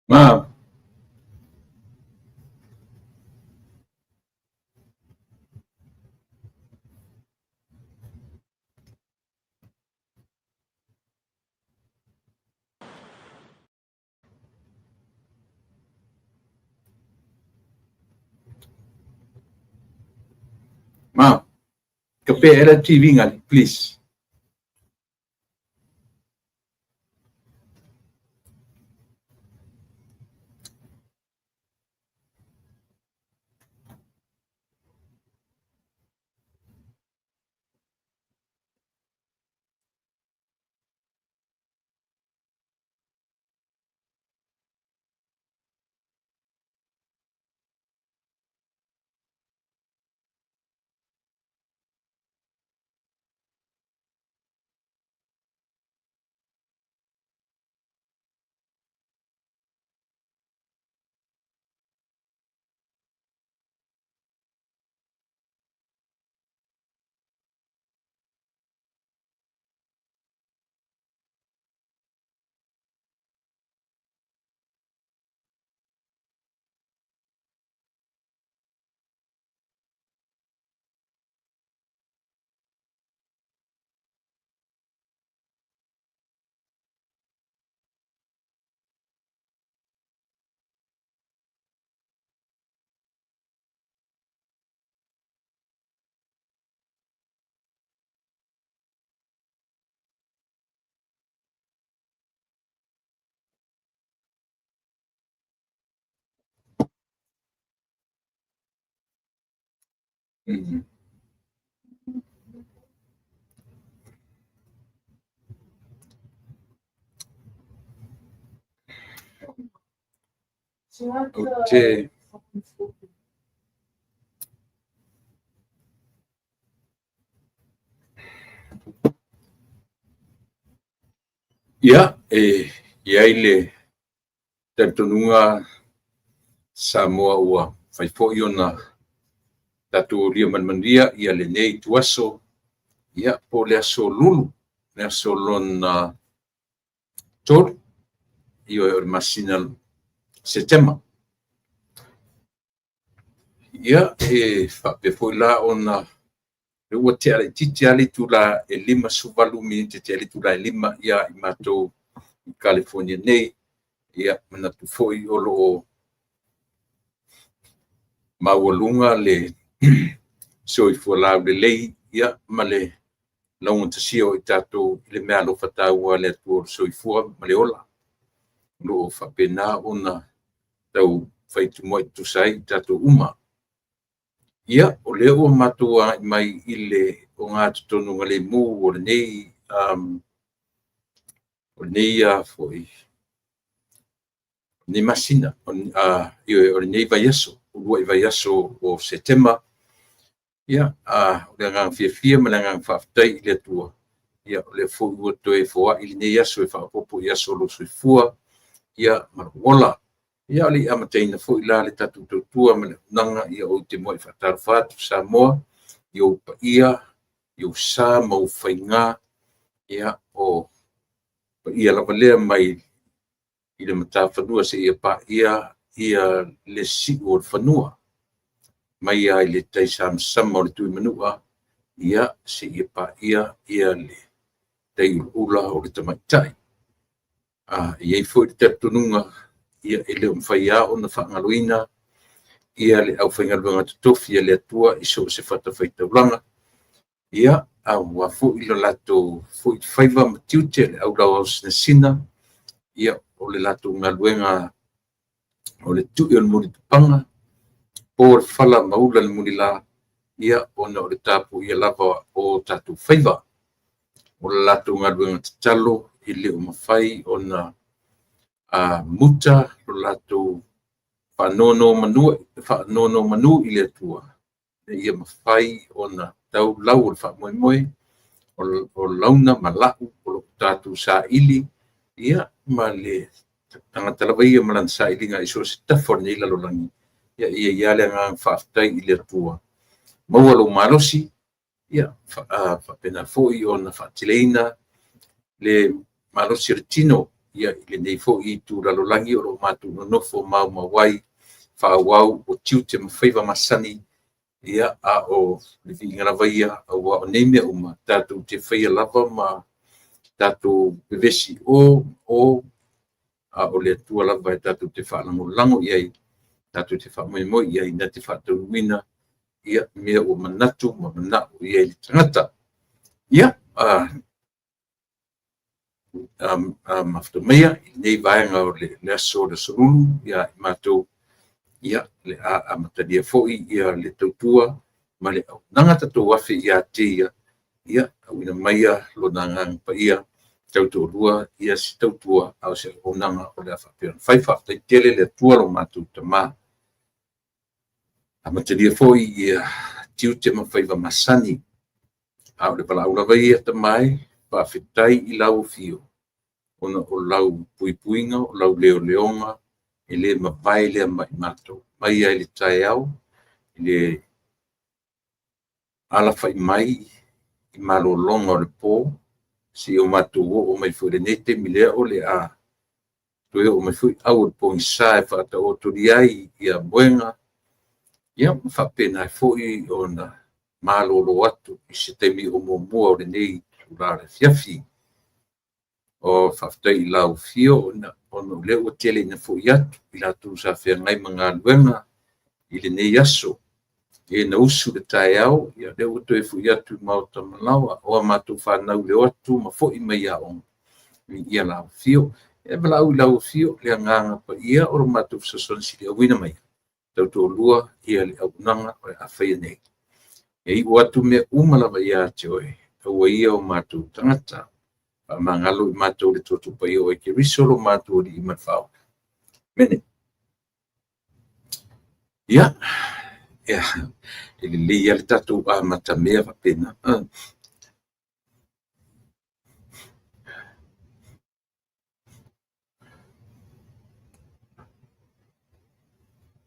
Ma. Ma. Kape era TV ngali, please. Ou te Ia, e i ai le talitonuga Samoa ua fai foi ona tatou aulia ma le manuia ia lenei ituaso, ia po o le aso Lulu, le aso lona 3, ioe, o le masina Setema. Ia, e faapea foi la ona ua tea laitiiti lava le itula e 58 minute tea le itula e 5 ia i matou i Kalifonia nei. Ia, manatu foi o lo o maualuga le soifua laulelei, ia, ma le laugatasia o i tatou i le meaalofa taua a le Atua o le soifua ma le ola, o lo o faapena ona tau fai tumuai tutusa ai i tatou uma. Ia, o lea ua matou agai mai i le ogatotonu o lenei foi lenei masina, ioe, o lenei vaiaso, uluai vaiaso o Setema. Ia, o le agaga fiafia ma le agaga faafetai i le Atua, ia, o lea foi ua toe foai lenei aso e faaopoopo i aso o lou soifua, ia, ma lou ola. Ia, o le i amataina foi la le tatou tautua ma le auaunaga, ia, ou te muai faatalofa atu Samoa i ou paia, i ou sa ma ou faiga, ia, o paia lava lea mai i le matafanua seia paia ia le siu o le fanua, mai lava i le taisamasama o le Tuimanua, ia, seia paia ia le taiulaula o le tamaitai. E i ai foi le talitonuga, ia, e le o mafai lava ona faagaloina ia le aufaigaluega totofi a le Atua i so o se fatafaitaulaga, ia, aua foi lo latou foi faiva ma tiute, le aulauaosinasina, ia, o le latou galuega o le tui o le mulitupaga, po le fala ma ula le mulila, ia, ona o le tapuaia lava o tatou faiva. O le latou galuega tatalo e le o mafai ona muta lo latou faanonomanu i le Atua, ina ia mafai ona tau lau o le faamoemoe, o launa ma lau o lo o tatou saili, ia, ma le tagata lava ia ma lana sailiga i so o se tafa o lenei lalolagi. Ia, e i ai lava le agaga faafetai i le Atua, maua lou malosi, ia, faapena foi ona faateleina le malosi o le tino. Ia, i lenei foi itu lalolagi o lo o matou nonofo maumau ai, faaauau o tiute ma faiva masani, ia, a o le viiga lava ia, aua o nei mea uma tatou te faia lava ma tatou vevesi i o ma o, a o le Atua lava e tatou te faalagolago i ai, tatou te faamoemoe i ai na te faataunuuina ia mea ua manatu ma manao i ai le tagata. Ia, mafuta maia i lenei vaega o le aso o le Aso Lulu ia i matou, ia, o le a amatalia foi ia le tautua ma le auaunaga. Tatou afe ia te ia, ia, auina maia Lona Agaga Paia tautoalua se tautua a o se auaunaga o le a faapea ona fai. Faafetai tele i le Atua lo matou Tama. Amatalia foi ia tiute ma faiva masani, a o le valaau lava ia Tama e, faafetai i lau afio ona o lau puipuiga, o lau leoleoga, e le mavae lea ma i matou. Mai lava i le taeao i le alafai mai i malologa o le po, seia o matou oo mai foi i lenei taimi lea o le a toe oo mai foi au o le pogisa e faataotolia ai moega, ia ma faapena ai foi ona malolo atu i se taimi o muamua o lenei itula o le afiafi. O faafetai i lau afio ona o lea ua tele ina foi atu i latou sa feagai ma galuega i lenei aso. E na usu i le taeao, ia lea ua toe foi atu i maota malaoa, o a matou fanau i le o atu ma foi mai aoga, viia lau afio. E valaau i lau afio le Agaga Paia o lo matou fesoasoani siliauina mai, tautoalua le auaunaga o le a faia nei. E iu atu mea uma lava ia te oe, aua ia o matou tagata. Faamagalo i matou i le Toto Paia o oe Keriso lo matou Alii ma le Faaola. Amene. Ia, e lelei lava le tatou amatamea faapena.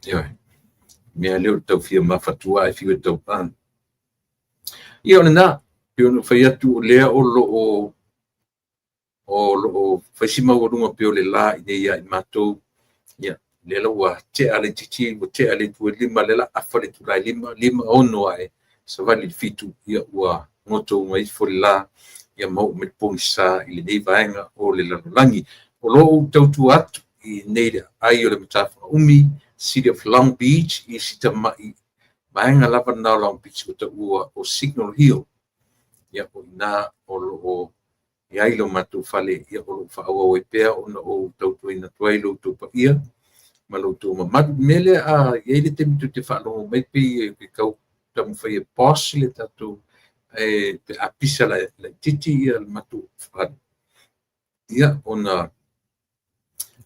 Ioe. Mea lea o le tau fia mafatua ae fiu e tau. Ia o lena, pei ona ou fai atu o lea o lo o fai si maualuga pea o le la i inei ia i matou. Ia, lea la ua tea laitiiti, ua tea le itu e 5, lea o le a afa le itula e 5, 5, 6 ae, savali i le 7, ia ua gotouga ifo le la, ia ma oo mai le pogisa i lenei vaega o le lalolagi. O lo o ou tautua atu i inei i le aai o le Matafagaumi, City of Long Beach, i si tamai vaega lava lena o Long Beach ua taua o Signal Hill. Ia, o i ina o lo o i ai lo matou fale, ia, o lo o faaauau ai pea ona ou tautuaina atu ai lo outou paia ma lo outou mamalu. O le mea lea, a i ai le taimi tou te faalogo mai pei e tau taumafai e pause le tatou, pe a pisa laitiiti le matou fale, ia, ona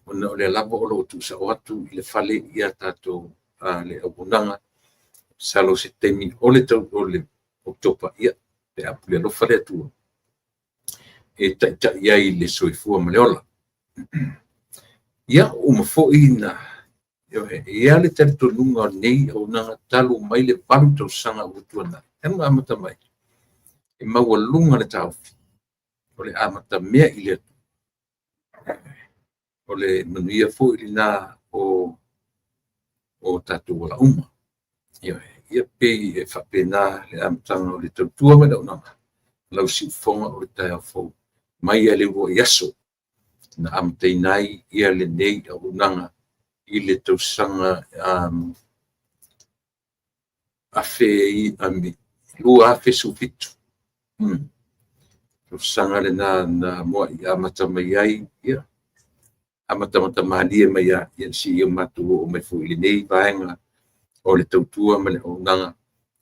o lea lava o lo o tuusao atu i le fale ia tatou le auaunaga. Masalo o se taimi o le Oketopa, ia, pe a pule alofa le Atua e taitai ai le soifua ma le ola. Ia, ua uma foi na. E i ai le talitonuga o lenei auaunaga talu mai le 8 tausaga ua tuanai, talu ona amata mai, e maualuga le taofi o le amatamea i le Atua. O le manuia foi lena o tatou ola uma. Ia pei e faapena le amataga o le tautua ma le auaunaga, lau siufofoga o le taeao fou, mai lava i le uluai aso na amataina ai ia lenei auaunaga i le tausaga 2017. Tausaga lena na muai amata mai ai, ia, amatamata malie mai lava seia matou oo mai foi i lenei vaega o le tautua ma le auaunaga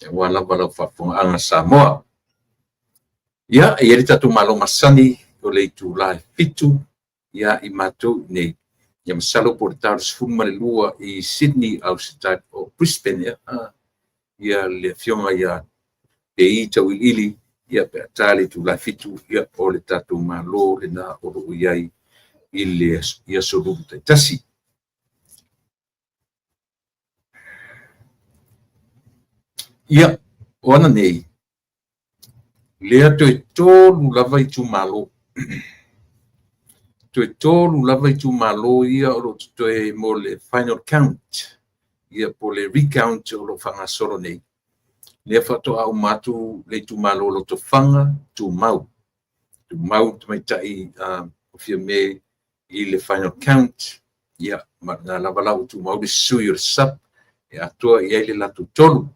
aua lava lau faafofogaaga Samoa. Ia, e i ai le tatou malo masani o le itula e 7 ia i matou i inei. Ia masalo po o le ta o le 12 i Sydney, o Brisbane ea, ia le afioga ia Pei Tauiliili, ia pe a ta le itula e 7, ia o le tatou malo lena o lo o i ai i le aso Lulu taitasi. Ia, o ana nei, lea toe 3 lava itumalo. Toe 3 lava itumalo ia o lo o totoe mo le final count, ia po o le recount o lo o faagasolo nei. Lea faatoa uma atu le itumalo o Lotofaga, tumau. Tumau tamaitai o Fiame i le final count. Ia, ma lena lava la ua tumau le sui o le SUPP e atoa i ai le latou 3.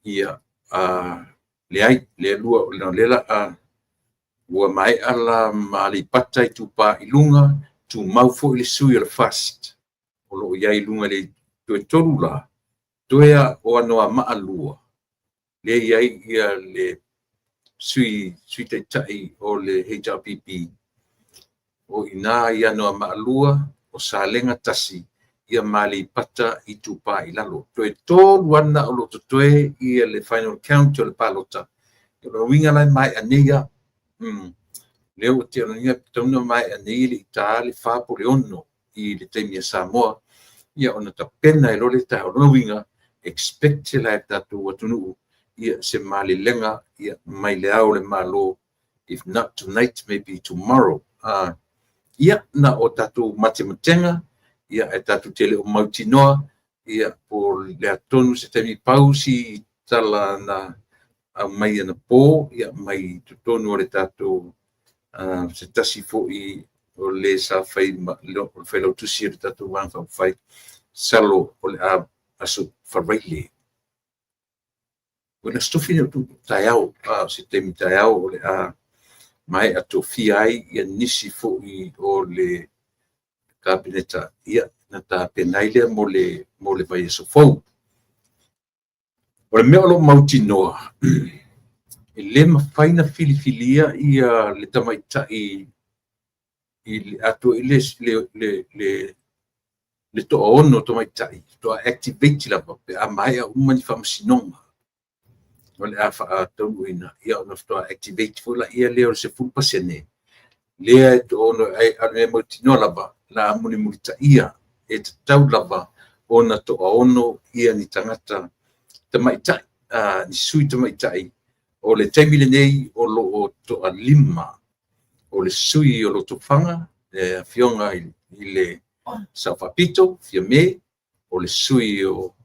Ia, leai, lea lua, o lea la ua maea la ma Aleipata Itupa i Luga, tumau foi le sui o le FAST o lo o i ai i luga i le toe 3 la, toe o Anoamaa 2, lea e i ai ia le sui taitai o le HRPP, o i ina i Anoamaa 2, o Salega 1, ia ma Aleipata Itupa i Lalo. Toe 3 lava na o lo o totoe ia le final count o le palota. O le uiga la e maea nei lava. Lea ua tea nei, tatau ona maea nei e le i ta le 4 po o le 6 i le taimi a Samoa, ia ona tapena ai loa lea o le taeao. O lona uiga, expect la e le tatou atunuu ia se malelega mai le Ao o le Malo, if not tonight, maybe tomorrow. Ia, na o tatou matematega, ia ae tatou te le o mautinoa, ia po o le a tonu se taimi. Pau si tala na aumai anapo, ia mai totonu o le tatou se tasi foi o le sa fai ma o le failautusi o le tatou Vaega Faaupufai, masalo o le a Aso Faraile, o le Aso Tofi lenei o taeao, o se taimi taeao o le a maea tofia ai ia nisi foi o le Kapeneta, ia ona tapena ai lea mo le vaiaso fou. O le mea o lo o mautinoa, e le mafai ona filifilia ia le tamaitai i le atoa i le toaono tamaitai, faatoa activate lava pe a maea uma ni faamasinoga o le a faataunuuina, ia ona faatoa activate foi lea o le 10% lea e toaono ai. A o le mea mautinoa lava, o le a mulimulitaia e tatau lava ona toaono ia ni tagata tamaitai, ni sui tamaitai. O le taimi lenei o lo o toa-5, o le sui o Lotofaga, le Afioga i le Sao Faapito Fiame, o le sui o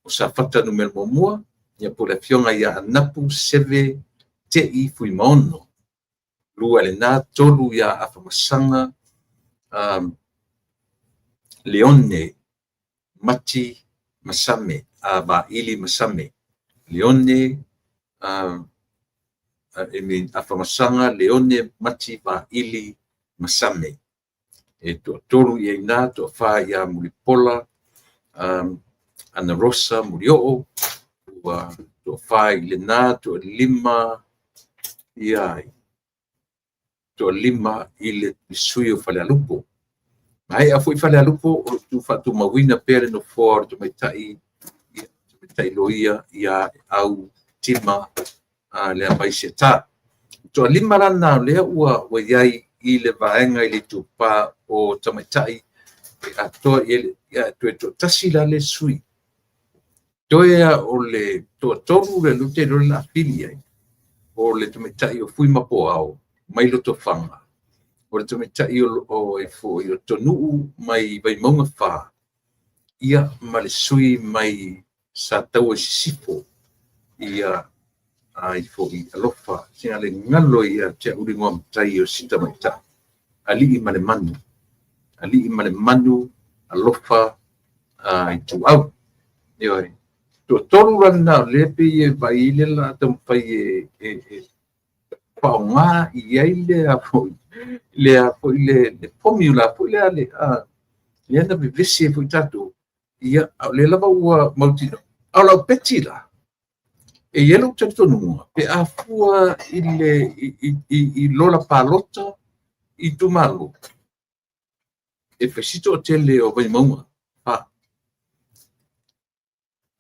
Safata 1, ia po o le Afioga ia Anapu Seve Tei Fuimaono. 2 i lena, 3 ia Afamasaga Leone Mati Masame, Vaili Masame. Leone Afamasaga Leone Mati Vaili Masame. E toa-3 i ai na, toa-4 ia Mulipola Anarosa Murioo, ua toa-4 i lena, toa-5 ia ai, toa-5 i le sui o Falealupo. Maea foi Falealupo, o lo o faatumauina pea le nofoa o le tamaitai, ia, tamaitai loia ia Au Tima Leavai Seta. Toa-5 la na o lea ua i ai i le vaega i le itupa o tamaitai e atoa i ai, ia, toe toatasi la le sui. Toe lava o le toatolu le ou te iloa o le a fili i ai, o le tamaitai o Fuimapoao mai Lotofaga, o le tamaitai o Tonu'u mai Vaimauga 4, ia ma le sui mai Sataua i Sisifo, ia ai foi alofa, sina le galo ia te au le igoa matai o si tamaitai, Alii ma le Manu, Alii ma le Manu alofa Ituau. Ioe. Toatolu la lena o lea pei e vaai ai le la taumafai e faaaoga i ai le foi le formula foi lea lea na vevesi ai foi tatou, ia, a o lea lava ua mautinoa. A o lau peti la, e i ai lou talitonuga, pe a fua i le i lola palota i itumalo, e fai si toatele o Vaimauga 4.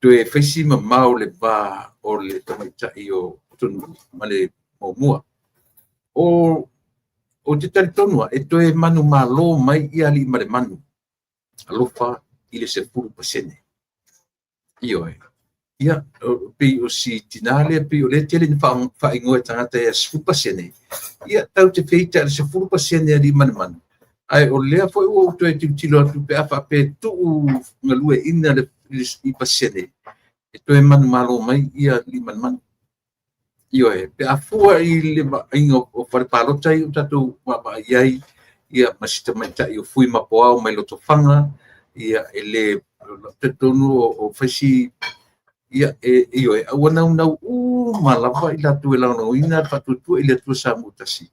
Toe fai si mamao le va o le tamaitai o Tonu'u ma le muamua. Ou te talitonu lava, e toe manumalo mai ia Alii ma le Manu alofa i le 10%. Ioe. Ia, pei o si tinā lea, pei o lea e tele ina faaigoa e tagata ia 10%, ia tatou te feita i le 10% a Aliimalemanu, ae o lea foi ua ou toe tilotilo atu pe a faapea e tuu galueaiina i pasene, e toe manumalo mai ia Aliimalemanu. Ioe, pe a fua i le vaaiga o fale palota ia ua tatou vaavaai i ai, ia ma si tamaitai o Fui Mapoao mai Lotofaga, ia e le talitonu o faisi, ia e ioe, a ua naunau uma lava i latou e lagolagoina le Faatuatua i le Atua Samoa Tasi,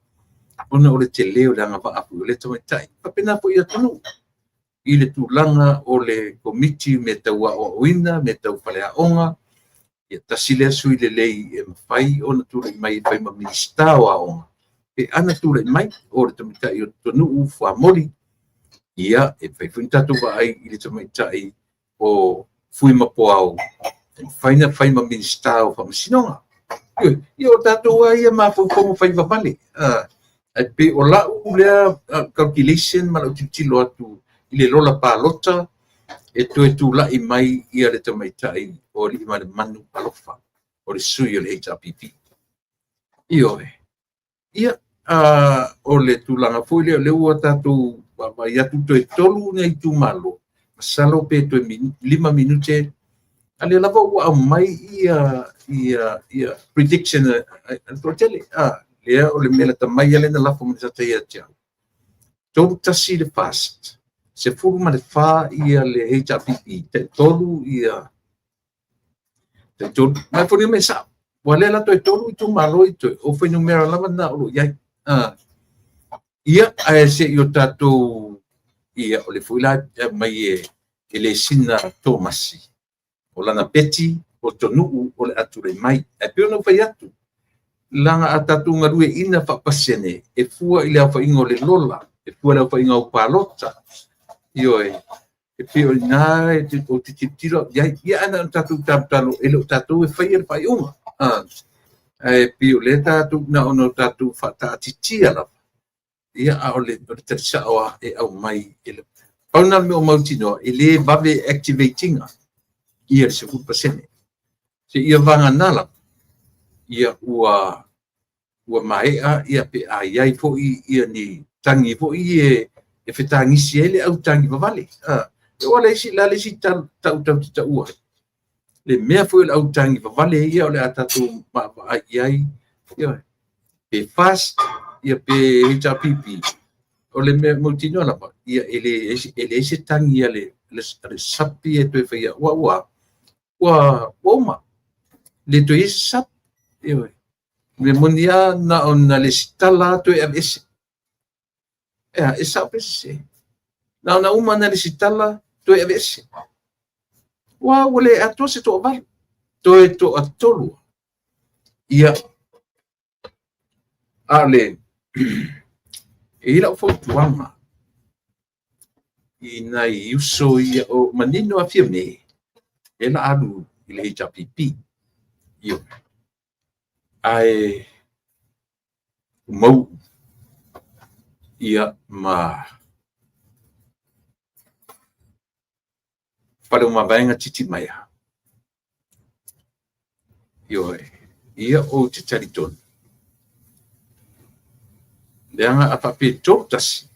ona o le tele o le agavaa foi o lea tamaitai. E faapena foi i atunuu i le tulaga o le komiti i mea tau aoaoina, mea tau faleaoga, ia tasi lea sui lelei e mafai ona tulai mai e fai ma Minisita o Aoga, pe ana tulai mai o le tamaitai o Tonu'u Fuamoli. Ia, e mafai foi ona tatou vaai i le tamaitai o Fuimapuao, e mafai ona fai ma Minisita o Faamasinoga. Ia, o tatou lava ia mafaufauga fai vavale, ae pei o lau lea calculation ma lau tilotilo atu i le lola palota e toe tulai mai ia le tamaitai o Aliimalemanu Alofa, o le sui o le HRPP. Ioe. Ia, o le tulaga foi lea, o lea ua tatou vaavaai atu toe 3 nai itumalo, masalo pe toe 5 minute, a lea lava ua aumai ia prediction a le toatele. Lea o le mea lata mai lea na lafo mai e tagata ia te au. 3-1 le FAST, 14 ia le HRPP, tai 3 ia tai 3. Ma e foliga mai e sao. Ua lea la toe 3 itumalo i toe, o fuainumera lava na o lo o i ai. Ia, ae se i o tatou, ia, o le foi la e aumai e le sina Tomasi, o lana peti o Tonu'u o le a tulai mai. Ae pei ona ou fai atu, leaga a tatou galueaiina faapasene, e fua i le aofaiga o le lola, e fua i le aofaiga o palota. Ioe, e pei o i ina ou te tilotilo i ai. Ia, ae na ona tatou talotalo, e le o tatou e faia le faaiuga. Ae pei o lea tatou, na ona tatou faataatitia lava. Ia, a o le tali sao lava e aumai e le... Pau lena o le mea o mautinoa, e le vave activate ina ia le 10%. Seia vagana lava, ia ua maea ia pe a i ai foi ia ni tagi foi e fetagisi ai le au tagi vavale. Aua le isi, la le isi tau tatou te taua ai, le mea foi o le au tagi vavale ia o le a tatou vaavaai i ai, ia, pe FAST ia pe HRPP, o le mea mautinoa lava, ia e leai se tagi a le sapi e toe faia, ua uma, le toe i ai se sapi. Ioe. Mea moni lava, na ona lesitala toe aveese. Ea, e sao pe sese? Na ona uma na lesitala toe aveese. Ua le atoa se toavalu, toe toatolu. Ia, a o le, e i ai lau fautuaga i nai uso ia, o manino a Fiame, e la alu i le HRPP. Ioe. Ae mau ia ma Faleomavaega Titimaea. Ioe, ia ou te talitonu, leaga a faapea 3-1,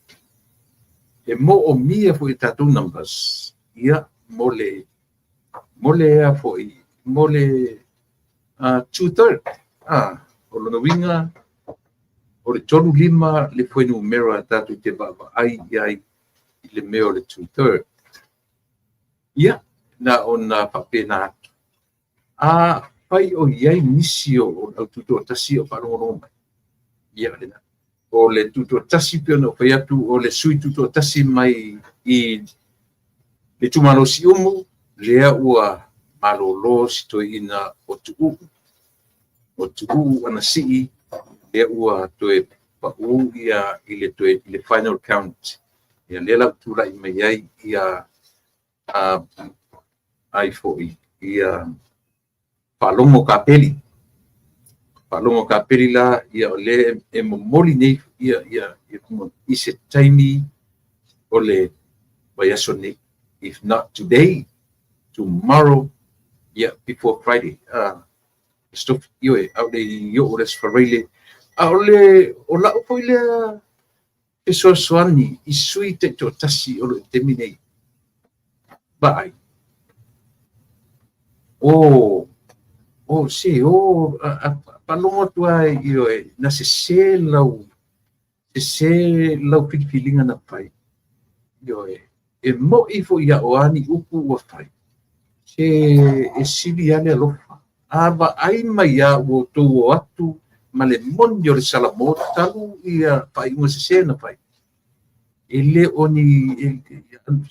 e moomia foi e tatou numbers, ia, mo le, mo le a foi, mo le 2/3. O lona uiga, o le 3-5 le fuainumera tatou te vaavaai i ai i le mea o le 2/3. Ia, na ona faapena atu. A fai o i ai nisi o le au tutoatasi o faalogologo mai, ia, lena. O le tutoatasi pei ona ou fai atu, o le sui tutoatasi mai i le itumalo Siumu, lea ua malolo si toeaina o Tuuu, o Tuuu Anasii, lea ua toe pau ia i le toe i le final count. Ia lea la ua tulai mai ai ia ai foi ia Faalogo Kapeli. Faalogo Kapeli la, ia o lea e momoli nei ia i se taimi o le vaiaso nei. If not today, tomorrow. Ia, before Friday. Stop, ioe, a o le i oo i le Aso Faraile. A o le, o lau foi lea fesoasoani i sui taitoatasi o lo o i le taimi nei. Vaai. O, o, se, o, a, a, faalogo atu lava, ioe, na sese lau, sese lau filifiliga na fai. Ioe, e mo'i foi ia o a ni upu ua fai, se e sili lava le alofa. A vaai mai lava ua outou o atu ma le moni o le Salamo talu ia faaiuga sese na fai, e le o ni,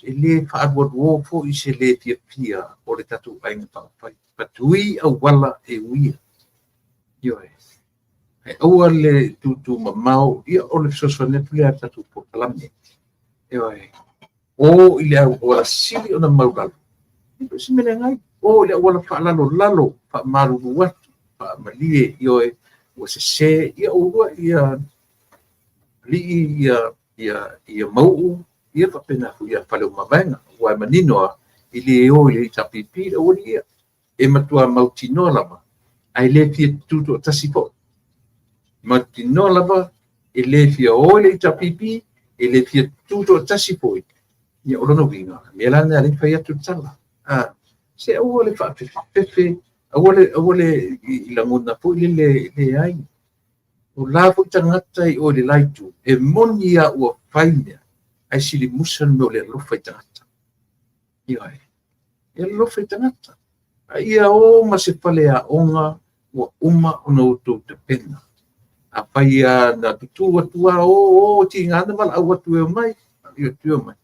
e le faaalualuo foi se le fiafia o le tatou Aiga Faaupufai. Fatui auala e uia. Ioe. Ae aua le tutu mamao, ia o le fesoasoani atu lea a le tatou polokalame. Ioe. O i le auala sili ona maulalo, e le o se mea leaga ai. O i le auala faalalolalo, faamalulu atu, faamalie, ioe, ua sese, ia ua ia alii ia ia ia Mauu, ia faapena foi ia Faleomavaega. Aua e manino lava, e le o i le HRPP le aualii ia. E matua mautinoa lava, ae le fia tutoatasi foi. Mautinoa lava e le fia o i le HRPP, e le fia tutoatasi foi. Ia o lona uiga, o le mea la lena e fai atu le tala. A, se aua le faafefefefe, aua le, aua le i lagona foi lele leai. O la foi tagata i o i le la itu, e moni lava ua fai mea, ae sili musa le mea o le alofa i tagata. Ioe. E alofa i tagata. A ia o ma se faleaoga ua uma ona outou tapena. Afai lava na tutū atu lava, o, o, tiga na valaau atu e omai, ia atu e omai.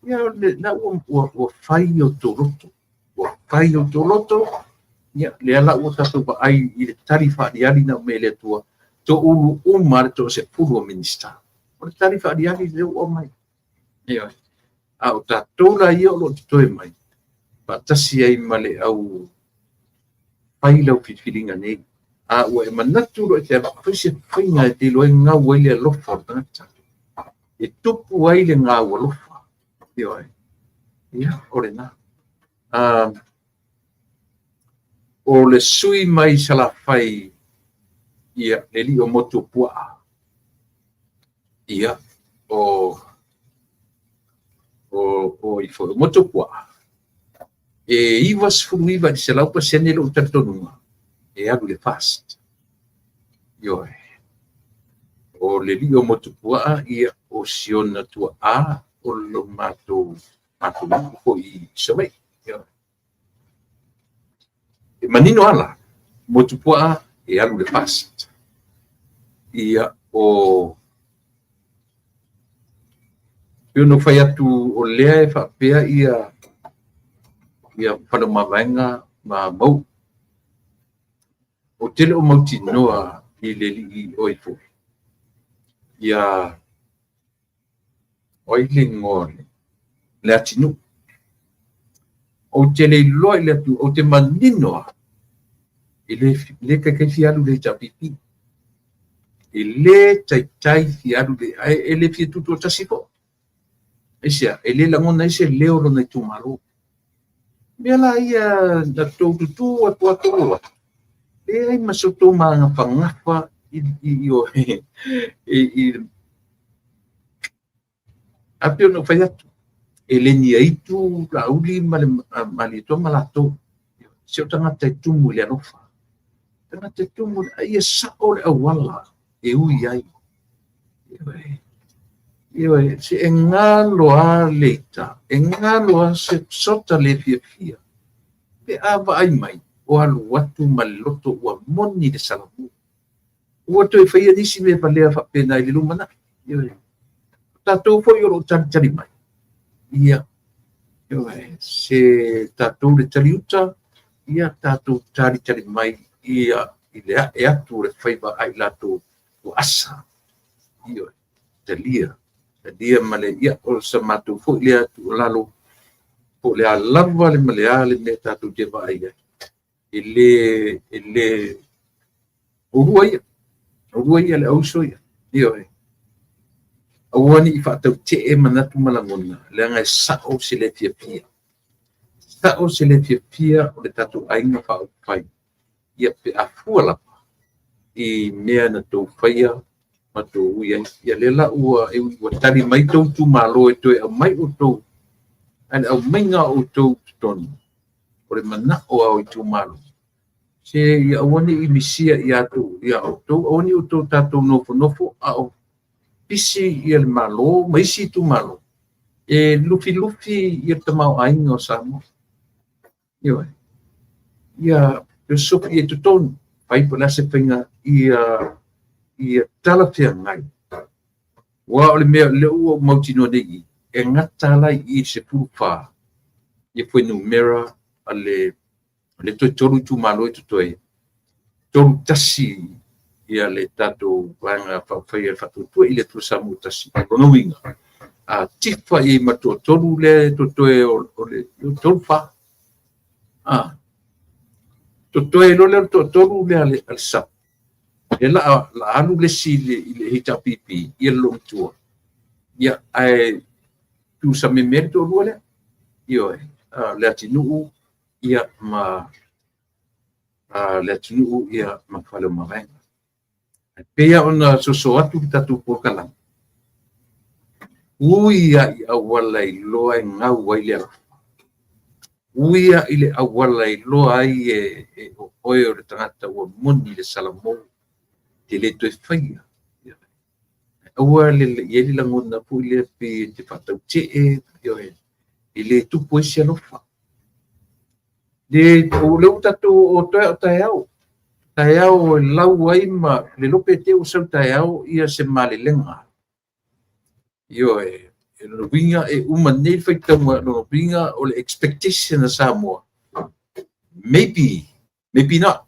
Ia, na ua, ua, ua fai outou loto. Ua fai outou loto, ia, lea la ua tatou vaai i le tali faaaliali na aumai e le Atua, toulu uma le toasefulu o Minisita. O le tali faaaliali lea ua aumai. Ioe. A o tatou la ia o lo o totoe mai, faatasi ai ma le au fai lau filifiliga nei. A ua e manatu loa e te alu, fai se faiga e te iloa ai gau ai le alofa o le tagata. E tupu ai le gau alofa. Ioe. Ia, o lena. O le sui mai Salafai, ia, le alii o Motuopuaa. Ia, o o i foi o Motuopuaa, e 99 i le 100% lou talitonuga e alu i le FAST. Ioe. O le alii o Motuopuaa, ia, o si ona tuaa o lo matou matou nuu foi i Savaii. Ioe. E manino ala, Motuopuaa e alu i le FAST. Ia, o pei ona ou fai atu o lea e faapea ia ia Faleomavaega ma Mauu. Ou te le o mautinoa i le alii o ai foi. Ia, o ai le igoa le atinuu. Ou te le iloa i le atu, ou te manino lava, e le, le taitai fia alu i le HRPP. E le taitai fia alu, ae e le fia tutoatasi foi. Aisea? E le lagona ai se leo o lona itumalo. Mea la ia na tou tutū atu a tou o atu, leai ma se tou magafagafa i, i, i, i, i, a pei ona ou fai atu, e le ni aitu Laauli ma le Malietoa ma latou. Se o tagata e tumu i le alofa. Tagata e tumu, a ia sao le auala e ui ai. Ioe, ioe, se e galo lava le ita, e galo lava se sota le fiafia. Pe a vaai mai, o alu atu ma le loto ua moni le salamu. Ua toe faia nisi mea valea faapena i le lumanai. Ioe. O tatou foi o lo o talitali mai. Ia, ioe, se tatou le taliuta, ia tatou talitali mai ia i le ae atu o le faiva a i latou ua asa. Ioe, talia, talia ma le, ia, o sa matou foi lea tuualalo, po o le a lava le ma le a le mea tatou te vaai ai. E le, e le, o lua ia, o lua ia le auso ia. Ioe. Aua ne i faatautee manatu ma lagona, leaga e sao se le fiafia. Sa'o se le fiafia o le tatou aiga faaupufai, ia pe a fua lava i mea na tou faia ma tou ui ai. Ia lea la ua e ui ua tali mai tou itumalo e toe aumai outou, ae le aumaiga o outou i totonu, o le manao lava o itumalo, se ia aua ne i misia ia outou, aua ne i outou tatou nofonofo a o pisi le Malo ma isi itumalo e lufilufi le tamaoaiga o Samoa. Ioe. Ia fesofi i totonu, fai po o le a se faiga ia talafeagai. Aua o le mea lea ua ou mautinoa nei i i, e gata la i i i le 14 ia fuainumera a le toe 3 itumalo e totoe, 31 ia le tatou Vaega Faaupufai a le Faatuatua i le Atua Samoa ua Tasi. O lona uiga, a tifa i ai ma le toatolu lea e totoe o le 34, totoe loa lea o le toatolu lea a le SUPP, lea o le a alu le isi i le HRPP, ia le loomatua, ia, ae tuusameme ai le toalua lea. Ioe, Leatinuu ma Leatinuu ma Faleomavaega. E pei lava ona soso atu le tatou polokalame, ui lava i auala e iloa e gau ai le alofa, ui lava i le auala e iloa ai e o oe o le tagata ua moni le salamo, e te le toe faia. Aua le i ai le lagona foi lea pei e te faatautee, e le tupu ai se alofa. O lea ua tatou o toe lava o taeao, taeao e lau ai ma le iloa pe te i ua sau taeao se malelega. Ioe, o lona uiga e uma nei le faitauga, o lona uiga o le expectation a Samoa, maybe, maybe not,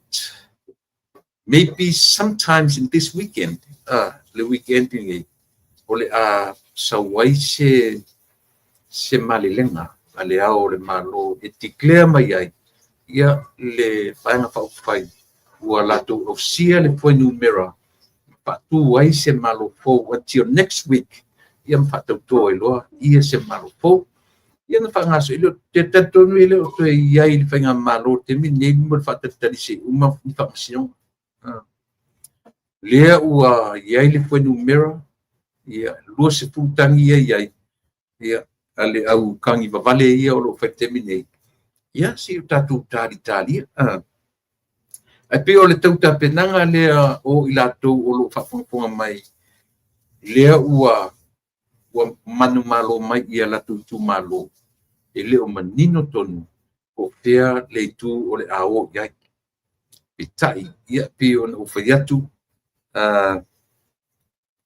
maybe sometimes in this weekend, le weekend lenei, o le a sau ai se malelega a le Ao o le Malo e declare mai ai ia le Vaega Faaupufai ua latou ausia le fuainumera faatu ai se Malo fou until next week, ia ma faatauto ai loa ia se Malo fou. Ia na faagasolo, e le o te talitonu e le o toe i ai i le faigamalo i le taimi lenei mo le faatalitali se i uma ni faamasinoga. Lea ua i ai le fuainumera, ia 20 tagi ia e i ai, ia, a le au kagi vavale ia o lo o fai i le taimi lenei, ia se i o tatou talitalia. Ae pei o le tau tapenaga lea o i latou o lo o faafogafoga mai, lea ua manumalo mai i a latou itumalo, e le o manino tonu po o fea le itu o le a o i ai. Peitai, ia pei ona ou fai atu,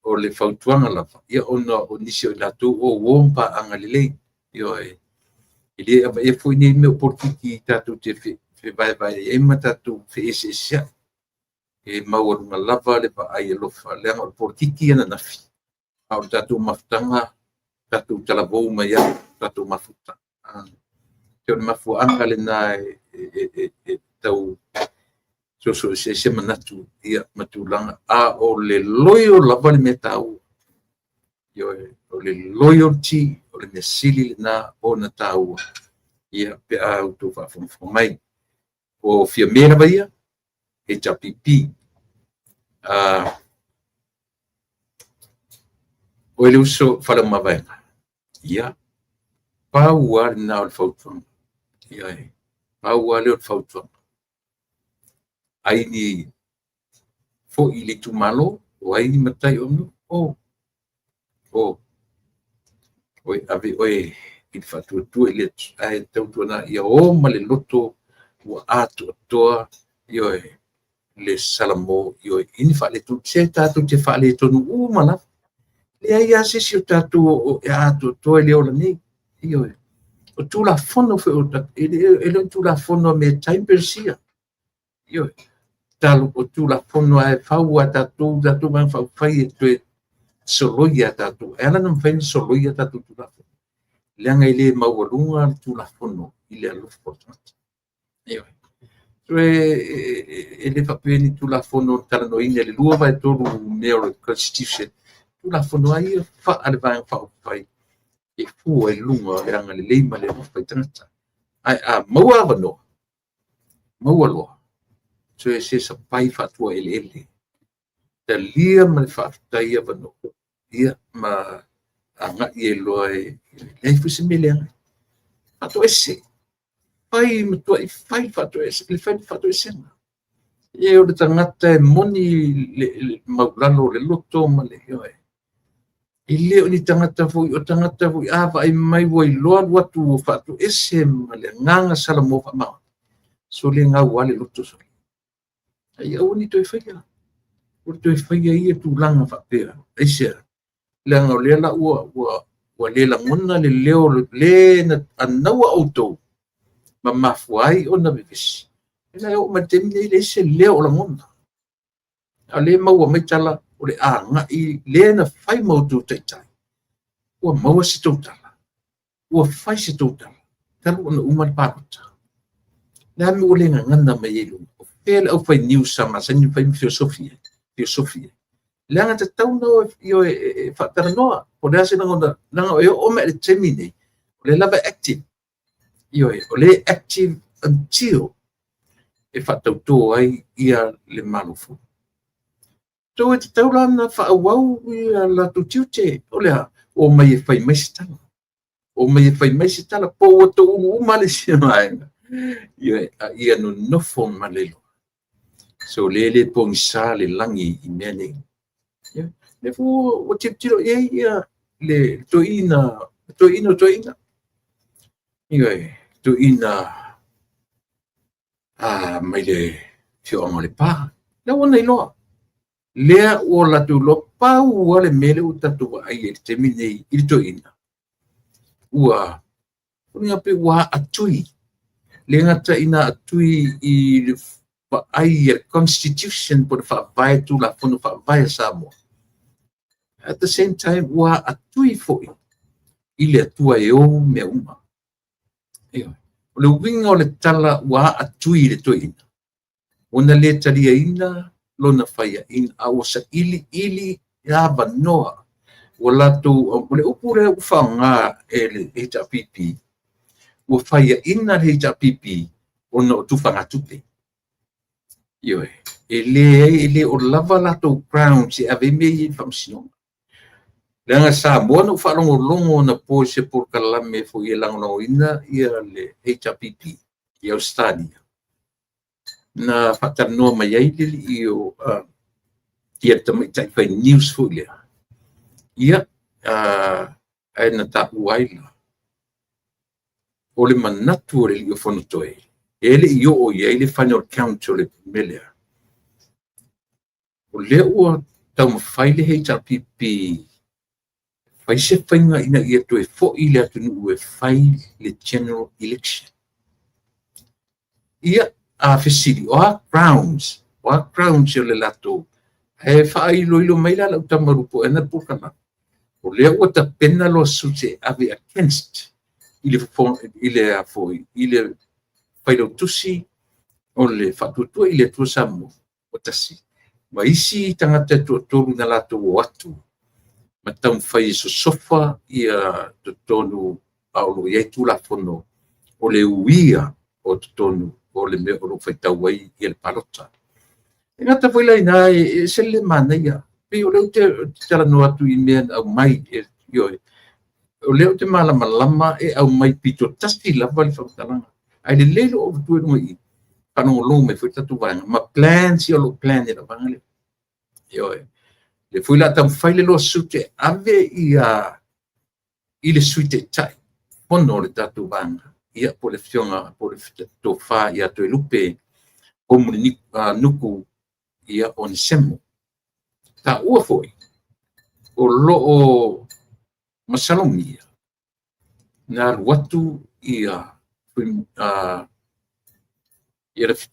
o le fautuaga lava, ia ona o nisi o i latou o uo ma paaga lelei. Ioe, e le avaea foi nei mea o polokiki tatou te fevaevaeai ai ma tatou feeseeseai. E maualuga lava le vaai alofa, leaga o le polokiki ananafi, a o le tatou mafutaga, tatou talavou mai ai tatou mafuta. O le mafuaaga lena e tau soso eseese manatu ma tulaga, a o le loyal lava le mea taua. Ioe, o le loyalty o le mea sili lena ona taua, ia pe a outou faafogafoga mai. O Fiame lava ia, HRPP. Oe le uso Faleomavaega, ia, pau lava lena o le fautuaga. Ioe, pau lava lea o le fautuaga. Ai ni foi i le itumalo, o ai ni matai o nuu, o oe ave oe i le faatuatua i le Atua, ae tautuana ia o ma le loto ua atoatoa, ioe, le salamo, ioe, i ni faaletonu. Se tatou te faaletonu uma lava. E leai lava se isi o tatou e atoatoa i le ola nei. Ioe. O Tulafono foi o tatou, e le o Tulafono a mea tai ma Peresia. Ioe. O Tulafono lava e fau lava e tatou, tatou Vaega Faaupufai e toe soloia e tatou. E ala ona mafai ona soloia tatou Tulafono, leaga e le maualuga le Tulafono i le alofa o le tagata. Ioe. E le faapea ni Tulafono na talanoaina i le 2/3 mea o le Constitution. Tulafono lava ia faa le Vaega Faaupufai e fua i luga o le agalelei ma le alofa i tagata. Ae a maua avanoa, maua loa, so e se sapai faatuaeleele, talia ma le faafetai avanoa, ia ma agai ai loa e leai foi se mea leaga. Faatoese, fai matuai fai faatoese, le fai faatoesega. E o le tagata e moni le maulalo o le loto ma le ioe. E le o ni tagata foi, o tagata foi a vaai mai ua iloa alu atu ua faatoese ma le agaga Samoa faamaoni. So le gau lava le loto sole. Ai aua ne i toe faia. Ua toe faia ia tulaga faapea. Aisea? Leaga o lea la ua le lagona le leo le na anaua outou ma mafua ai ona vevesi. E la e oo mai le taimi nei leai se leo o lagona. A o lea e maua mai tala o le agai le na fai ma outou taitai. Ua maua se tou tala. Ua fai se tou tala talu ona uma le palota. Le a le mea ua le gagana mai ai i luga? O fea le aufai news sa masani ona fai ma feosofi ai? Feosofi ai. Leaga tatau ona o e faatalanoa. O le a se lagona, leaga e oo mai i le taimi nei, o lea lava e active. Ioe, o lea e active until e faatauto ai ia le Malo fou. So e tatau la ona faaauau ia latou tiute. O le a? O mai e fai mai se tala. O mai e fai mai se tala. Po ua toulu uma le isi vaega. Ioe, a ia nonofo ma le iloa. So le le pogisa le lagi i mea nei. Ia, lea foi ua tilotilo i ai ia le toeaina, toeaina o toeaina. Ioe, toeaina mai le afioaga o Lepa. Lea ua na iloa. Lea ua latou iloa pau lava le mea lea ua tatou vaai ai i le taimi nei i le toeaina. Ua uiga pei ua aatui. Le gata ina aatui i le vaai a le Constitution po o le faavae, Tulafono Faavae a Samoa. At the same time, ua aatui foi i le Atua e ou mea uma. Ioe. O le uiga o le tala ua aatui i le toeaina, ua na le taliaina lona faiaina, a ua sailiili avanoa. Ua latou, o le upu lea ua faaaoga e le HRPP, ua faiaina le HRPP ona o tufagatupe. Ioe, e leai, e le o lava latou grounds e ave ai mea ia i le faamasinoga. Leaga Samoa na ou faalogologo anapo i se polokalame foi e lagolagoina ia le HRPP i Ausetalia, na faatalanoa mai ai le alii o ia le tamaitai fai news foi lea. Ia, ae na taua ai la, o le manatu o le alii o Fonotoe, e le i oo i ai le final count o le mea lea. O lea ua taumafai le HRPP fai se faiga ina ia toe foi le atunuu e fai le general election. Ia, a fesili, o a grounds? O a grounds o le latou? E faailoilo mai la lau tama po o ena polokalame. O lea ua tapena lawsuit e ave against i le i le a foi, i le failautusi o le Faatuatua i le Atua Samoa ua tasi, ma isi tagata e toatolu na latou o atu ma taumafai e sosofa ia totonu a o lo o i ai Tulafono o le uia o totonu o le mea o lo o faitau ai ia le palota. E gata foi la i ina, e ese le manaia. Pei o lea ou te talanoa atu i mea na aumai, ioe, o lea ou te malamalama e aumai pito tasi lava le faamatalaga. Ae lelei lou avatua i luga i i, faalogologo mai foi le tatou vaega, ma plans ia o lo o plan e lau vaega lea. Ioe. Le foi la taumafai le lawsuit e ave ia i le Sui Taitai fono o le tatou vaega, ia po o le afioga po o le tofa ia Toelupe Poumulinuku ia Onesemo. Taua foi o lo o masalomia na alu atu ia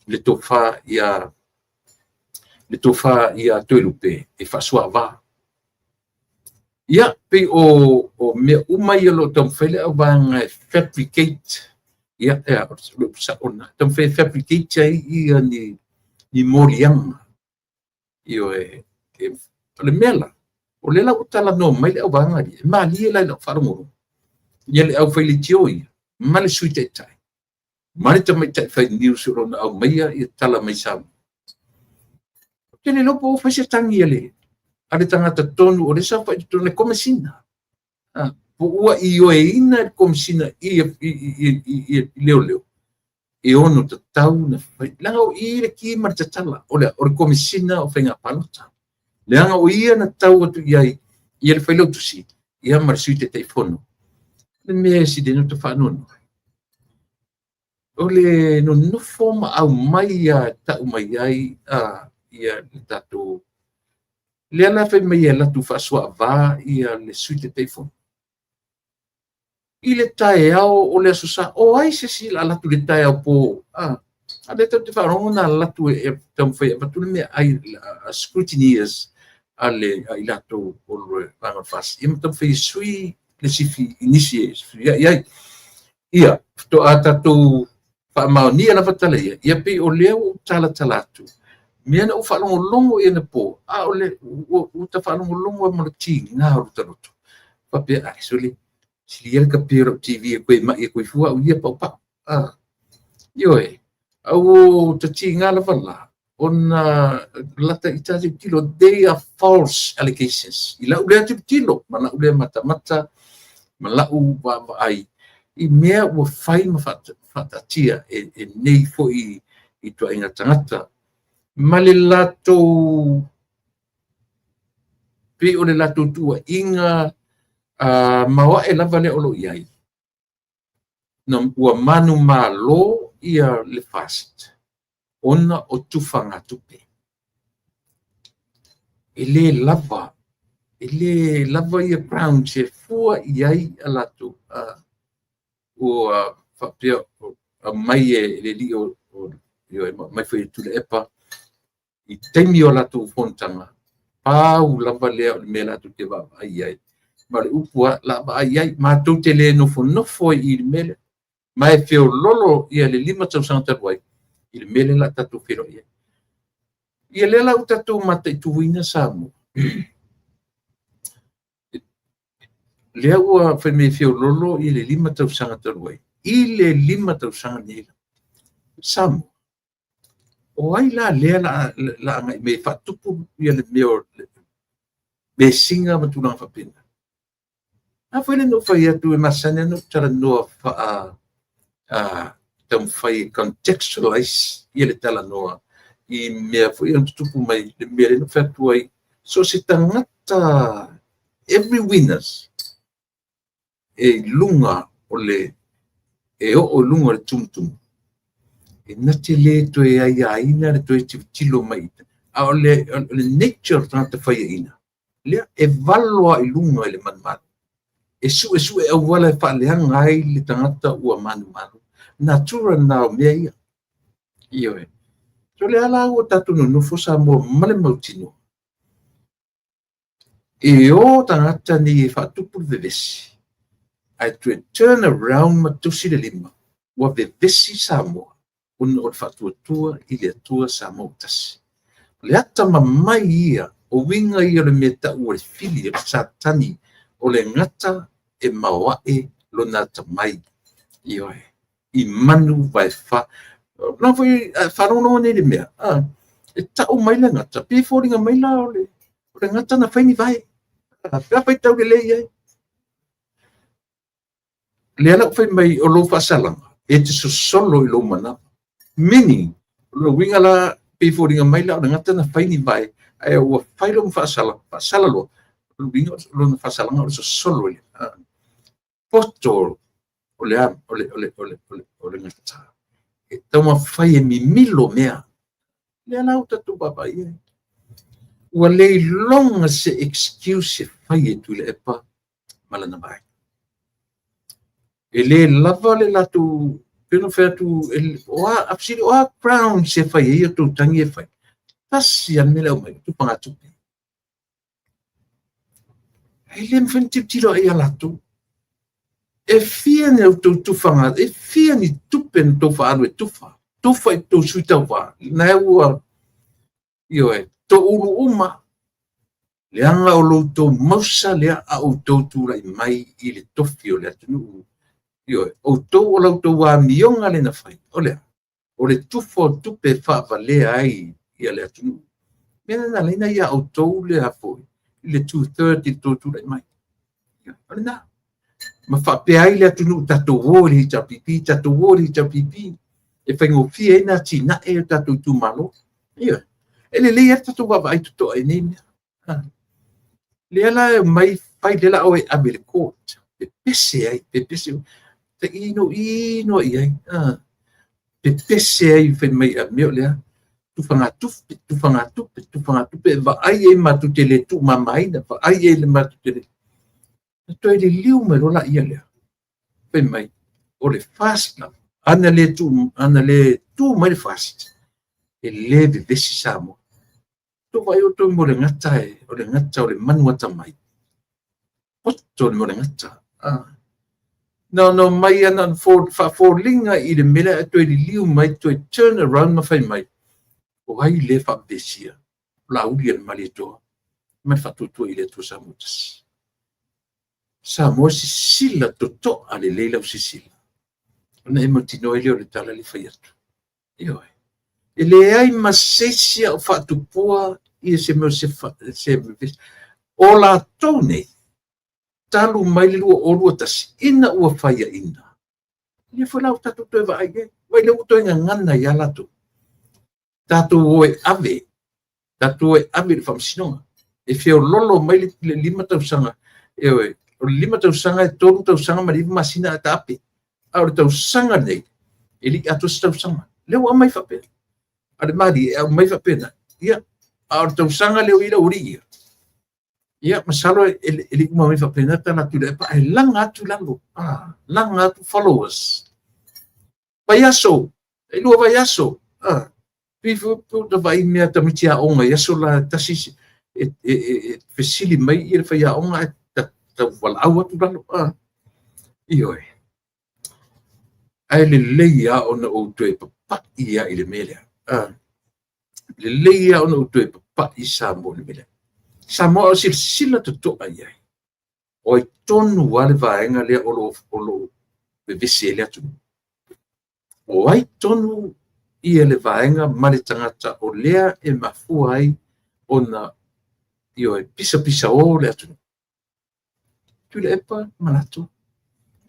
le tofa ia le tofa ia Toelupe e faasuaava. Ia, pei o mea uma ia o lo o taumafai le auvaega e fabricate, ia, o le upu sao lena, taumafai e fabricate ai ia ni moliaga. Ioe, o le mea la, o lea la ua talanoa mai le auvaega ia, e malie la i lau faalogologo, ia le aufaileitio ia ma le Sui Taitai. ma le tamaitai fai news o lo o na aumaia ia tala mai Samoa. Ou te le iloa po ua fai se tagi a le tagata tonu o lea sa fai i totonu le Komesina. Po ua ioeina e le Komesina i leoleo e ono tatau na fai. Leaga o i le ki ma le tatala o le Komesina o Faiga Palota. Leaga o ia na tau atu i ai ia le Failautusi ia ma le Sui Taitaifono. O le mea e sili ai ona ou faanoanoa, o le nonofo ma aumai lava e tau mai ai ia le tatou lea la fai mai e alu atu faasuaava ia le Sui Taitaifono. I le taeao o le Aso Sa, o ai se isi o le a alu atu i le taeao po? A lea tatou te faalogo na alu atu e taumafai e avatu le meaai a scrutineers a i latou o le Vaega o le FAST, ia ma taumafai e sui le sifi i nisi e fesuiai ai. Ia, faatoa tatou faamaonia lava tala ia, ia pei o lea ua ou talatala atu, mea na ou faalogologo i anapo, a o le ua ta faalogologo ai ma le tiga o le loto. Faapea, ai, sole, sili ia le kape o lau TV e koe mai e koe fua au ia paupau. Ioe, a ua ta tiga lava la, ona lata i ta tilotilo, they are false allegations. I lau lea tilotilo, ma lau lea matamata, ma lau vaavaai, i mea ua fai ma faataatia e nei foi ituaiga tagata. Ma le latou, pei o le latou tuuaiga maoae lava lea o lo o i ai, na ua manumalo ia le FAST ona o tufagatupe. E le lava, e le lava ia grounds e fua i ai a latou ua faapea aumai e le alii o aumai foi e Tuilaepa i taimi o latou fonotaga, pau lava lea o le mea latou te vaavaai i ai. Ma o le upu lava, la vaai i ai, matou te le nofonofo i le mea lea. Ma e feololo ia le 5 tausaga talu ai i le mea lea la tatou feiloai ai. Ia lea la ua tatou mataituina Samoa. Lea ua fai mai e feololo i le 5 tausaga talu ai. I le 5 tausaga nei, Samoa, o ai la lea la agai mai e faatupu ia le mea o le vesiga ma tulaga faapena? A foi lea na ou fai atu e masani ona ou talanoa taumafai e contextualize ia le talanoa i mea foi ona tutupu mai le mea lea na ou fai atu ai, so o se tagata, every winners e i luga o le, e oo i luga o le tumutumu, e na te le toe aiaina le toe tilotilo mai, a o le nature o le tagata faiaina, lea e valo lava i luga i le manumanu, e suesue auala e faaleaga ai le tagata ua manumanu. Natura na o mea ia. Ioe. So lea la ua tatou nonofo Samoa ma le mautinoa, e o tagata nei e faatupu le vevesi, ae toe turn around ma tusi le lima, ua vevesi Samoa ona o le faatuatua i le Atua Samoa ua tasi. O le atamamai ia, o uiga ia o le mea tau o le fili, o le Satani, o le gata e maoae lona atamai. Ioe. I manu vaefa. Na foi faalogologo nei i le mea, e tau mai le gata, pei e foliga mai la o le gata na fai ni vae. Pe a faitau lelei ai. Lea la ua fai mai o lou faasalaga e te sosolo i lou manava. Meaning, o le uiga la pei foliga mai la o le gata na fai ni vae, ae ua fai lona faasala, faasala loa. O le uiga o lona faasalaga o le sosolo i le poto o le o le o le o le o le o le gata. E taumafai e mimilo mea. Lea la ua tatou vaavaai ai. Ua le iloga se excuse e fai e Tuilaepa ma lana vaega. E le lava le latou, pei ona fai atu, o a, fesili, o a grounds e fai ai outou tagi e fai? Tasi lava le mea le aumai, o tufagatupe. E le mafai ona tilotilo ai ia latou. E fia ni outou tufaga, e fia ni tupe na outou faaalu e tufa, tufa i tou sui tauva, na ua, ioe, toulu uma, leaga o lo outou mausa lea a outou tulai mai i le tofi o le atunuu. Ioe, outou o la outou amioga lea na fai, o le a? O le tufa o tupe e faavalea ai ia le atunuu. Mea lena na ala ai ona ia outou le a foi, le 2/3 i le tou tulai mai. O lena. Ma faapea ai le atunuu, tatou o i le HRPP, tatou o i le HRPP, e faigofie ai ona atinae o tatou itumalo. Ioe. E lelei lava le tatou vaavaai totoa i nei mea. Lea la e omai fai lea la oe e ave i le court, pepese ai, pepese, taino ino i ai, pepese ai fai mai a mea o lea, tufagatupe, tufagatupe, tufagatupe, e vaai ai matou te le tuumamaina, vaai ai le matou te le... Na toe liliu mai loa laia lea, fai mai, o le FAST lava, ana le tu, ana le tu mai le FAST, e le vevesi Samoa. Tou vaai outou mo le gata, o le gata o le manu atamai. Poto le mo le gata. Na ona omai lava na ona faafoliga i le mea lea ae toe liliu mai, toe turn around ma fai mai, o ai lea e faavevesia? O Laauli a le Malietoa ma le Faatuatua i le Atua Samoa Tasi. Samoa sisila totoa lelei lau sisila. Ona e mautinoa ai lea o le tala lea e fai atu. Ioe. E leai ma se isi a o faatupua ia se mea se, se o latou nei, talu mai le 2021, ina ua faiaina. Lea foi la ua tatou toe vaai i ai. Vaai lea ua toe gagana ia latou. Tatou o e ave, tatou o e ave i le faamasinoga. E feololo mai le 5 tausaga, ioe, o le 5 tausaga e 3 tausaga ma le 9 masina ae taape. A o le tausaga lenei, e le i atoa se tausaga. Lea ua aumai faapea. A le malie e aumai faapena. Ia, a o le tausaga lea ua i lau alii ia. Ia, masalo e le i uma mai faapena tala atu i le epa, ae laga atu i lalo. Laga atu followers. Vaiaso, e 2 vaiaso. Pei foi na vaai mea tamaiti aoga i aso la tasi e fesili mai ia le faiaoga ae tau valaau atu lalo. Ioe. Ae lelei lava ona ou toe papai lava i le mea lea. Lelei lava ona ou toe papai Samoa i le mea lea. Samoa o silasila totoa i ai. O ai tonu lava le vaega lea o lo o vevesi ai le atunuu. O ai tonu ia le vaega ma le tagata o lea e mafua ai ona, ioe, pisapisa o le atunuu. Tuilaepa ma latou.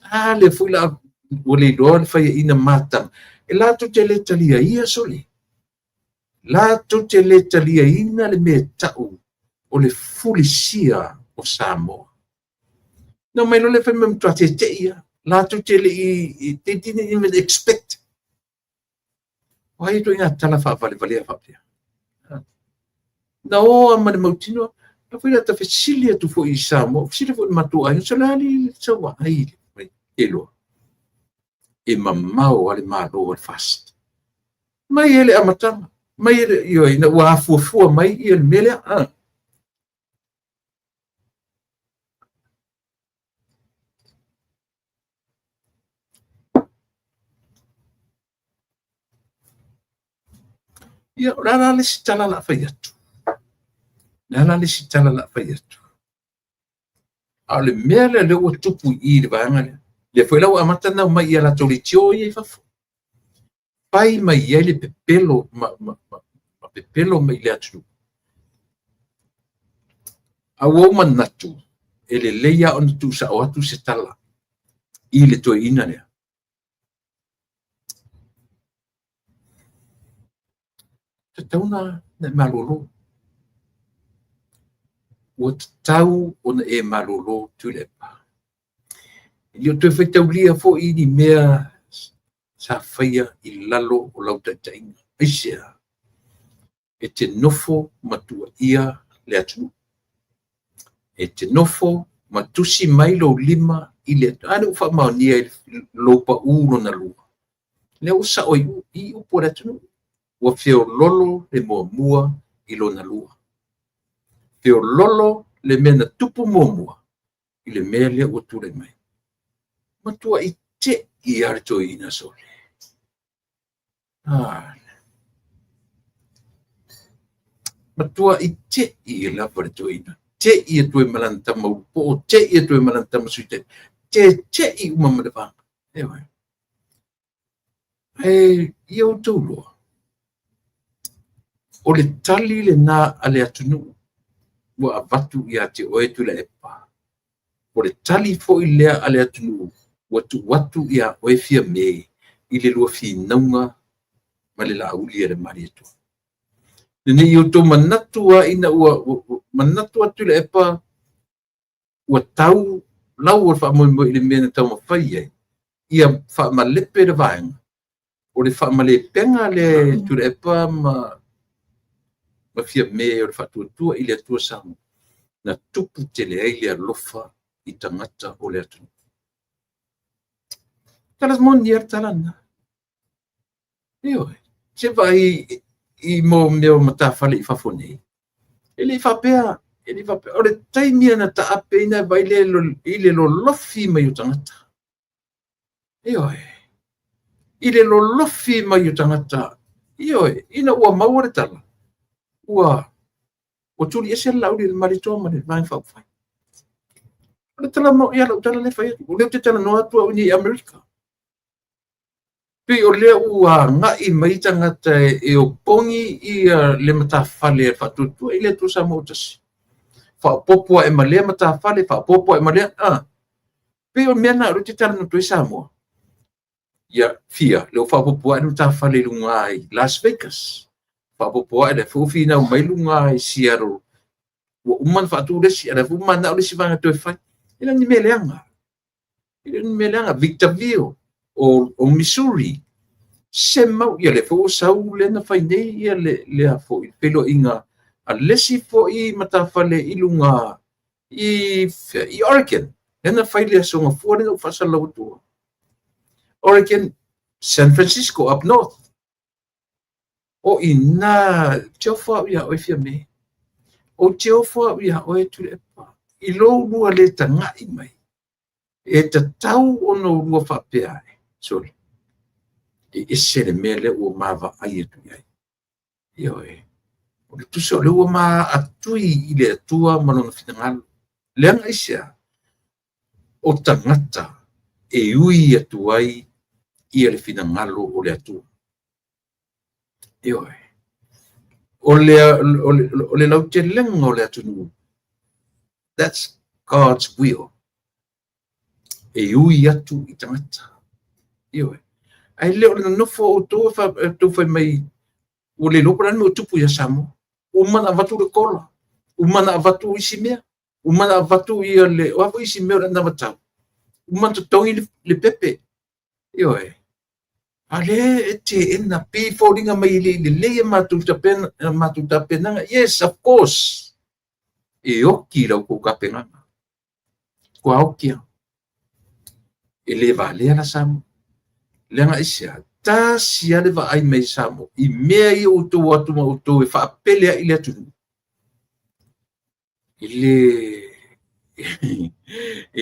A lea foi la ua le iloa le faiaina mataga. E latou te le talia ia sole. Latou te le taliaina le mea e tau o le fulisia o Samoa. Na omai loa lea fai mai matua tetei ia. Latou te le i, they didn't even expect. O ai ituaiga tala faavalevalea faapea? Na o lava ma le mautinoa. Na foi la ta fesili atu foi i Samoa, fesili foi i le matou aiga, so le a le sau vaai mai ke loa. E mamao lava le Malo o le FAST. Mai e le amataga, mai e le, ioe, ina ua afuafua mai ia le mea lea. Ia, o le a la le isi tala o le a fai atu? O le a la le isi tala o le a fai atu? A o le mea lea lea ua tupu i i i le vaega lea, lea foi la ua amata ona omai i a latou leitio ia i fafo. Fai mai ai le pepelo ma pepelo mai i le atunuu. A ua ou manatu, e lelei lava ona tuusao atu se tala i le toeaina lea. Tatau ona e malolo. Ua tatau ona e malolo Tuilaepa. E le o toe faitaulia foi ni mea sa faia i lalo o lau taitaiga. Aisea? E te nofo ma tuuaia le atunuu. E te nofo ma tusi mai lou lima i le atunuu. A lea ua faamaonia i lou pau lona lua. Lea ua sao i upu a le atunuu. Ua feololo le muamua i lona lua. Feololo le mea na tupu muamua i le mea lea ua tulai mai. Matuai tei lava le toeaina sole. Matuai tei lava le toeaina. Tei atu ai ma lana tama ulupoo, tei atu ai ma lana tama Sui Taitai, tetei uma ma le vaega. Ioe. Ae ia outou iloa, o le tali lena a le atunuu ua avatu ia te oe Tuilaepa, o le tali foi lea a le atunuu ua tuu atu ia oe Fiame i le lua finauga ma le Laauli a le Malietoa. Ne i outou manatu lava ina ua manatu lava Tuilaepa ua tau lau o le faamoemoe i le mea na taumafai ai, ia faamalepe le vaega, o le faamalepega lea e Tuilaepa ma Fiame o le Faatuatua i le Atua Samoa, na tupu tele ai le alofa i tagata o le atunuu. Tala moni lava le tala lena. Ioe, se vaai i mea o matafale i fafo nei, e le i faapea, e le i faapea. O le taimi na taapeina vai le i le lolofi mai o tagata. Ioe, i le lolofi mai o tagata. Ioe, ina ua maua le tala, ua tuli ese le Laauli a le Malietoa ma le Vaega Faaupufai. O le tala ia lau tala lea e fai atu, o lea ou te talanoa atu au nei i Amerika. Pei o lea ua agai mai tagata e opogi ia le matafale a le Faatuatua i le Atua Samoa ua tasi. Faaopoopo ae ma lea matafale, faaopoopo ae ma lea. Pei o le mea lena o lea ou te talanoa atu ai Samoa. Ia, fia, lea ua faaopoopo ae le matafale i luga i Las Vegas. Faaopoopo ae lea foi ua finau mai luga i Seattle. Ua uma ona faatu le isi, a o lea foi ua mananao le isi vaega toe fai. E le o ni mea leaga. E le o ni mea leaga. Victorville, o Missouri, se mau, ia lea foi ua sau lea na fai nei ia le foi feiloaiga a le isi foi matafale i luga i Oregon. Lea na fai le Aso Gafua lea na ou faasalalau atua. Oregon, San Francisco, up north. O ina, te ofo au ia oe Fiame. O te ofo au ia oe Tuilaepa. I lou lua le tagai mai, e tatau ona lua faapea ai. Sorry. E ese le mea lea ua maavaai atu i ai. Ioe. O le tusa o lea ua maatui i le Atua ma lona finagalo. Leaga aisea? O tagata e ui atu ai ia le finagalo o le Atua. Ioe. O le lautelega o le atunuu, that's God's will. E ui atu i tagata. Ioe. Ae le o le nonofo o outou e fai mai, ua le iloa po o le a le mea ua tupu ia Samoa. Uma na avatu le kola, uma na avatu isi mea, uma na avatu ia le, o a foi isi mea o le anavatau, uma na totogi le pepe. Ioe. A lea e teena, pei foliga mai e le i lelei a matou tapenaga. Yes, of course. E oki lau kou tapenaga. Kua oki a. E le valea la Samoa. Leaga aisea, tasi lava le vaai mai Samoa i mea ia ua outou atu ma outou e faapele ai le atunuu. E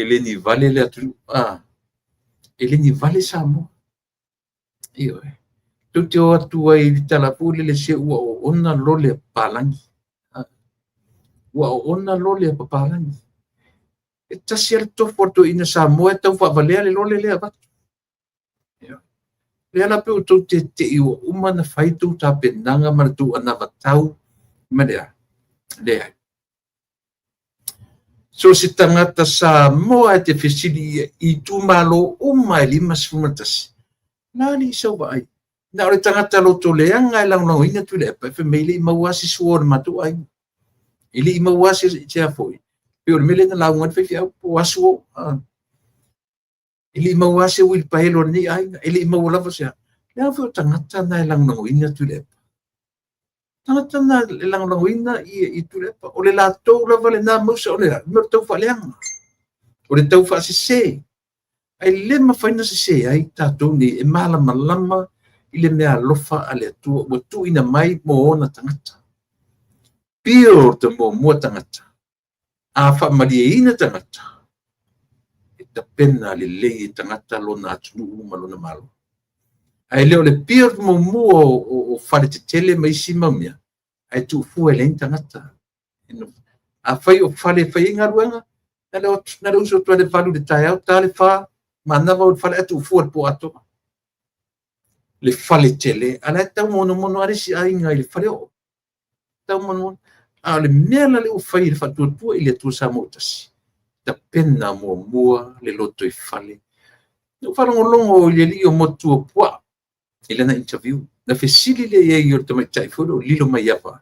le ni vale le atunuu. E le ni vale Samoa. Ioe. Tou te o atu ai i le tala foi lele se ua oona lole a papalagi. Ua oona lole a papalagi. E tasi lava le tofu a le toeaina Samoa e tau faavalea le lole lea avatu. Lea la pe outou tetei ua uma na fai tou tapenaga ma le tou anavatau ma le a? Leai. So se tagata Samoa e te fesili i itumalo uma e 51, na ali i sau vaai. Na o le tagata loto leaga e lagolagoina Tuilaepa, e fai mai e le i maua se sua o le matou aiga. E le i maua se a foi. Pei o le mea lea na lauga ai le faifeau, po o asu o. E le i maua se uilipaelo a lenei aiga. E le i maua lava se a. Leaga foi o tagata na e lagolagoina Tuilaepa. Tagata na e lagolagoina i Tuilaepa. O le latou lava lena mausa o le mea o le tau faaleaga. O le tau faasese. Ae le mafai ona sese ai tatou nei e malamalama i le mea alofa a le Atua ua tuuina mai mo ona tagata. Build muamua tagata. A faamalieina tagata, e tapena lelei e tagata lona atunuu ma lona malo. Ae le o le build muamua o fale tetele ma isi mau mea, ae tuufua e leai ni tagata. A fai o fale e fai ai galuega, na le uso atu ai le 8 i le taeao, ta le 4, Manava o le fale ae tuufua i le po atoa. Le fale tele, a o la e taumonomono lava le isi aiga i le faleoo. Taumonomono. A o le mea la lea ua fai e le Faatuatua i le Atua Samoa ua Tasi, tapena muamua le lotoifale. Na ou faalogologo i le alii o Motuopuaa i lana interview, na fesili lea i ai o le tamaitai foi lea o Lilomaiava,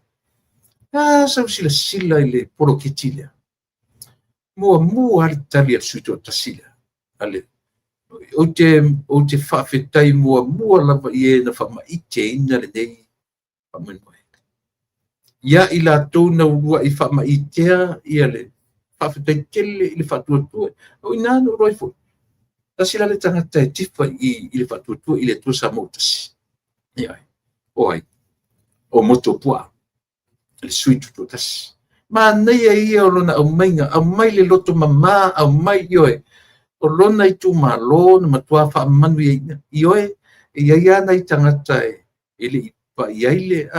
a sau silasila i le poloketi lea? Muamua lava le tali a le sui toatasi lea, ou te faafetai muamua lava i e na faamaiteina lenei faamoemoe. Ia i latou na uluai faamaitea ia le faafetai tele i le faatuatua. O i ina na ou iloa ai foi, tasi la le tagata e tifa i le Faatuatua i le Atua Samoa ua Tasi. Ia, o ai? O Motuopuaa, le sui tutoatasi. Manaia ia o lona aumaiga, aumai le loto mama, aumai, ioe, o lona itumalo na matua faamanuiaina. Ioe, e i ai lava nai tagata e le i pai ai le...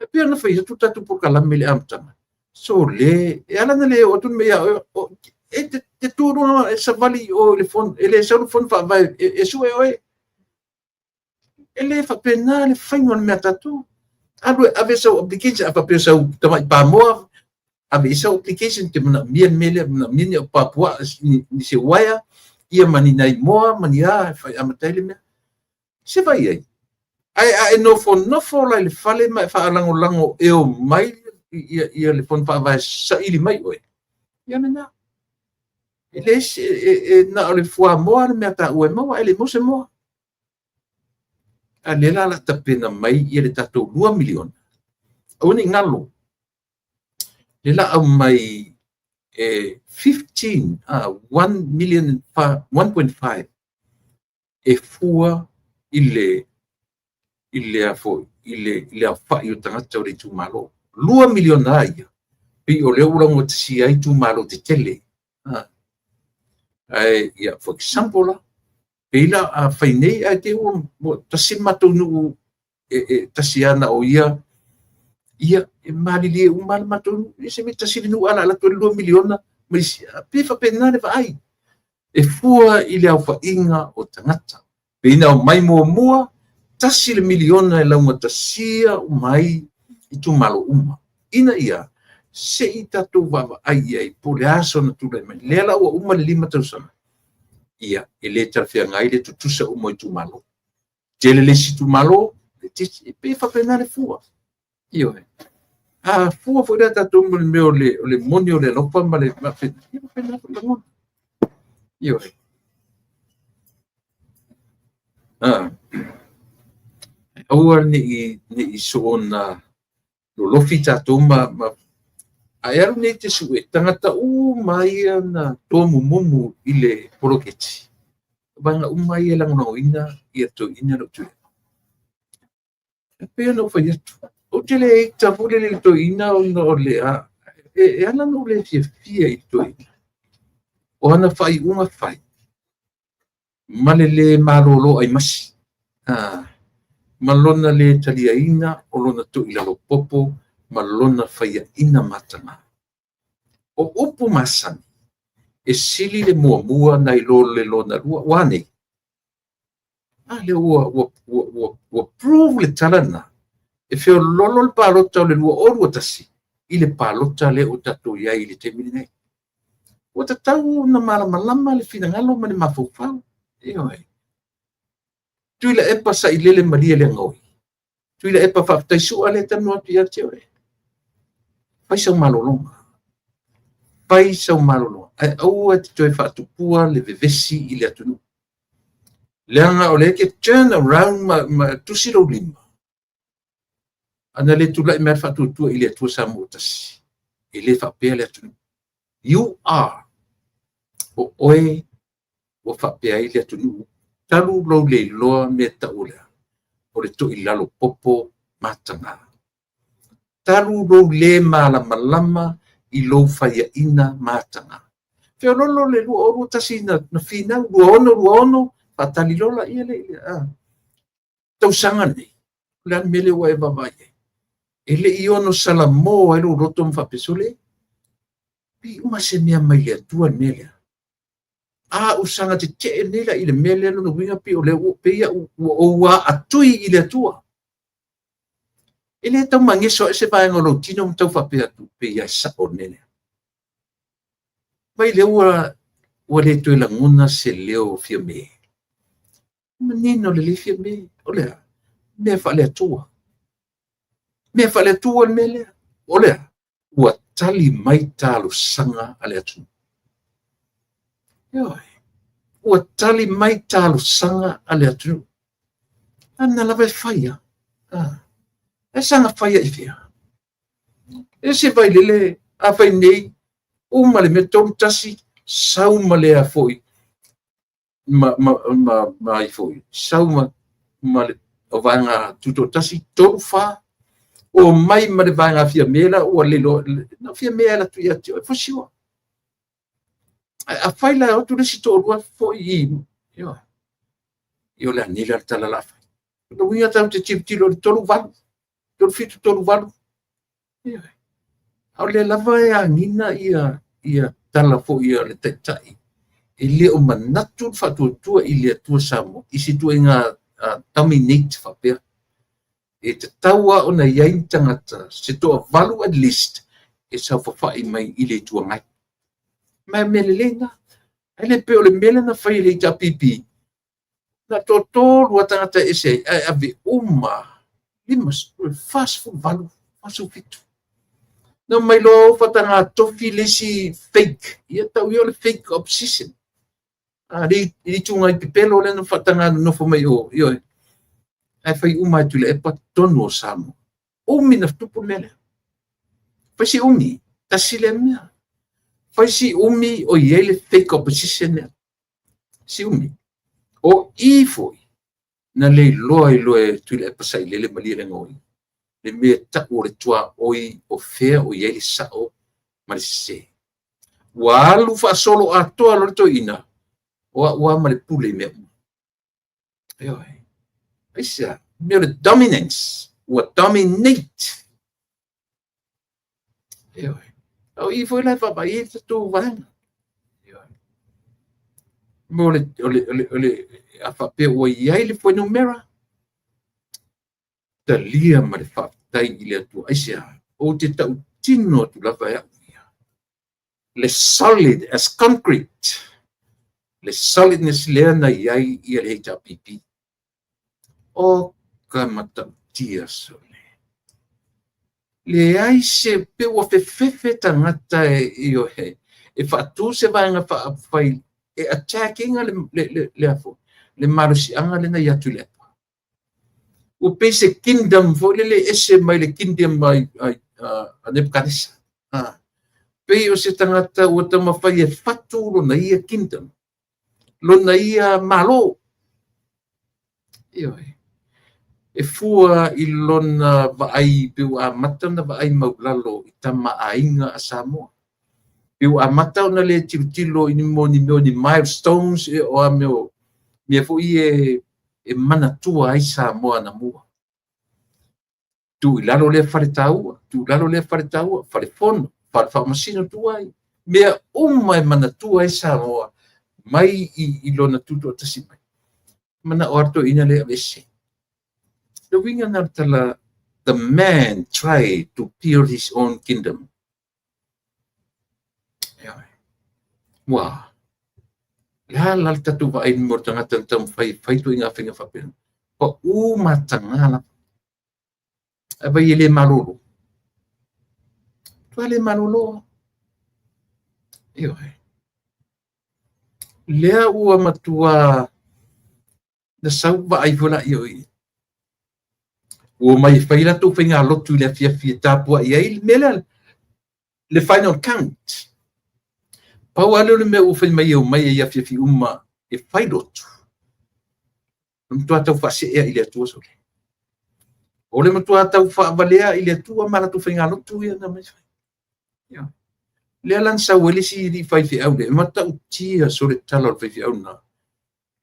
E pei ona fai atu le tatou polokalame i le amataga, sole, e ala ona le oo atu le mea ia oe, e te tu i luga e savali i o i le fono, e le sau le fono faavae e sue oe. E le faapena le faiga o le mea a tatou. Alu e ave sau application, a faapea o sau tamai pamoa, ave i sau application, ou te manaomia le mea lea, manaomia ni au papuaa, ni se uaea, ia ma ni nai moa ma ni a e fai amata ai le mea. Se vaai i ai. Ae a e nofonofo la i le fale ma e faalagolago e omai ia le Fono Faavae saili mai oe, ia lena. E leai e na o le fuamoa le mea taua e maua, ae le maua se moa. A lea la o le a tapena mai ia le tatou $2 miliona. Aua ne i galo, lea la aumai e 15, 1 million, 1.5 e fua i le i le a foi i le i le aofai o tagata o le itumalo. 2 miliona a ia, pei o lea ua laugatasia ai itumalo tetele. Ae ia, for example la, pei la a fai nei ae te ua tasi le matou nuu e tasi lava na o ia, ia e malilie uma le matou nuu, e se mea tasi le nuu ae o le a alu atu ai le 2 miliona ma isi, pei e faapena le vaai. E fua i le aofaiga o tagata. Pei na aumai muamua, $1 miliona e laugatasia uma ai itumalo uma, ina ia se i tatou vaavaai i ai po o le a sona tulai mai. Lea la ua uma le 5 tausaga, ia, e le talafeagai le tutusa uma o itumalo. Tele le isi itumalo, e pei e faapena le fua. Ioe. A fua foi la tatou ma le mea o le moni o le alofa ma le faapena, ia faapena foi lagona. Ioe. Aua ne i soona lolofi tatou ma ae alu nei te sue tagata uma ia na tomumumu i le poloketi. O vaega uma ia e lagolagoina ia toeaiina na ou tuuina. E pei ona ou fai atu, ou te le ita foi lele i le toeaina ona o le a, e ala ona ou le fiafia i le toeaina. O ana faaiuga fai ma le le malolo aimasi, ma lona le taliaina o lona toilalopopo ma lona faiaina mataga. O upu masani, e sili le muamua nai lo le lona lua. Ua a nei? A lea ua prove le tala lena, e feololo le palota o le 2021 i le palota lea ua tatou i ai i le taimi lenei. Ua tatau ona malamalama le finagalo ma le mafaufau. Ioe. Tuilaepa sailele malie le gaoi. Tuilaepa faafetai sua lea e talanoa atu ia te oe. Fai sau malologa. Fai sau malologa. Ae aua e te toe faatupua le vevesi i le atunuu. Leaga o lea e te turn around ma tusi lou lima. Ana le tulai mai le Faatuatua i le Atua Samoa Tasi, e le faapea le atunuu. You are, o oe ua faapea ai le atunuu, talu lou le iloa mea tau o le a, o le toilalo popo mataga. Talu lou le malamalama i lou faiaina mataga. Feololo le 2021 na finau, 26 26, faatali lola ia le tausaga lenei. O le a le mea lea ua e vaavaai ai? E le i ono salamo ai lou loto ma faapea, sole, pei uma se mea mai le Atua le mea lea. A ou saga tetee nei la i le mea lea, lona uiga pei o lea ua pei ua ou aatui i le Atua. E le tau mageso ai se vaega o lou tino ma tau faapea atu, pei lava e sao le mea lea. Mai lea ua le toe lagona se leo o Fiame. Manino lelei Fiame, o le a? Mea faale-Atua. Mea faale-Atua le mea lea. O le a? Ua tali mai talosaga a le atunuu. Ioe. Ua tali mai talosaga a le atunuu. Ana lava e fai a. Ah. E saga fai i fea? E se vailele a fai nei, uma le mea 3-1, sau ma le a foi, ma ai foi, sau ma le vaega tutoatasi, 3-4, o mai ma le vaega Fiame la ua le iloa, na Fiame ala atu ia te oe, for sure. A fai la o atu le isi toalua foi i, ioe, i o le a nei la le tala la fai. O le uiga tatou te tilotilo i le 3-8, 3-7, 3-8, ioe. A o lea lava e agiga ia tala foi a le taitai e le o manatu le faatuatua i le Atua Samoa i se ituaiga dominate faapea. E tatau lava ona i ai ni tagata se toavalu at least e saofafai mai i le Itu Agai. Ma e mea lelei lena. Ae le pei o le mea lea na fai e le HRPP, na toatolu lava tagata e ese ai, ae ave uma 48, 47. Na omai loa faataga tofi le isi fake, ia tau ia o le fake opposition. A le Itu Agai pepelo lea na faataga nonofo mai o, ioe. Ae fai uma atu i le epa totonu o Samoa. Umi na tupu le mea lea. Fai si umi, tasi lea mea. Fai si umi o i ai le fake opposition lea. Si umi. O i foi, na le iloa ai loa e Tuilaepa Sailele Malielegaoi le mea tau o le tuaoi o fea o i ai le sao ma le sese. Ua alu faasolo atoa loa le toeaina, o au lava ma le pule i mea uma. Ioe. Aisea? Mea o le dominance. Ua dominate. Ioe. O i foi la e vaavaai ai le tatou vaega. Ioe. Mo le, o le, o le, o le, a faapea ua i ai le fuainumera, talia ma le faafetai i le Atua. Aisea? Ou te tautino atu lava e au ia. Le solid as concrete. Le solidness lea na i ai ia le HRPP. O ka matautia sole. Leai se pe ua fefefe tagata e, ioe, e faatu se vaega faaupufai e attack ina le malosiaga lena ia Tuilaepa. Ua pei se kingdom foi lele ese mai le kingdom ai a Nebuchadnezzar. Pei o se tagata ua taumafai e fatu lona ia kingdom, lona ia malo. Ioe. E fua i lona vaai pe ua amata ona vaai maulalo i tamaaiga a Samoa. Pe ua amata ona le tilotilo i ni mea o ni milestones e o a mea o mea foi e manatua ai Samoa anamua. Tuu i lalo lea fale taua, tuu i lalo lea fale taua, fale fono, fale faamasino tuai. Mea uma e manatua ai Samoa mai i lona tutoatasi mai. Manao lava le toeaina lea e aveese. Le uiga lena o le tala, the man tried to build his own kingdom. Ioe. Ua, le a la le tatou vaai mo le tagata na taumafai e fai ituaiga faiga faapena. Pau mataga lava. Ae vai e le malolo. Tua le malolo. Ioe. Lea ua matua na sau vaai foi la i oi. Ua mai e fai latou faigalotu i le afiafi e tapuai ai le mea lea, le final count. Pau lava lea o le mea ua fai mai e omai ai afiafi uma e fai lotu. O le matua tau faasee i le Atua sole. O le matua tau faavalea i le Atua ma latou faigalotu ia na mai fai. Ia. Lea la na sau ai le isi alii faifeau lea, e matautia sole tala o le faifeau lena.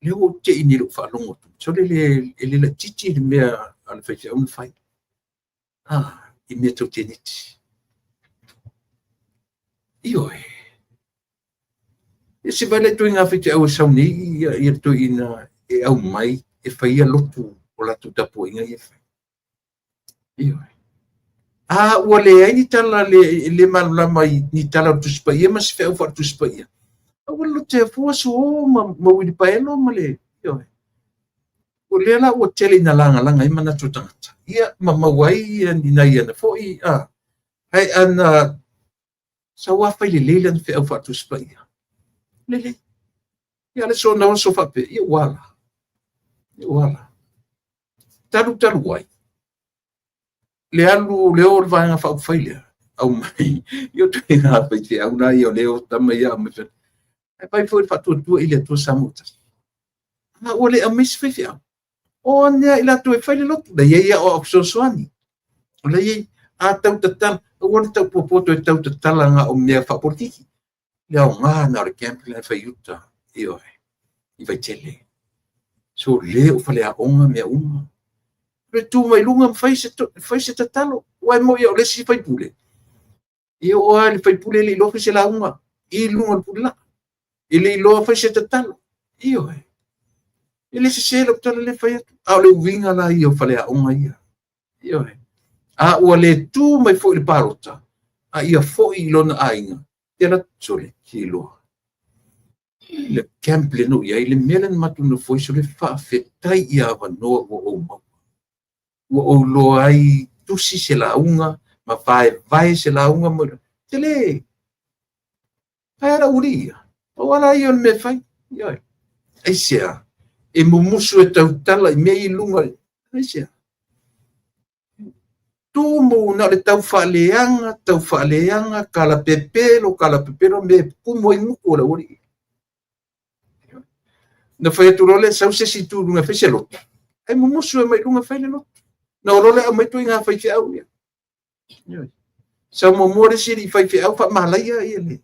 Lea ua ou tei nei i lou faalogo atu. Sole le, e le laitiiti le mea a le faifeau na fai. Ah, i mea tau teneti. Ioe. Ia se vaai la i ituaiga faifeau e sau nei ia toeaiina e aumai e faia lotu o latou tapuaiga ia e fai. Ioe. A ua leai ni tala le, le malamalama i ni tala o le Tusi Paia ma se feau faale-Tusi Paia, aua le lotea fua suo ma uilipaelo ma le, ioe. O lea la ua tele ina lagalaga ai manatu o tagata, ia ma maua ai ia ni nai ana foi, a, ae ana sau lava fai lelei lana feau faale-Tusi Paia. Lelei. Ia le aso na oso faapea, ia ua ala. Ia ua ala. Talu talu ai, le alu le o le Vaega Faaupufai lea, aumai, ia o ituaiga faifeau la ia o lea o tama ia aumai. Ae vaai foi i le Faatuatua i le Atua Samoa Tasi. A ua le aumai se faifeau, o ane lava i latou e fai le lotu. La i ai aoao fesoasoani. O la i ai, a tau tatala, aua le tau popoto e tau tatala na o mea faapolitiki. Le aoga na o le camp lea fai i uta, ioe, i Vaitele. So le o faleaoga mea uma. Le tu mai luga ma fai se tatalo. Aua e moni o le isi faipule, e oo lava i le faipule e le iloa fai se lauga i luga o le pulelaa. E le iloa fai se tatalo. Ioe. E le sese lau tala lea e fai atu. A o le uiga la ia o faleaoga ia. Ioe. A ua le tu mai foi i le palota, a ia foi i lona aiga, te alu atu sole, kiloa. Le camp le no i ai, le mea lea na matou nofo ai, sole, faafetai i avanoa ua ou maua. Ua ou iloa ai tusi se lauga, ma vaevae se lauga mo le tele. Ae ala uli ia. O ala ia o le mea e fai. Ioe. Aisea? E mumusu e tautala i mea i luga. Aisea? Tumu na o le tau faaleaga, tau faaleaga, kalapepelo, kalapepelo, mea e tumu ai gutu o le aualii. Na fai atu loa lea, sau se isi tu i luga e fai se lotu. Ae mumusu e mai luga fai le lotu. Na o loa lea aumai ituaiga faifeau ia. Sau muamua le isi alii faifeau faamalaia ia le.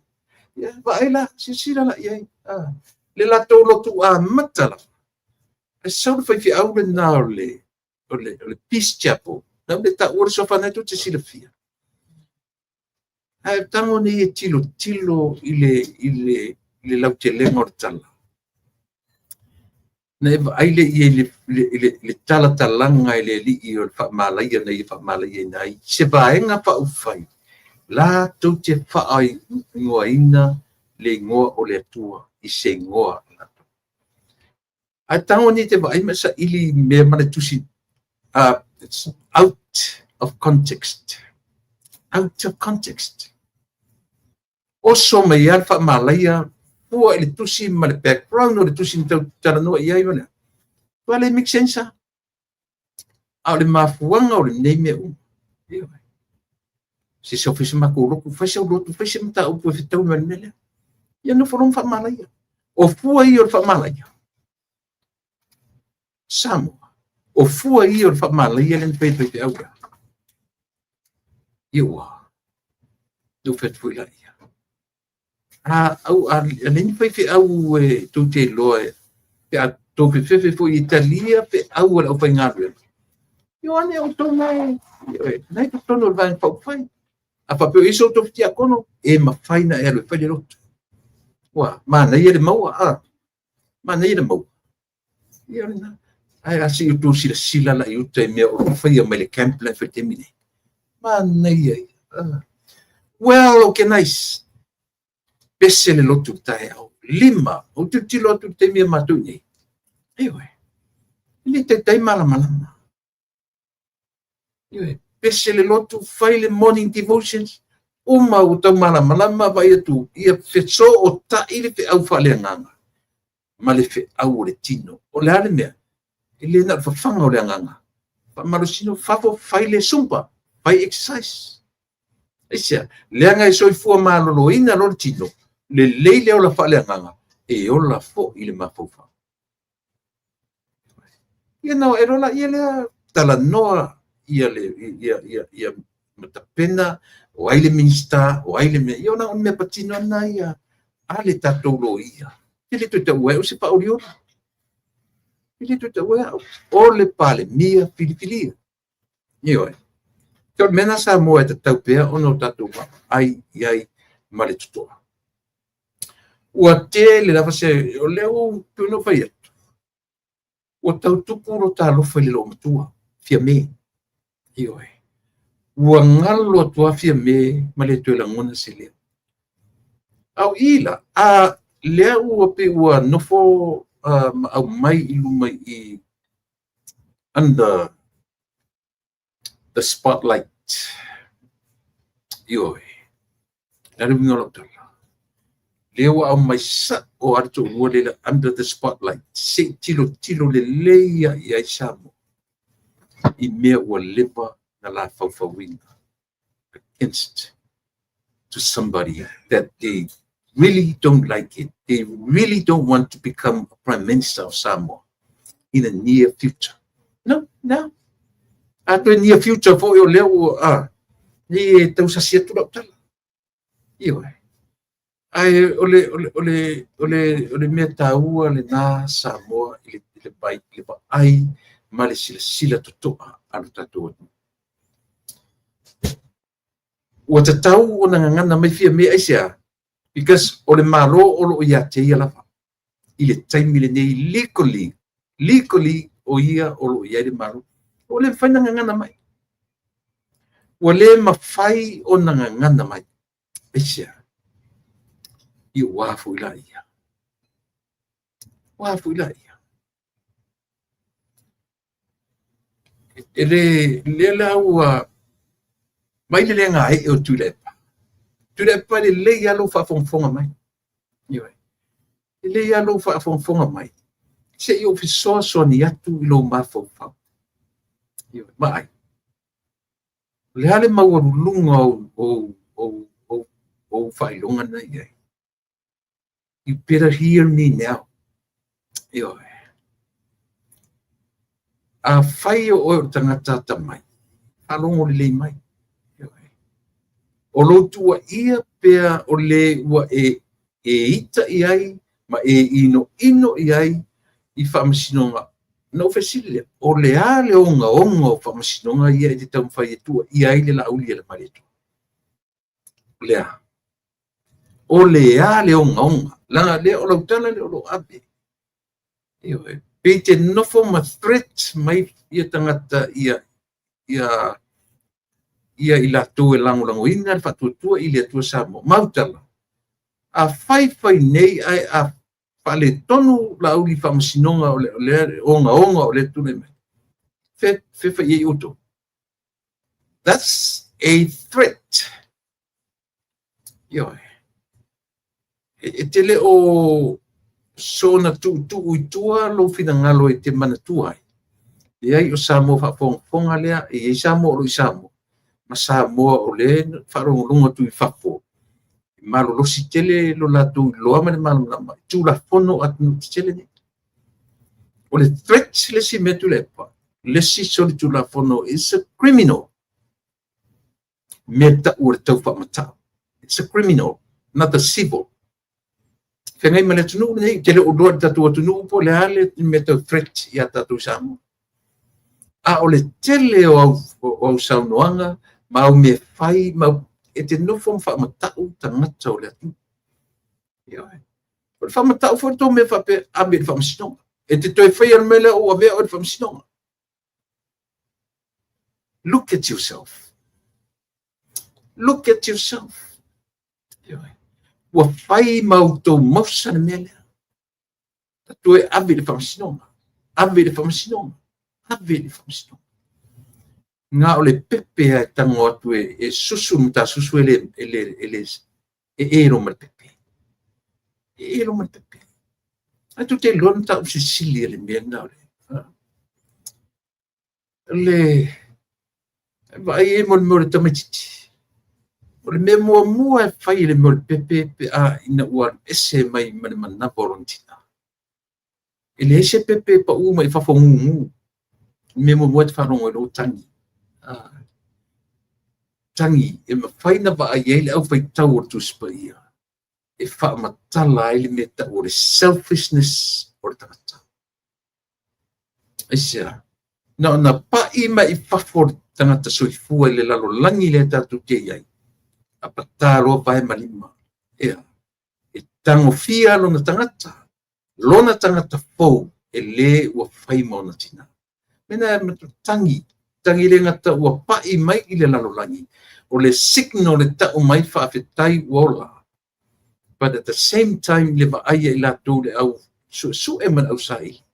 Ia, vaai la, silasila la i ai. Ah, le latou lotu amata lava. Ae sau le faifeau lena o le Peace Chapel. Na le taua le suafa na tou te silafia. Ae tago nei e tilotilo i le lautelega o le tala. Na e vaai lea i ai i le talatalaga e le alii o le faamalaia na ia faamalaia ai se Vaega Faaupufai latou te faaigoaina le igoa o le Atua i se igoa. Ae tago nei te vaai ma saili mea ma le tusi, it's out of context. Out of context. Oso mai lava le faamalaia fua i le tusi ma le background o le tusi na tau talanoa i ai ma le. Ua le make sense. A o le mafuaga o lenei mea uma. Se se fai se matou lotu, fai sau lotu, fai se mataupu e fetaui ma le mea lea. Ia nofo loa ma faamalaia. O fua ia o le faamalaia. Samoa. O fua ia o le faamalaia lea na fai e faifeau lea. Ia ua. Na ou fai atu foi laia. A, au, a, a le ni faifeau e tou te iloa e, pe a tou fefefe foi e talia feau a le aufaigaluega. Ia o ane outou na e totonu o le Vaega Faaupufai. A faapea o i ai so outou fitiakono, e mafai na e alu e fai le lotu. Ua manaia le maua, a. Manaia le maua. Ia o lena. Ae a se i outou silasila la i uta i mea o lo o faia mai le camp la e fai taimi nei. Manaia ia. Ah. Well, okay, nice. Pese le lotu i le taeao. 5. Ou tilotilo atu i le taimi a matou nei. Ioe. E le taitai malamalama. Ioe. Pese le lotu, fai le morning devotions, uma ua tau malamalama, vaai atu, ia fesootai le feau faaleagaga ma le feau o le tino. O le a le mea? E le na o le fafaga o le agaga. Faamalosino, fafo, fai le zumba, fai exercise. Aisea? Leaga e soifua maloloina loa le tino, lelei le ola faaleagaga, e ola foi le mafaufau. Ia na e lola ia lea talanoa ia le ia ia ia matapena o ai le Minista, o ai le mea. Ia ona o le mea patino ana ia a le tatou loia. E le toe taua e au se faaolioli. E le toe taua e au. O le Palemia filifilia. Ioe. O le mea na Samoa e tatau pea ona o tatou vaai i ai ma le totoa. Ua tele lava se o lea ua pei ona ou fai atu, ua tau tupu lo ta alofa i le loomatua Fiame. Ioe. Ua galo atu lava Fiame ma le toe lagona se leo. A o i la, a lea ua pei ua nofo ma aumai i luma i under the spotlight. Ioe. Le a le uiga o lau tala? Lea ua aumai sao lava le toalua lea under the spotlight, se i tilotilo lelei lava i ai Samoa i mea ua leva na lafaufauina against to somebody that they really don't like it. They really don't want to become a prime minister of Samoa in the near future. No, no. A toe near future foi o lea ua ni e tausasi atu lau tala. Ioe. Ae o le mea taua lena Samoa i le vaai ma le silasila totoa a lo tatou atunuu. Ua tatau ona gagana mai Fiame aisea? Because o le Malo o loo ia te ia lava. I le taimi lenei legally o ia o loo i ai le Malo. Ua le mafai ona gagana mai. Ua le mafai ona gagana mai. Aisea? I ua foi la ia. Ua foi la ia. E le lea la ua mai le le gaee o Tuilaepa. Tuilaepa, lelei lava lou faafogafoga mai. Ioe. Lelei lava lou faafogafoga mai. Se i ou fesoasoani atu i lou mafaufau. Ioe. Vaai. O le a le maualuluga o faailoga na i ai? You better hear me now. Ioe. A fai o oe o le tagata atamai, faalogo lelei mai. Ioe. O lou tuuaia pea o le ua e ita i ai ma e ino ino i ai i faamasinoga. Na ou fesili lea, o le a le ogaoga o faamasinoga ia e te taumafai e tuuaia ai le Laaulialemalietoa? O le a? O le a le ogaoga? Leaga lea o lau tala lea o lo o ave. Ioe. Pe te nofo ma threat mai ia tagata ia i latou e lagolagoina le Faatuatua i le Atua Samoa. Mautala, a fai fai nei ae a faaletonu Laauli faamasinoga o le ogaoga o le tulai mai. Fe fe fai ai outou. That's a threat. Ioe. E te le o sona tuutuu i tua lou finagalo e te manatua ai. Leai, o Samoa faafogafoga lea, e i ai Samoa o lo i Samoa, ma Samoa o le faalogologo atu i fafo. E malolosi tele lo latou iloa ma le malamalama i Tulafono a atunuu tetele nei. O le threat le isi mea Tuilaepa, le isi solitulafono is a criminal. Mea tau o le tau faamatau. It's a criminal, not a civil. Feagai ma le atunuu lenei, te le o iloa i le tatou atunuu po o le a le mea tau threat ia tatou i Samoa. A o le tele o au saunoaga ma au mea fai ma e te nofo ma faamatau tagata o le atunuu. Ioe. O le faamatau foi le tou mea faapea ave i le faamasinoga. E te toe faia le mea lea ua avea oe i le faamasinoga. Look at yourself. Look at yourself. Ioe. Ua fai ma outou mausa le mea lea. Toe ave i le faamasinoga. Ave i le faamasinoga. Ave i le faamasinoga. Na o le pepe e tago atu e susu ma tasusu e le e elo ma le pepe. E elo ma le pepe. Ai tu te iloa na tau sisili e le mea na o le. Le vaai e mo le mea o le tamaitiiti. O le mea muamua e fai e le mea o le pepe pe a ina ua ese mai ma le manava o lona tina. E leai se pepe e pau mai i fafo gugu. O le mea muamua e te faalogo i lou tagi. Tagi e mafai na vaai ai le aufaitau o le Tusi Paia e faamatala ai le mea tau o le selfishness o le tagata. Aisea? Na ona pai mai i fafo le tagata soifua i le lalolagi lea tatou te i ai. A patā loa vae ma lima. Ea, e Tagofia lona tagata, lona tagata fou e lē ua fai ma ona tinā. Mea na tagi, tagi le gata ua pa'i mai i le lalolagi, o le signal le ta'u mai faafetai ua ola. But at the same time le vaai ia i latou le au su'esu'e ma le au saili,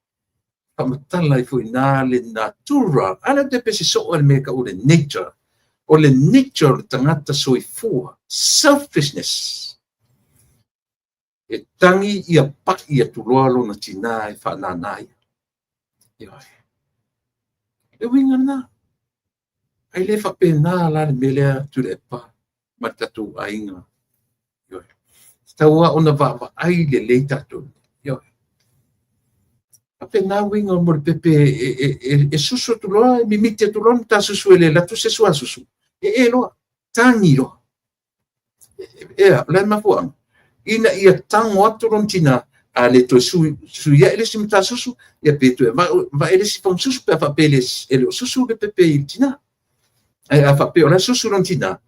faamatala ai foi iná le natura, a lea ou te pese soo i le mea e ta'u o le nature, o le nature o le tagata soifua, selfishness. E tagi ia pa'i atu loa lona tinā e faanānā ia. Ioe. Le uiga lena. Ae le faapena la le mea lea Tuilaepa ma le tatou aiga. Ioe. Tatau lava ona vaavaai lelei tatou. Ioe. Faapena uiga mo le pepe e susu atu loa, e mimiti atu loa ta susu e le alu atu se suasusu. E loa, tagi loa. Ea, o le a le mafuaaga? Ina ia tago atu lona tinā, a le toe sui ae le isi matasusu, ia pe toe vae le isi fagasusu pe a faapea e le o susu le pepe i le tinā. Ae a faapea o la e susu lona tinā,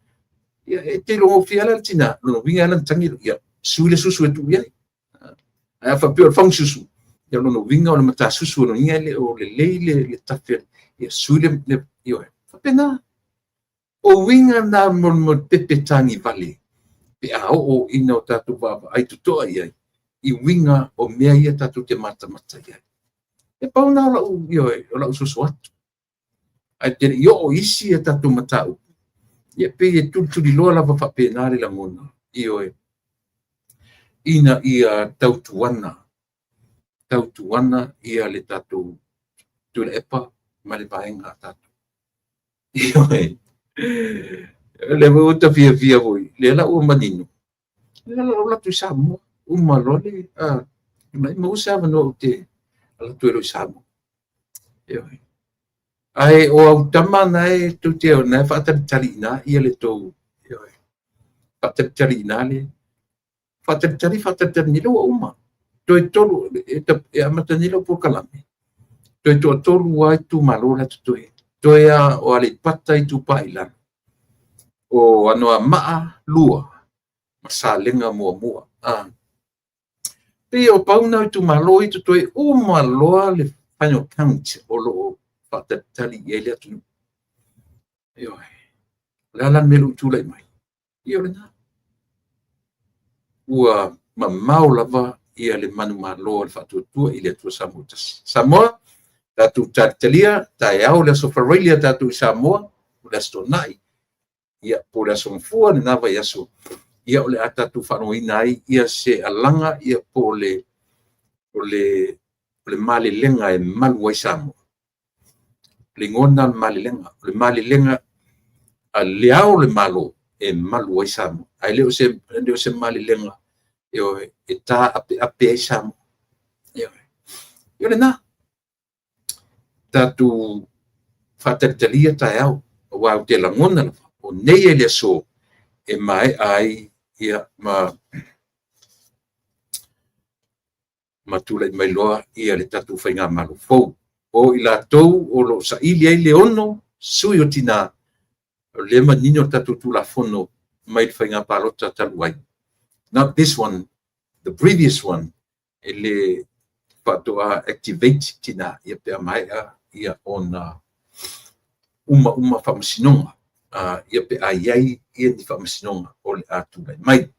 ia e te iloa gofie lava la le tinā, lona uiga e ala ona tagi, ia sui le susu e tuu i ai. Ae a faapea o le fagasusu, ia lona uiga o le matasusu, lona uiga e le o lelei le tafe, ia sui le, ioe, faapena. O uiga na mo le pepe tagivale pe a oo ina o tatou vaavaai totoa i ai i uiga o mea ia tatou te matamata i ai. E pau na o lau, ioe, o lau soso atu. Ae te le i oo i isi a tatou mataupu, ia pei e tulituliloa lava faapena le lagona, ioe, ina ia tautuana, tautuana ia le tatou Tuilaepa ma le vaega a tatou. Ioe. O lea foi ua ta fiafia foi, lea la ua manino, lea la ua alu atu i Samoa, uma loa le, mai maua se avanoa ou te alu atu ai loa i Samoa. Ioe. Ae o au tama na e tou te, na e faatalitali i ina ia le tou, ioe, faatalitali i ina le, faatalitali, faatalitali nei la ua uma. Toe tolu, e amata nei lau polokalame, toe toatolu lava itumalo la e totoe. Toe lava o Aleipata Itupa i Lalo, o Anoamaa 2 ma Salega 1. Pei o pau na o itumalo ia totoe, uma loa le final count o lo o faatalitali i ai le atunuu. Ioe. O le a la le mea ua tulai mai? Ia o lena. Ua mamao lava ia le manumalo a le Faatuatua i le Atua Samoa tasi. Samoa, tatou talitalia, taeao le aso Faraile a tatou i Samoa, o le aso Toonai, ia po o le aso Gafua lena vaiaso, ia o le a tatou faalogoina ai ia se alaga ia po o le malelega e malu ai Samoa. O le igoa lena o le malelega, o le malelega a le Ao o le Malo e malu ai Samoa. Ae le o se malelega e taapeape ai Samoa. Ioe. O lena. Tatou faatalitalia taeao, aua ou te lagona lava, o nei e le aso e maea ai ia ma tulai mai loa ia le tatou faigamalo fou. O i latou o lo o saili ai le 6 sui o tinā, o lea manino le tatou Tulafono mai le faiga palota talu ai. Not this one, the previous one, e le faatoa activate tinā, ia pe a maea ia ona uma faamasinoga, ia pe a i ai ia ni faamasinoga o le a tulai mai.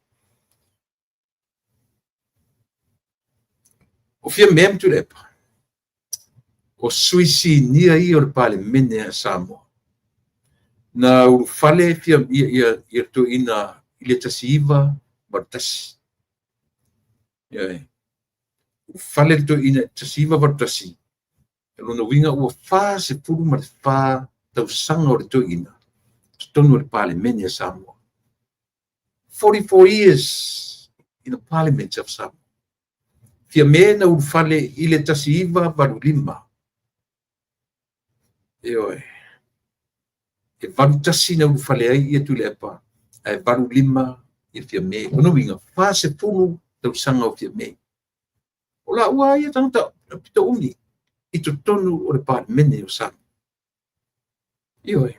O Fiame ma Tuilaepa, o sui sinia ia o le Palemene a Samoa. Na ulufale fia ia toeaina i le 1981. Ioe. Ulufale le toeaina i le 1981, lona uiga ua 44 tausaga o le toeaina totonu o le Palemene a Samoa. 44 years in the Parliament of Samoa. Fiame na ulufale i le 1985. Ioe. E 81 na ulufale ai ia Tuilaepa, ae 85 ia Fiame. Lona uiga, 40 tausaga o Fiame. O laua ia tagata pito umi i totonu o le Palemene o Samoa. Ioe.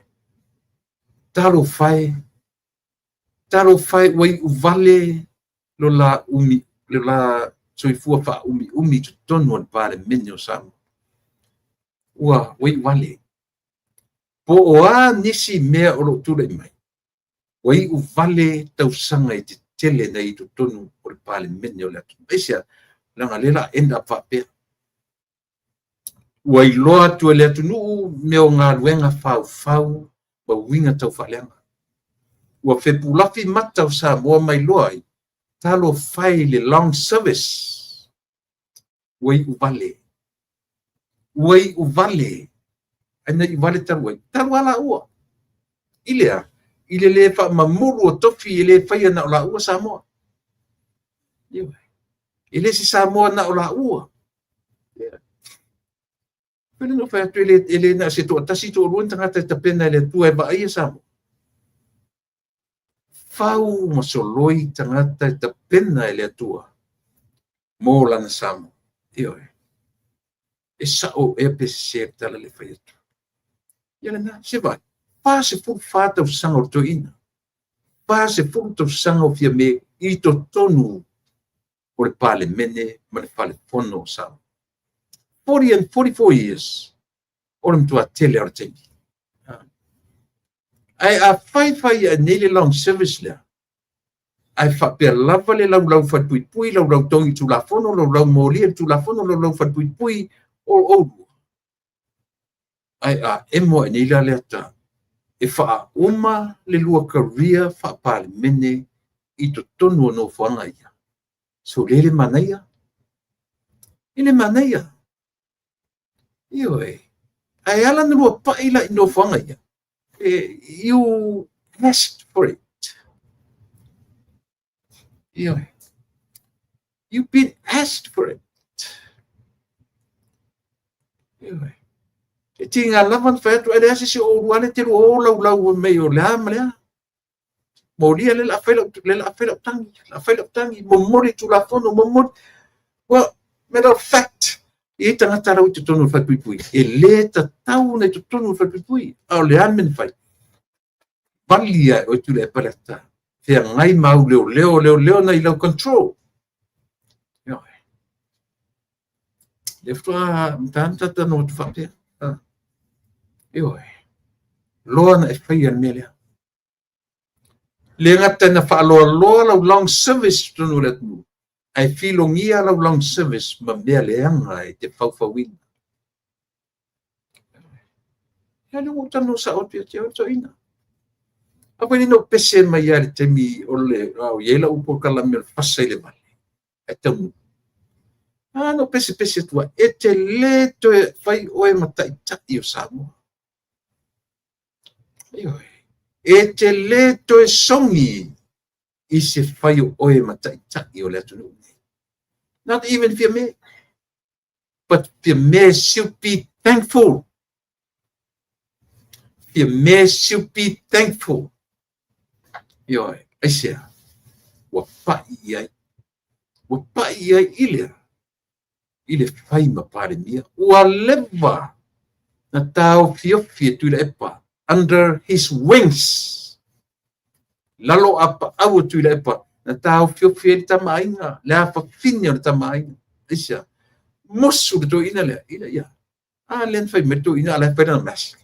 Talofa e, talofa e ua iuvale lo la umi, le la soifua faaumiumi i totonu o le Palemene o Samoa. Ua iu vale. Po o a nisi mea o lo o tulai mai, ua iu vale tausaga e tetele nei i totonu o le Palemene o le atunuu. Aisea? Leaga o lea o le a end up faapea. Ua iloa atu e le atunuu mea o galuega faufau ma uiga taufaaleaga. Ua fepulafi mata o Samoa ma iloa ai, talofa e i le long service, ua iu vale. Ua iu vale. Ae na iu vale talu ai? Talu lava laua. I le a? I le le faamamulu o tofi e le faia na o laua Samoa. E le se Samoa na o laua. Pele na fai atu e le na se toatasi toalua ni tagata e tapena e le Atua e vaaia Samoa. Fau ma soloi tagata e tapena e le Atua mo lana Samoa. Ioe. E sao ea pe sese le tala le fai atu. Ia lena, se vai, 44 tausaga o le toeaina. 40 tausaga o Fiame i totonu o le Palemene ma le Fale Fono o Samoa. 40 and 44 years o le matua tele o le taimi. Ae a fai fai ae nei le long service lea, ae faapea lava le laulau falepuipui, laulau togi tulafono, laulau molia i le tulafono, laulau falepuipui o oulua. Ae a emo ae nei la le ata e faauma le lua career faa-Palemene i totonu o nofoaga ia. So le le manaia. E le manaia. Ioe. Ae ala na lua pai la i nofoaga ia. You asked for it. Ioe. You've been asked for it. Ioe. E tiga lava na fai atu, e leai se isi o oulua le te lua o laulau mai o le a ma le a. Molia le la fai lau, le la fai lau tangi, la fai lau tangi, momoli tulafono, momoli. Well, matter of fact, e i tagata rau i totonu o le falepuipui. E le tatau ona i totonu o le falepuipui. A o le a le mea na fai? Vali ae oe Tuilaepa le ata. Feagai ma au leoleo, leoleo na i lau control. Ioe. Le faatoa matata tata no atu faapea. Ioe. Loa na e faia le mea lea. Le gata na faaloaloa lau long service i totonu o le atunuu, ae filogia lau long service ma mea leaga e te faufauina. Ia lea ua ou talanoa sao atu ia te oe, toeaina. A foi le na ou pese mai lava i le taimi o le, a o i ai lau polokalame o le fasa i le vale, ae taunuu. A na ou pese pese atu ai, e te le toe fai oe ma taitai o Samoa. Ioe. E te le toe sogi i se fai o oe ma taitai o le atunuu nei. Not even Fiame. But Fiame should be thankful. Fiame should be thankful. Ioe, aisea, ua pai i ai. Ua pai i ai i le, i le fai ma Palemia. Ua leva na taofiofi e Tuilaepa under his wings. Lalo a paau o Tuilaepa na taofiofi ai le tamaaiga, le afafine o le tamaaiga. Aisea, mosu le toeaina lea, ina ia. A lea na fai mai le toeaina, a la e fai lana mask.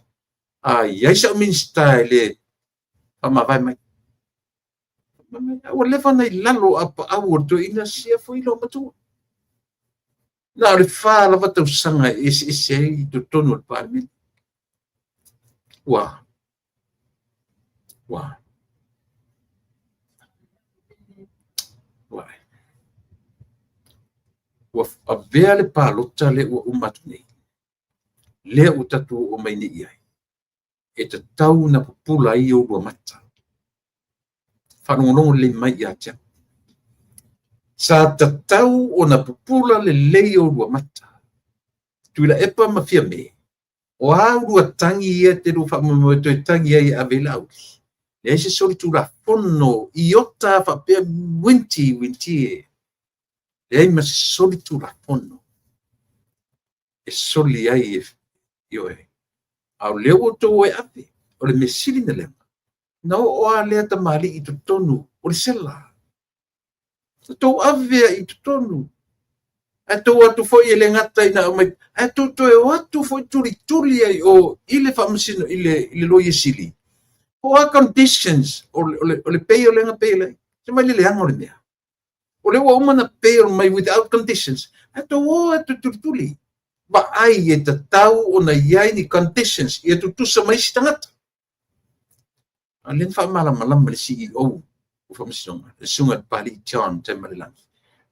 A i ai sau Minisita e le faamavae mai. Ua leva na i lalo a paau o le toeaina sia foi loomatua. Na o le 4 lava tausaga e eseese ai i totonu o le Palemene. Ua. Ua. Ua. Ua avea le palota lea ua uma atu nei. Lea ua tatou oo mai nei i ai. E tatau na pupula ai oulua mata. Faalogologo lelei mai ia te au. Sa tatau ona pupula lelei oulua mata. Tuilaepa ma Fiame, o a ulua tangi ia te lua faamoemoe toe tangi ai e ave i Laauli. Leai se solitulafono i ota faapea winti winti e. Leai ma se solitulafono e soli ai e ioe. A o lea ua outou o e ave, o le mea sili na leaga, na oo lava lea tamalii i totonu o le sela. Na tou ave ai i totonu. Ae tou o atu foi e le gata ina aumai, ae tou toe o atu foi tulituli ai o i le faamasino i le, i le Loia Sili. Po o a conditions o le, o le, o le bail lea na bail ai. Se mai le leaga o le mea. O lea ua uma na bail mai without conditions. Ae tou o atu tulituli. Vaai e tatau ona i ai ni conditions ia tutusa ma isi tagata. A lea na faamalamalama le CEO o Faamasinoga, le Susuga i le Papalii John Taimalelagi.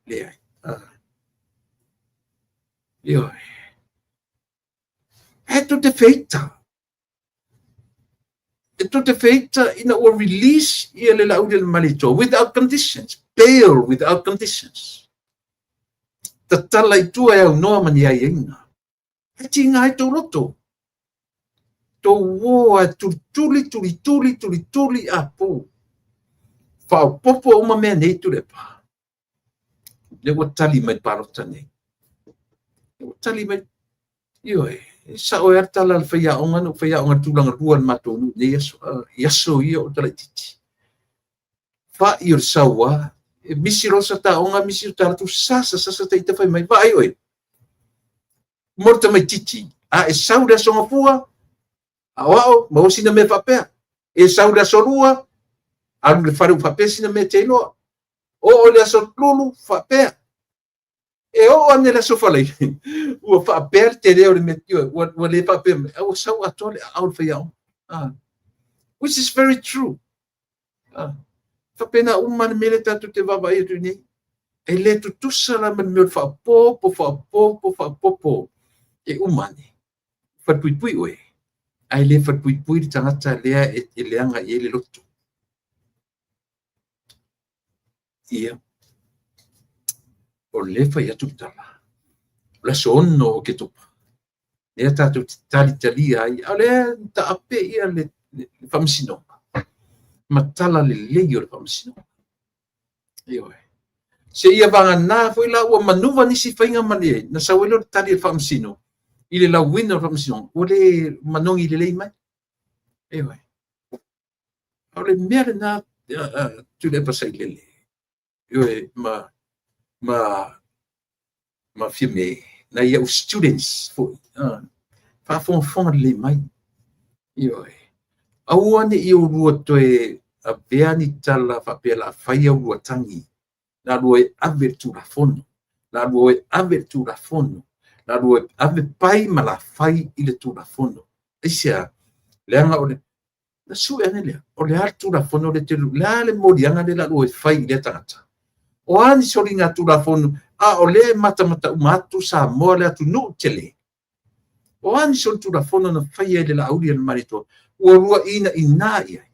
Leai. Ioe. E tou te feita. E tou te feita ina ua release ia le Laaulialemalietoa without conditions. Bail without conditions. Tatala i tua e aunoa ma ni aiaiga. E tiga ai tou loto. Tou o ae tulituli, tulituli, tulituli, apu. Faaopoopo uma mea nei Tuilaepa. Lea ua tali mai le palota nei. Lea ua tali mai. Ioe, e sao ai lava le tala a le faiaoga na ou faiaoga i le tulaga lua i le matou nuu i nei aso, i aso ia o talaitiiti. Fa'i o le saua, e misi loa sa ta aoga, misi lo ta alu atu, sasa, sasa ta ita fai mai, vaai oe, mo le tamaitiiti, a e sau i le aso Gafua, aoao, maua sina mea faapea. E sau i le aso Lua, alu i le fale ua faapea sina mea e te iloa. Oo i le aso Lulu, faapea. E oo ane le aso Faraile, ua faapea le tele o le mea, ua le faapea mai, a ua sau atoa le aao o le faiaoga. Ah. Which is very true. Ah. Faapena uma le mea lea tatou te vaavaai atu nei. E le tutusa la ma le mea o le faaopoopo, faaopoopo, faaopoopo. E uma ane. Falepuipui oe, ae le falepuipui le tagata lea e leaga i ai le loto. Ia, o lea e fai atu le tala, o le aso 6 o Oketopa, lea tatou te talitalia ai, a o lea na taape ia le faamasinoga, ma tala lelei o le faamasinoga. Ioe. Seia vagana foi la ua manuva nisi faiga ma le na sau ai lea o le tali a le faamasino i le lauina o le faamasinoga, ua le manogi lelei mai. Ioe. A o le mea lena Tuilaepa Sailele, ioe, ma Fiame, nai au students foi, faafogafoga lelei mai. Ioe. Aua ne i oulua toe avea ni tala faapea o le a fai a oulua tagi, la lua e ave le Tulafono, la lua e ave le Tulafono, la lua e ave pai ma la fai i le Tulafono. Aisea? Leaga o le na sue ane lea, o le a le Tulafono lea te, le a le moliaga lea la lua e fai i lea tagata? O a ni soliga Tulafono, a o lea e matamata uma atu Samoa le atunuu tele. O a ni solitulafono na faia e le Laaulialemalietoa, ua luaina ina i ai.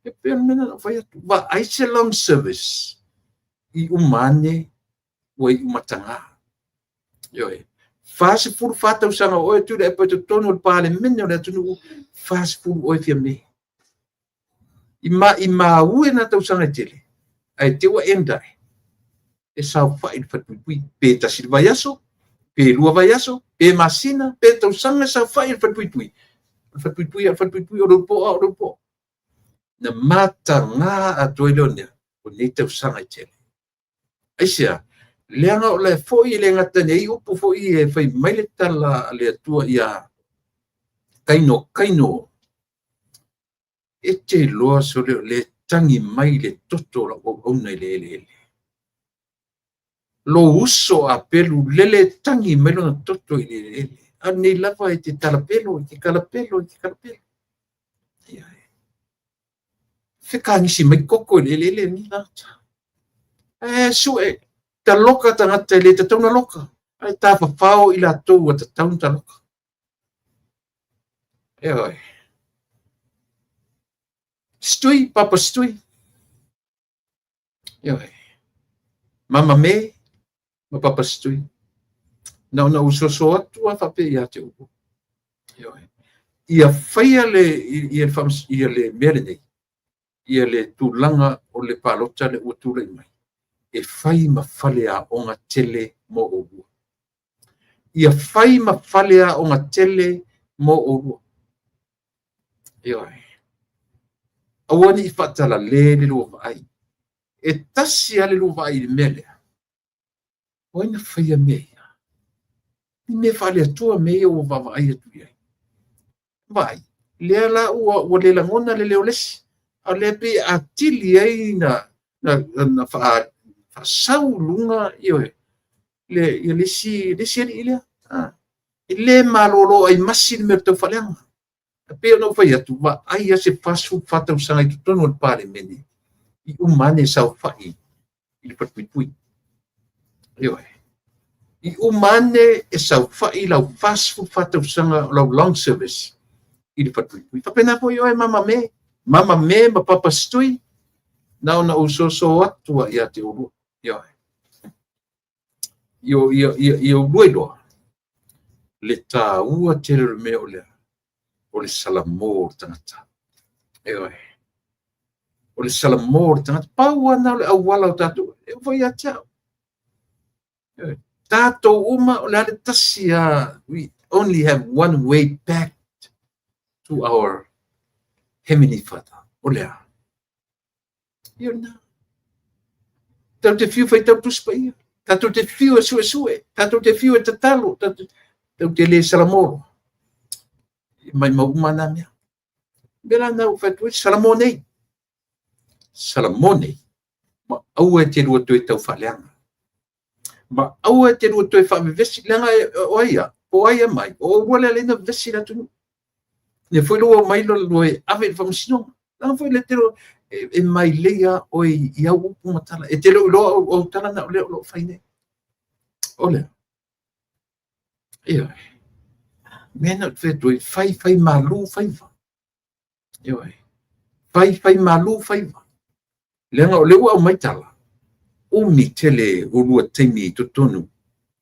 E pei o le mea lena na ou fai atu, vaai se long service i uma ane ua iu mataga. Ioe. 44 tausaga o oe Tuilaepa i totonu o le Palemene o le atunuu, 40 oe Fiame. I maimau e nā tausaga e tele, ae te ua enda e. E saofai i le falepuipui, pe tasi le vaiaso, pe lua vaiaso, pe masina, pe tausaga e saofai i le falepuipui. O le falepuipui, o le falepuipui, o le upoa, o le upoa. Na mataga atoa ai lea o nea, o nei tausaga e tele. Aisea? Leaga o la foi e le gata nei upu foi e fai mai le tala a le Atua ia Kaino, Kaino, e te iloa sole o lea e tagi mai le toto o lau auauna i le eleele. Lou uso Apelu lele e tagi mai lona toto i le eleele. A nei lava e te talapelo, e te kalapelo, e te kalapelo. Ia e. Fekagisi mai koko i le eleele ni tagata. E sue, taloka tagata e le tatau na loka. Ae tafafao i latou ua tatau na taloka. Ioe. Stui, Papa Stui. Ioe. Mama Me ma Papa Stui. Na ona ou soso atu a faapea ia te outou. Ioe. Ia faia le, ia le, ia le mea lenei, ia le tulaga o le palota lea ua tulai mai, e fai ma faleaoga tele mo oulua. Ia fai ma faleaoga tele mo oulua. Ioe. Aua ne i faatalale le lua vaai. E tasi lava le lua vaai i le mea lea. O ai na faia mea ia? Ni mea faale-Atua mea ia ua vaavaai atu i ai. Vaai, lea la ua le lagona le leo o le isi, a o lea e pei e atili ai na faasau i luga, ioe, le isi alii lea. E le malolo aimasi le mea o le taufaaleaga. E pei ona ou fai atu, vaai lava se 44 tausaga i totonu o le Palemene, i uma ane e saofai i le falepuipui. Ioe. I uma ane e saofai lau 44 tausaga o lau long service i le falepuipui. Faapena foi oe Mama Me, Mama Me ma Papa Setui, na ona ou soso atu lava ia te oulua. Ioe. Ia oulua iloa le taua tele o le mea o lea, o le salamo o le tagata. Ioe. O le salamo o le tagata. Pau lava lena o le auala o tatou, e oo foi ia te au. Ioe. Tatou uma, o le a le tasi lava, we only have one way back to our Heavenly Father. O le a? Ia lena. Tatou te fiu faitau Tusi Paia. Tatou te fiu e suesue. Tatou te fiu e tatalo. Tatou te le salamo loa. E maumau uma na mea. Mea la na ua fai atu ai, salamo nei. Salamo nei. Ma aua e te lua toe tau faaleaga. Ma aua e te lua toe faavevesi. Leaga o ai ia? Po o ai e mai? O oulua lea lea na vevesi le atunuu. Lea foi lua omai lua e ave i le faamasinoga. Leaga foi le te e mailei lava oe i au upu ma tala. E te le o iloa au tala na o lea o lo o fai nei. O lea. Ioe. Mea na ou te fai atu ai, fai fai malu faiva. Ioe. Fai fai malu faiva. Leaga o lea ua aumai tala, umi tele oulua taimi i totonu.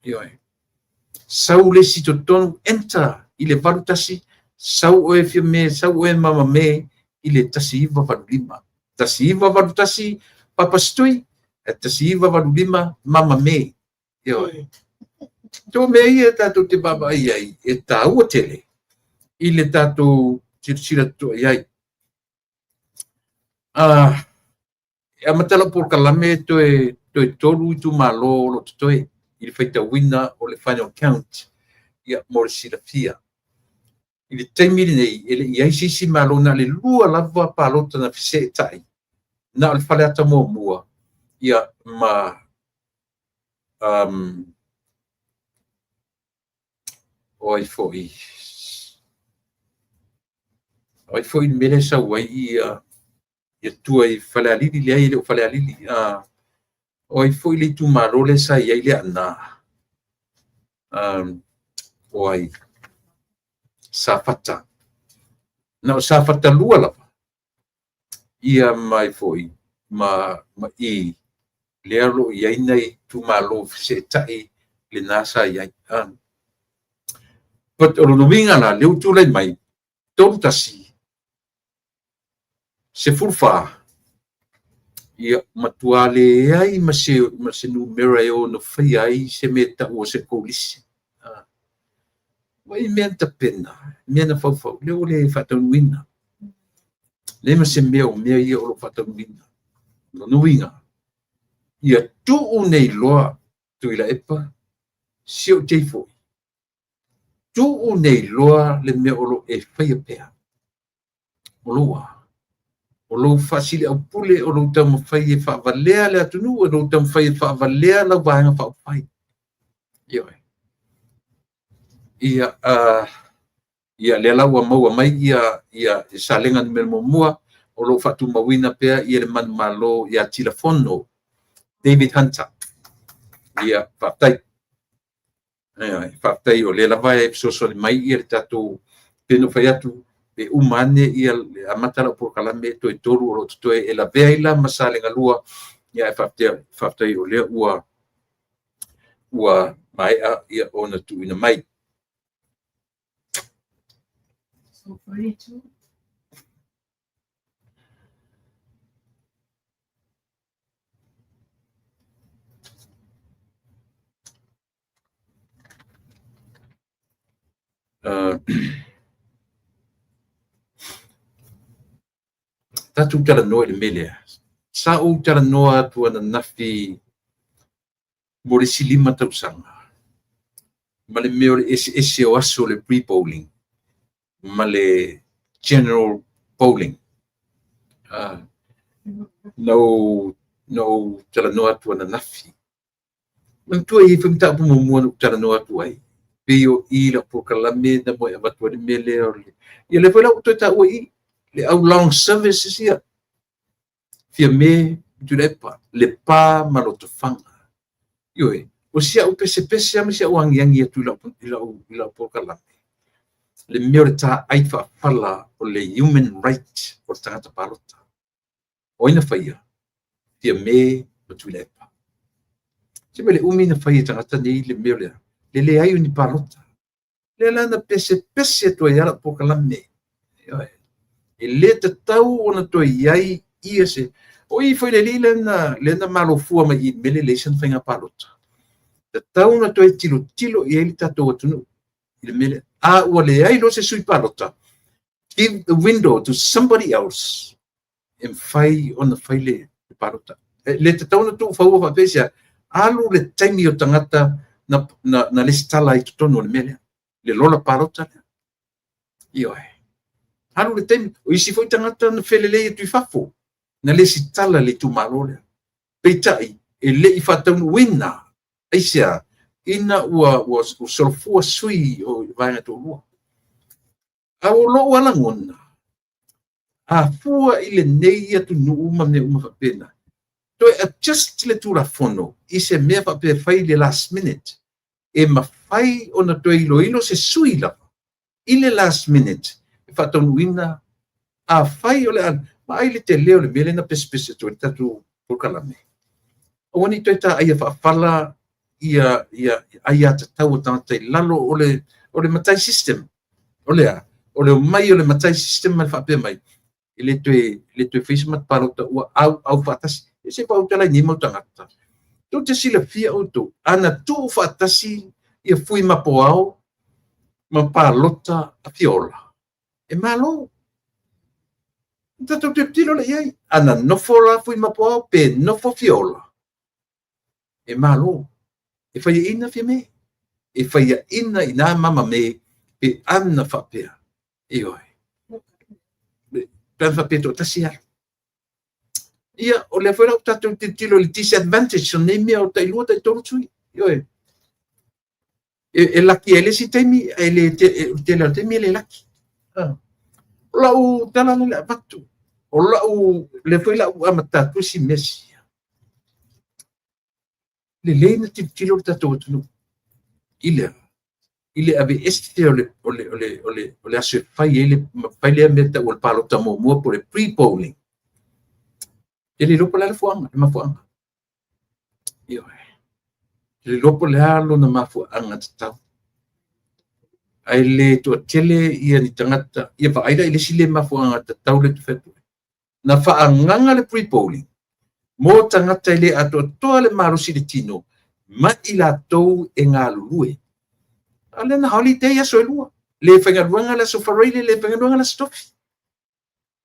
Ioe. Sau le isi totonu, enter i le 81, sau oe Fiame, sau oe Mama Me i le 1985. 1981 Papa Setui, 1985 Mama Me. Ioe. Tō mea ia tatou te vaavaai ai, e tāua tele i le tatou silasila totoa i ai. E amata lau polokalame toe 3 itumalo o lo o totoe i le faitauina o le final count, ia, mo le silafia. I le taimi lenei, e le i ai se isi malo, na o le 2 lava palota na feseetai, na o le Faleata muamua, ia, ma o ai foi le mea lea e sau ai ia tua i Falealili, leai e le o Falealili, o ai foi le itumalo lea sa i ai Leaana, o ai, Safata. Na o Safata 2 lava, ia mai foi ma i lea o lo o i ai nai itumalo feseetai lena sa i ai. But o lona uiga la, lea ua tulai mai, 31, 14, ia matua leai ma se numera e ono faia ai se mea tau o se coalition. Vai mea na tapena, mea na faufau, lea ua le faataunuuina. Leai ma se mea o mea ia o lo o faataunuuina. Lona uiga, ia tuu nei loa Tuilaepa, si ou te foi, tuu nei loa le mea o lo e faia pea. O lou a, o lou faasiliaupule, o lou taumafai e faavalea le atunuu, o lou taumafai e faavalea lau vaega faaupufai. Ioe. Ia, ia lea la ua maua mai ia Salega numera 1, o lo o faatumauina pea ia le manumalo ia Tilafono David Hunter. Ia, faafetai. Faafetai o lea lava e fesoasoani mai ia le tatou, pe no fai atu, pe uma ane ia amata lau polokalame toe 3 o lo o totoe e lavea ai la ma Salega 2. Ia, e faafetai o lea ua maea ia ona tuuina mai. So 32. Tatou talanoa i le mea lea. Sa ou talanoa atu ananafi mo le isi 5 tausaga ma le mea o le eseese o aso o le pre-polling ma le general polling. Na ou talanoa atu ananafi. Manatua e i ai foi mataupu muamua na ou talanoa atu ai, pei o i lau polokalame na mo e avatu ai le mea lea o le... Ia lea foi la ua toe taua i i, le au long services ia, Fiame Tuilaepa, Lepa ma Lotofaga. Ioe, o si au pesepese lava ma si au agiagi atu i lau polokalame, le mea o le taai faafala o le human right o le tagata palota. O ai na faia? Fiame ma Tuilaepa. Se mai le umi na fai e tagata nei le mea o lea, le leai o ni palota. Lea la na pesepese atu ai lava lau polokalame. Ioe. E le tatau ona toe i ai ia se... O i foi le alii lea na malofua mai i mele leai sana faiga palota. Tatau ona toe tilotilo i ai le tatou atunuu i le mea lea. A ua leai loa se sui palota, give the window to somebody else e mafai ona fai le palota. E le tatau ona tuufaua faapea se alu le taimi o tagata na lesitala i totonu o le mea lea, le lola palota lea. Ioe. Alu le taimi, o isi foi tagata na felelei atu i fafo, na lesitala le itumalo lea. Peitai, e le i faataunuuina, aisea, ina ua solofua sui o vaega toalua. A o lou lagona, a fua i lenei atunuu ma mea uma faapena, toe adjust le Tulafono i se mea faapea fai le last minute, e mafai ona toe iloilo se sui lava i le last minute e faataunuuina. A fai o le a vaai le tele o le mea lea na pesepese atu ai le tatou polokalame, aua ne i toe taaia faafala ia aiatatau a tagata i lalo o le matai system. O le a? O le omai o le matai system ma le faapea mai, e le toe fai se palota ua auau faatasi. E se faautala i nei mau tagata. Tou te silafia outou, ana tuu faatasi ia fui mapoao ma palota a Fiola, e malo. Tatou tilotilo le i ai. Ana nofo la fui mapoao pe nofo Fiola, e malo. E faiaina Fiame. E faiaina i nā mama me pe ana faapea. Ioe. Pe ana faapea toatasi alu. Ia, o lea foi la ua tatou tilotilo i le disadvantage o nei mea o tailua, taitolu sui. Ioe. E laki ai le isi taimi, e le tele o le taimi e le laki. O lau tala lea le avatu. O lau, lea foi lau amata atu si mea sia. Lelei na tilotilo le tatou atunuu i le aveese o le aso e fai ai le fai lea mea tau o le palota muamua po o le pre-polling. E le iloa po o le a le fuaga, le mafuaaga. Ioe. E le iloa po o le a lona mafuaaga tatau. Ae le toatele ia ni tagata, ia vaai la i le isi le mafuaaga tatau le tufetu. Na faagaga le pre-polling mo tagata e le atoatoa le malosi i le tino ma i latou e galulue. A lea na holiday aso e lua. Le faigaluega le aso Faraile, le faigaluega le aso Tofi.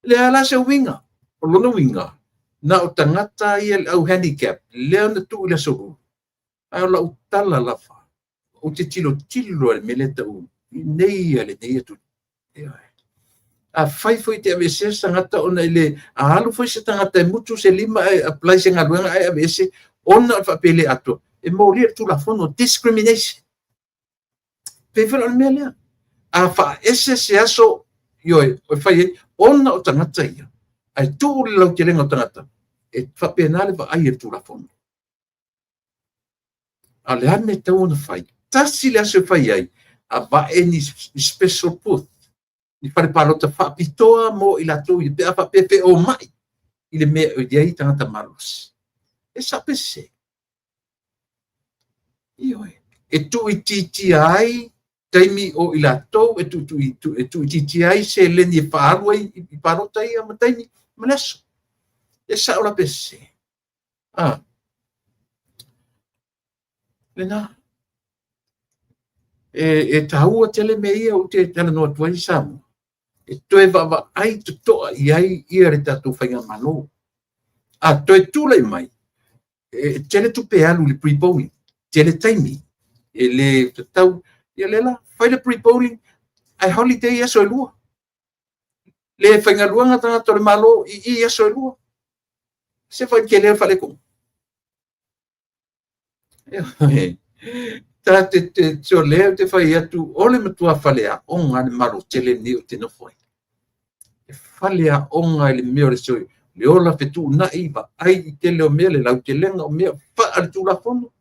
Le ala se uiga, o lona uiga, na o tagata ia le au handicap, lea na tuu i le aso lua. Ae o lau tala lava, ou te tilotilo ai le mea lea tau nei ia lenei atu. A fai foi te aveese se tagata ona i le a alu foi se tagata e mutu se lima e apply se galuega ae aveese ona o le faapea le atoa, e molia le Tulafono discrimination. Pei foi la o le mea lea. A faaese se aso, ioe, o fai ai, ona o tagata ia, ae tuu le lautelega o tagata, e faapena le vaai e le Tulafono. A o le a le mea tatau ona fai? Tasi le aso e fai ai, a vae ni special booth, ni fale palota faapitoa mo i latou ia, pe a faapea pe o mai i le mea o i ai tagata malosi. E sapese. Ioe. E tuuitiitia ai taimi o i latou, e tuuitiitia ai seleni e faaalu ai i palota ia ma taimi ma le aso. E sao la pese. Lena. E taua tele mea ia ou te talanoa atu ai Samoa. E toe vaavaai totoa i ai ia le tatou faigamalo. A toe tulai mai, e tele tupe e alu i le pre-polling, tele taimi, e le tatau. Ia lea la, fai le pre-polling, ae holiday aso e 2. Le faigaluega tagata o le Malo i aso e 2. Se fai tele le faaletonu. Ta te te so lea te fai atu o le matua faleaoga le Malo tele lenei ou te nofo ai. E faleaoga i le mea o le soi, le ola fetuunai, vaai i tele o mea, le lautelega o mea, faa le Tulafono.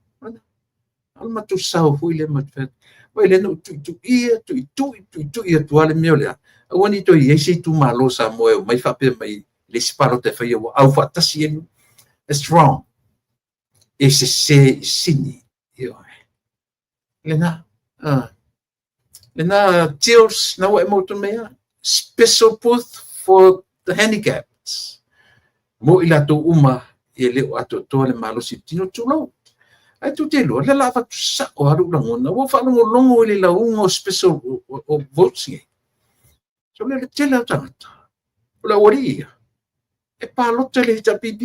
O le matou sao foi lea ma te fai atu. Oi lea na ou tuituia, tuitui, tuitui atu lava le mea o le a. Aua ne i toe i ai se itumalo o Samoa e omai faapea mai i le isi palota e faia ua aufaatasi ai. It's wrong. E sese i sini. Ioe. Lena. Lena Teals na ua e maua mai a. Special booth for the handicapped. Mo i latou uma e le o atoatoa le malosi tino tulou. Ae tu te lua, le la avatu sao lava lou lagona, ua faalogologo i le lauga o special o votes nei. So le tele o tagata, o le aualii ia, e palota i le HRPP.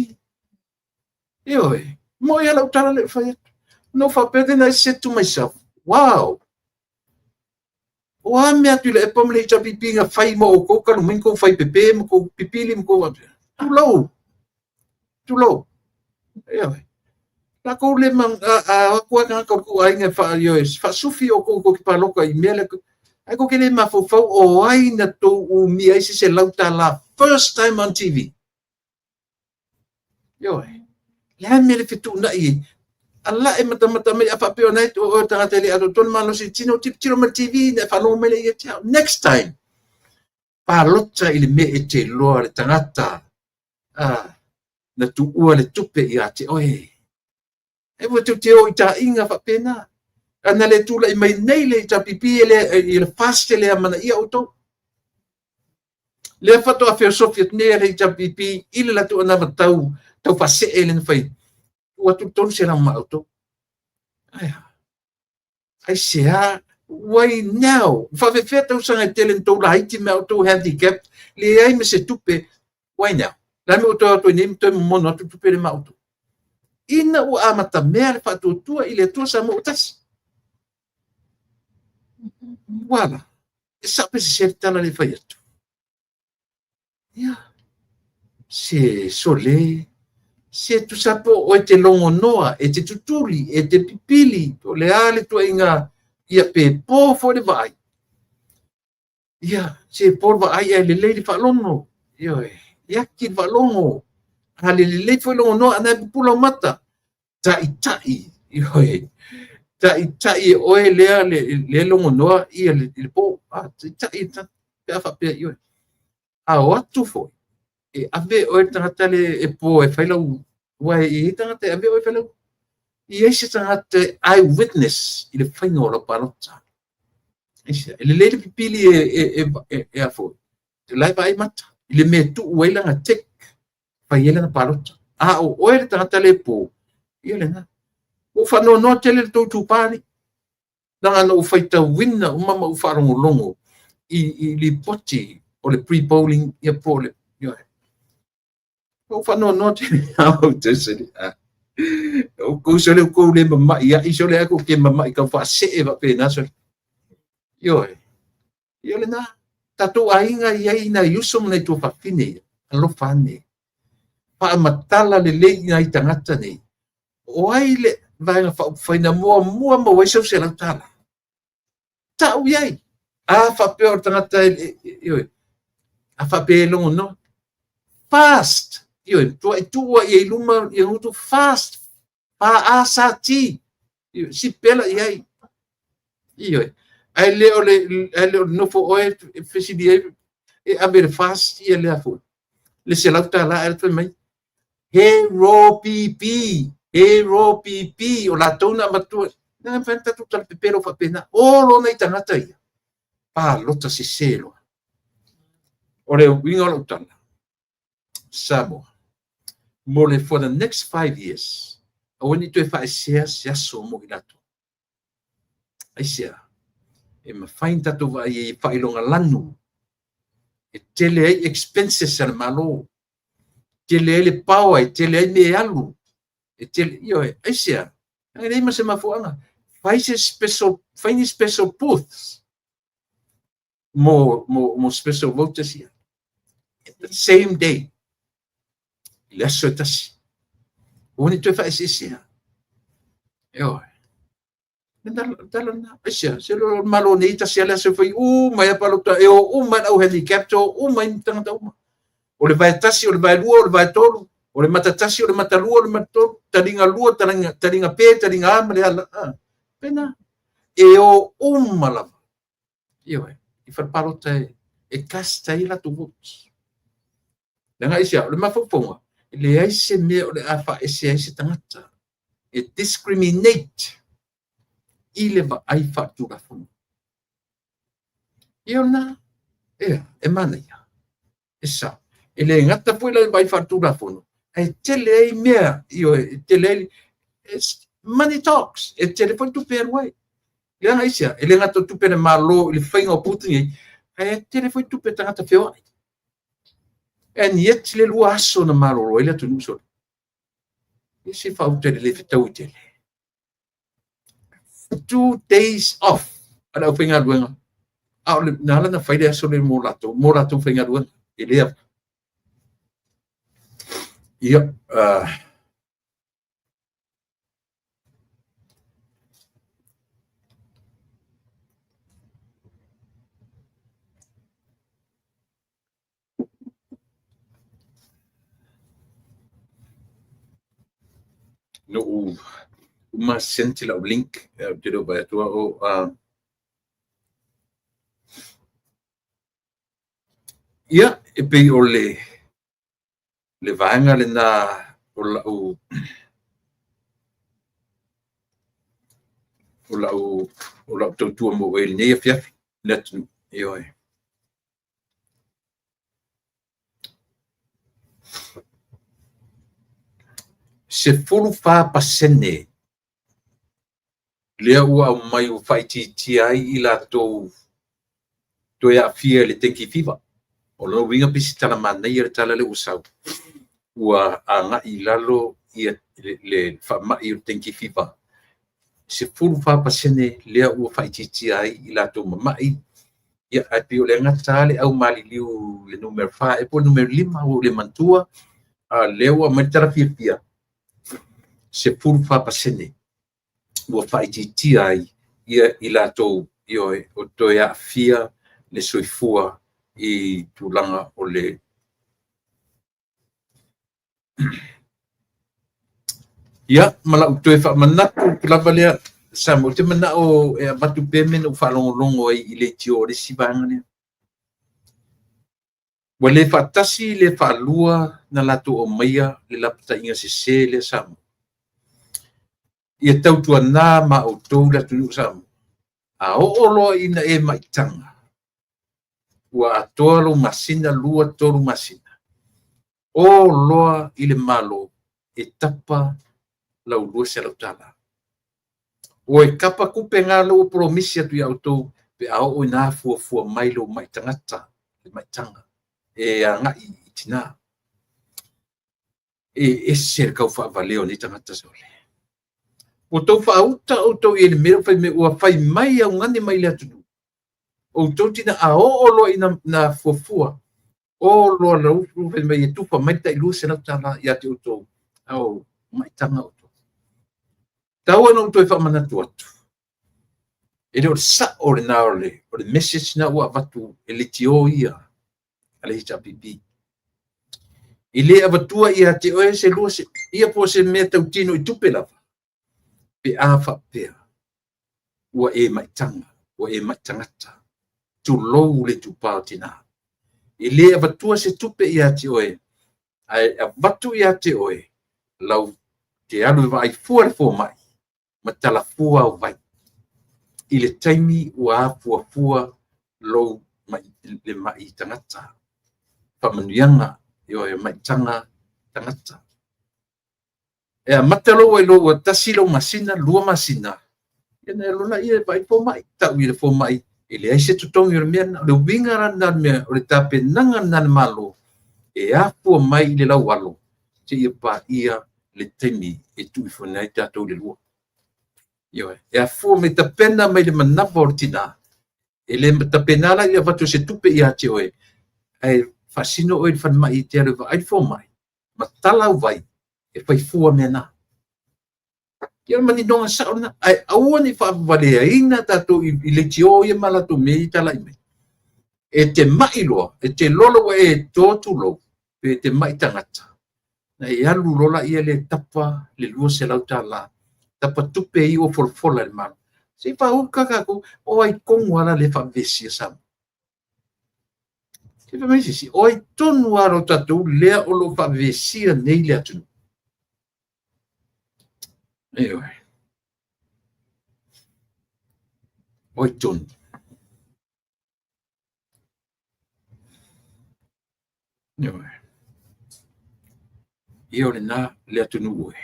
Ioe, mo ia lau tala le fai atu. No faapea, then I said to myself, wow, o a mea atu i le epa ma le HRPP na fai ma outou talu mai kou fai pepe ma kou pipili ma kou tulou. Tulou. Ioe. Lakou le ma a atu a tagata o le tou aiga e fa ioe faasufi outou tou te paloka i mea le ai kou te le mafaufau o ai na tou umia ai se $100 first time on TV. Ioe. Le a mea le fetuunai ai. Ala e matamata mai a faapea o nai o tagata e le atoatoa le malosi tino tilotilo mai le TV na e faalogo mai le ia te au. Next time, palota i le mea e te iloa le tagata na tuua le tupe ia te oe. E ua tou te o i taaiga faapena. Ana le tulai mai nei le HRPP e le, i le fast e le amanaia outou. Lea faatoa feosofi atu nei a le HRPP i le latou anavatau tau faasee le na fai. Tuu atu le 300 ma outou. Aia. Aisea? Why now? Faafefea tausaga e tele na tou laiti me outou handicapped, leai ma se tupe. Why now? Le a le mea ua toe o atu ai nei ma toe momono atu tupe le ma outou. Ina ua amatamea le faatuatua i le Atua Samoa ua tasi. Ua ala. E sao pe sese le tala le fai atu. Ia, se sole, se tusa po o oe te logonoa, e te tutuli, e te pipili, po o le a le tuaiga, ia pe po foi le vaai. Ia, se po le vaai ae lelei le faalogo. Ioe, e aki le faalogo. A le lelei foi logonoa, a na e pupula ou mata. Taitai, ioe, taitai e oe lea le logonoa ia le po. A, taitai pe a faapea, ioe. A o atu foi, e ave oe le tagata le e po e fai lau, aua e i ai tagata e ave oe e fai lau, i ai se tagata e eyewitness i le faiga o lau palota. Aisea, e lelei le pipili e a foi, la e vaai mata, i le mea e tuu ai lana tick, fai ai lana palota. A o oe le tagata le po, ia lena. Ua ou faanoanoa tele i le tou itupa alii. Leaga na ou faitauina uma ma ou faalogologo i lipoti o le pre-polling ia po o le, ioe. Ua ou faanoanoa tele au te sele. Outou sole outou le mamai ai sole ai kou te mamai tau faasee faapena sole. Ioe. Ia lena. Tatou aiga i ai nai uso ma nai tuafafine ia. Alofa ane. Faamatala lelei i nai tagata nei. O ai le Vaega Faaupufai na muamua maua ai sau $100? Tau i ai. A faapea o le tagata e, ioe, a faapea e logonoa. Fast! Ioe, tuai tuua i ai luma ia gutu fast. F-A-S-T. Ioe, sipela i ai. Ioe. Ae le o le, ae le o le nofo oe e fesili ai e ave le fast ia lea foi. Le $100 ae fai mai. He ropipi, he ropipi, o latou na avatua. Na mafai ona tatou talapepelo faapena. O lo nai tagata ia. Palota sese loa. O le uiga o lau tala, Samoa, mo le for the next 5 years, aua ne i toe faaesea se aso mo i latou. Aisea? E mafai ona tatou vaai ai i faailoga lanu e tele ai expenses a le Malo. Tele ai le power, e tele ai mea e alu. E tele, ioe, aisea? E leai ma se mafuaaga. Fai se special, fai ni special booths mo special voters ia. The same day. I le aso e tasi. Ua ne i toe faaeseesea. Ioe. Tala lena. Aisea, se o le Malo nei tasi lava le aso e fai uma ai lava palota, e o uma ai le au handicapped, o uma ai tagata uma. O le vae tasi, o le vae lua, o le vae tolu, o le mata tasi, o le mata lua, o le mata tolu, taliga lua, taliga, taliga pe, taliga a ma le ala. Ah, pena. E o uma lava. Ioe, i fale palota e cast ai latou votes. Leaga aisea, o le mafaufauga, e leai se mea o le a faaese ai se tagata. E discriminate i le vaai faaletulafono. Ia o lena, ea, e manaia, e sao. E le gata foi la i le vaai faaletulafono, ae tele ai mea, ioe, e tele ai, money talks, e tele foi tupe e alu ai. Leaga aisea, e le gata o tupe a le Malo i le faiga o booth nei, ae tele foi tupe a tagata feoai. And yet le 2 aso na malolo ai le atunuu solo. Ia se faauta i le le fetaui tele. 2 days off a le aufaigaluega. A o le, na ala na fai le aso le mo latou, mo latou faigaluega. E le ava. Ia, na ou uma send lau link, ou te le o vaai atu au, ia, e pei o le vaega lena o lau o lau tautua mo oe i lenei afiafi, le atunuu, ioe. 14% lea ua aumai ua faaitiitia ai i latou toe aafia i le dengue fever. O lona uiga pe se tala manaia le tala lea ua sau, ua agai i lalo ia le faamai o le dengue fever. 14% lea ua faaitiitia ai i latou mamai. Ia, ae pei o le gata le au maliliu le numera 4 e po le numera 5 ua le manatua, a lea ua aumai le tala fiafia, 14% ua faaitiitia ai ia i latou, ioe, o toe aafia le soifua i tulaga o le ia, ma lau toe faamanatu lava lea, Samoa, ou te manao e avatu pea mea na ou faalogologo ai i leitio o le isi vaega lea. Ua le faatasi le faalua na latou aumaia le lapataiga sese lea Samoa. Ia tautuana ma outou le atunuu Samoa. A oo loa ina e maitaga, ua atoa lou masina, 2, 3 masina, o loa i le Malo e tapa lau $200. O e kapa tupe ngā lau promisi atu ia outou, pe a oo ina fuafua mai lou mai tagata, le maitaga, e agai i tina. E ese le kauwhaavaleo nei tagata sole. Ua tou whaauta outou i le mea fai me ua fai mai au ngane mai le atunuu. Outou tina a oo loa ina na fuafua, o loa lau fai mai e tufa mai tai $200 ia te outou, au maitaga outou. Tau na outou e whaamanatu atu. E le o le sao le nā o le message na ua avatu e le tio ia a le HRPP. I le avatua ia te oe se lua se, ia po se mea tautino i tupe lava. Pe a whaapea, ua e maitaga, ua e maitangata, tulou le tupao tina. I le avatua se tupe ia te oe, ae avatu ia te oe, lau te alu e vaaifua le fōmai, ma talafua au vai. I le taimi ua afuafua lou mai, le mai tangata. Whamanuianga, ioe maitaga tangata. E a mata lou ai lou tasi lou masina, 2 masina. Ia na lola ia vai fōmai, tau i le fōmai, e leai se totogi o le mea, o le uiga la na mea, o le tapenaga na le Malo, E afua mai i le laualo seia paia le taimi e tuuifoina ai tatou i le lua. Ioe. E afua mai tapena mai le manava o le tina. E le tapena la i le avatu o se tupe ia te oe, ae faasino oe i le falemai e te alu e vaai le fomai, ma tala au vai, e fai fua mea na. Ia o le maninoga sao lena, ae aua ne i faavavaleaina tatou i leitio ia ma latou mea ia e talai mai. E te mai loa, e te iloa loa ua e to tulou, pe e te mai tagata, na e alu loa laia lea e tapa le $200, tapa tupe ia ua folafola e le Malo. Se i faauka tatou, o ai tonu lava la lea e faavevesi Samoa? Se i fai mai se isi, o ai tonu lava o tatou lea o lo o faavevesia nei le atunuu? Ioe. O ai tonu? Ioe. Ia o lena le atunuu e.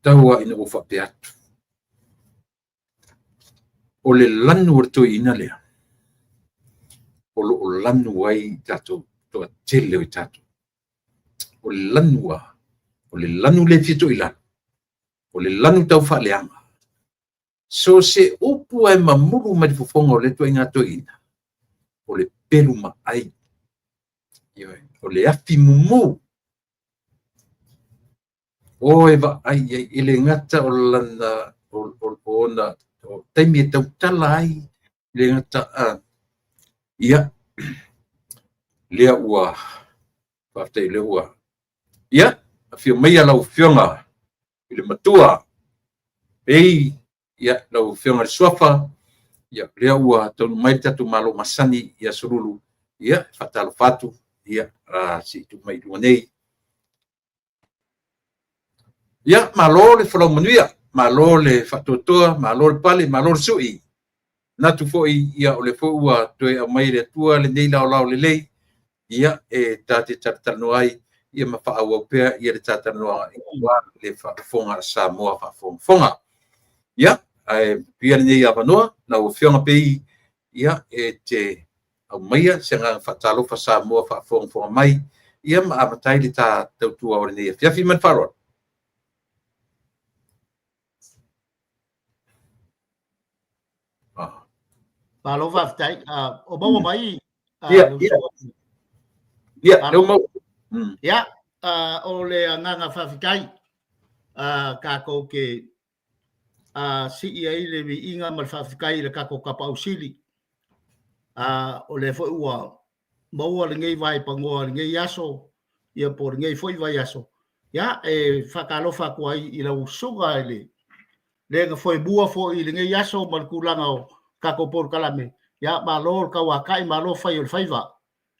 Tau lava ina ua faapea atu. O le lanu o le toeaina lea, o lo o lanu ai tatou toatele o i tatou. O le lanu a, o le lanu le fia toilalo, o le lanu tau faaleaga. So o se upu lava e mamulu mai le fofoga o lea ituaiga toeaina, o le pelu maai, ioe, o le afi mumu. O e vaai i ai, e le gata o lana o ona o taimi e tautala ai, e le gata ia lea ua faafetai lea ua ia afio maia lau Afioga i le matua ei, ia lau Afioga i le Suafa, ia lea ua taunuu mai le tatou Malo masani i Aso Lulu, ia faatalofa atu, ia se i tuu mai i luga nei. Ia malo le folau manuia, malo le faatoatoa, malo le pale, malo le sui. Manatu foi ia o lea foi ua toe aumai e le Atua lenei laolao lelei, ia e ta te talatalanoa ai, ia ma faaauau pea ia le ta talanoaga aua le faafofoga a Samoa faafogafoga. Ia, ae avea lenei avanoa lau Afioga Pei, ia e te aumaia se agaga faatalofa Samoa faafogafoga mai, ia ma amata ai le ta tautua o lenei afiafi. Ma le faaaloalo. Malo faafetai. O maua mai? Ia, ia. Ia, lea ua maua. Ia, o le agaga faafetai tatou te sii ai le viiga ma le faafetai i le tatou Tapaau Sili. O lea foi ua maua lenei vaipanoa i lenei aso, ia po o lenei foi vaiaso. Ia, e faatalofa atu ai i lau susuga i le le na foemua foi i lenei aso ma le tulaga o tatou polokalame. Ia, malo le tauatai, malo fai o le faiva.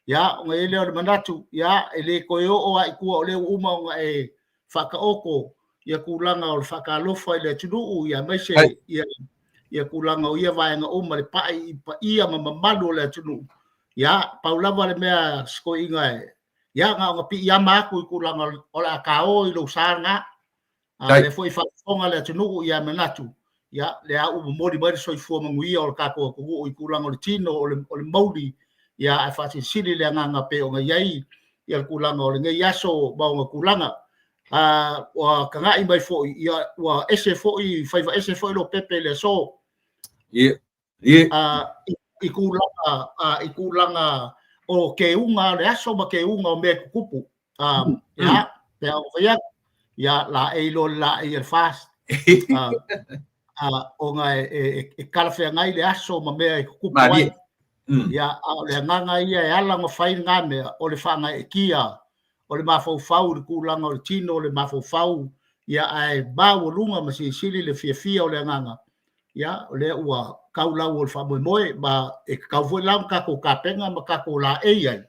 Ia, ona i ai lea o le manatu, ia, e le toe oo lava i tua o lea ua uma ona e faataoto ia tulaga o le faatalofa i le atunuu, ia aemaise ia tulaga o ia vaega uma, le pai i paia ma mamalu o le atunuu. Ia, pau lava le mea sikoiina e, ia, na ona piiama atu i tulaga o le a tao i lou sa lena. A lea foi faafofoga le atunuu, ia manatu, ia lea ua momoli mai le soifua manuia o le tatou atunuu i tulaga o le tino, o le mauli, ia ae faasilisili le agaga pei ona i ai ia le tulaga o lenei aso ma ona tulaga. Ua tagai mai foi, ia ua ese foi, faiva ese foi Lopepe i le aso. I tulaga, i tulaga o keuga o le aso ma keuga o mea e tutupu. Ia, pe a fai atu, ia laei loa le laei a le FAST. Ona e talafeagai le aso ma mea e tutupu ai. Ia, a o le agaga ia e ala ona fai lena mea, o le faagaeetia o le mafaufau i le tulaga o le tino, o le mafaufau, ia ae maualuga ma silisili le fiafia o le agaga, ia o lea ua tau lau o le faamoemoe, ma e tatau foi la ona tatou tapena ma tatou laei ai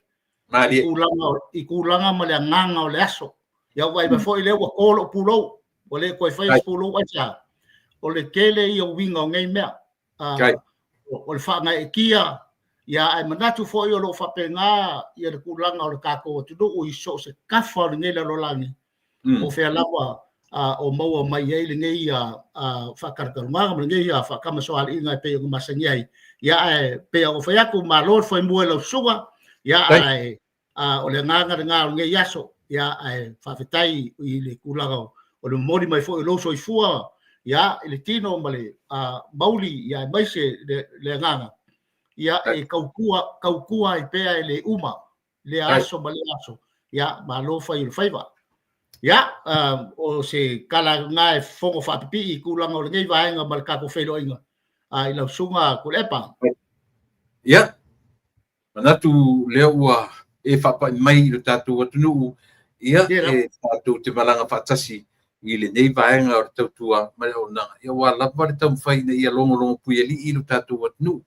i tulaga ma le agaga o le aso. Ia ua vaai mai foi lea ua to lou pulou, ua le toe faia se pulou aisea? O le tele ia uiga o nei mea. O le faagaeetia, ia ae manatu foi o lo o faapena ia le tulaga o le tatou atunuu i so o se tafa o lenei lalolagi, po o fea lava o maua mai ai lenei faatalatalanoaga ma lenei faatamasoaliiga e pei ona masani ai. Ia ae pei ona fai atu, malo le foemua i lau susuga, ia ae O le agaga lena o lenei aso, ia, ae faafetai i le tulaga o le momoli mai foi o lou soifua, ia, i le tino ma le mauli, ia, aemaise le agaga, ia, e tautua, tautua ai pea e le uma, lea aso ma lea aso, ia, malo fai o le faiva. Ia, o se tala lena e fofogo faapipii i tulaga o lenei vaega ma le tatou feiloaiga i lau Susuga Tuilaepa. Ia, manatu lea ua e faapai mai i lo tatou atunuu, ia, e tatou te malaga faatasi i lenei vaega o le tautua ma le auaunaga, ia ua lava le taumafai ina ia logologo puialii lo tatou atunuu.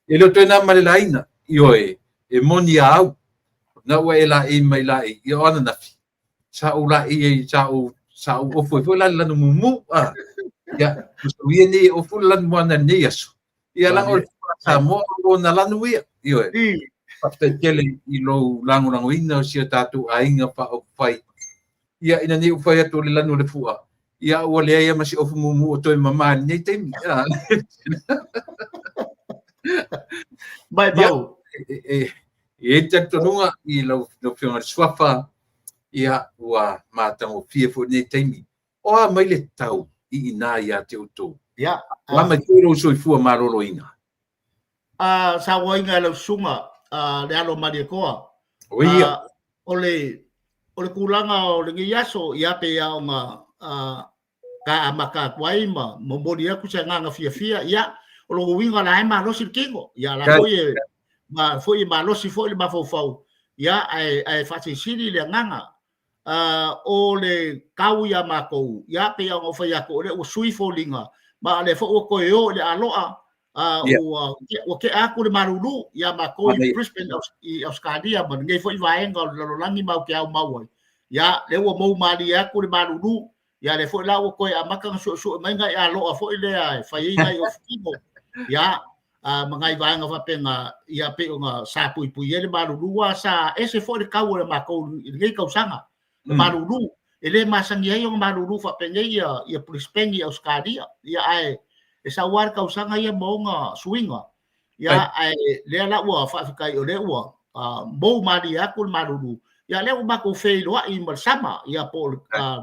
E le o toe na ma le laina, ioe, e moni a au, na ua e laei mai laei, ia o ananafi, sa ou laei ai, sa ou ofu ai foi la le lanu mumu, a, ia, ia nei e ofu le lanu moana i lenei aso, ia leaga o le Samoa o lona lanu ia, ioe. Faafetai tele i lou lagolagoina o si o tatou aiga faaupufai. Ia, ina ne i ou fai atu o le lanu o le fua, ia ua leai ma se ofu mumu o toe mama i lenei taimi. Mai mau. E i ai le talitonuga i lau Afioga i le Suafa, ia ua matagofie foi lenei taimi. O a mai le tau i ina ia te outou? Ia. O a mai foi lou soifua maloloina? Sauaina e lau susuga le alo o Malietoa. O ia. O le tulaga o lenei aso, ia pei lava ona ta amata atu ai ma momoli atu se agaga fiafia, ia, o lona uiga o la e malosi le tino, ia la foi e, ma foi e malosi foi le mafaufau, ia, ae faasilisili le agaga. O le tau ia matou, ia, pei ona ou fai atu, o lea ua sui foliga, ma o lea foi ua toe o i le aloa, ua tea atu le malulu ia matou i Brisbane i Ausetalia ma lenei foi vaega o le lalolagi matou te aumau ai. Ia, lea ua mou malie atu le malulu, ia lea foi la ua toe amata ona suesue mai nai aloa foi lea e fai ai nai ofu tino, ia, ma nai vaega faapena, ia pei ona sa puipui ai le malulu, aua sa ese foi le tau o le matou i lenei tausaga. Le malulu, e le masani ai ona malulu faapenei ia Brisbane i Ausetalia, ia ae e sau lava le tausaga ia ma ona suiga. Ia ae lea la ua faafetai o lea ua mou malie atu le malulu, ia lea ua matou feiloai ma le sama, ia po o le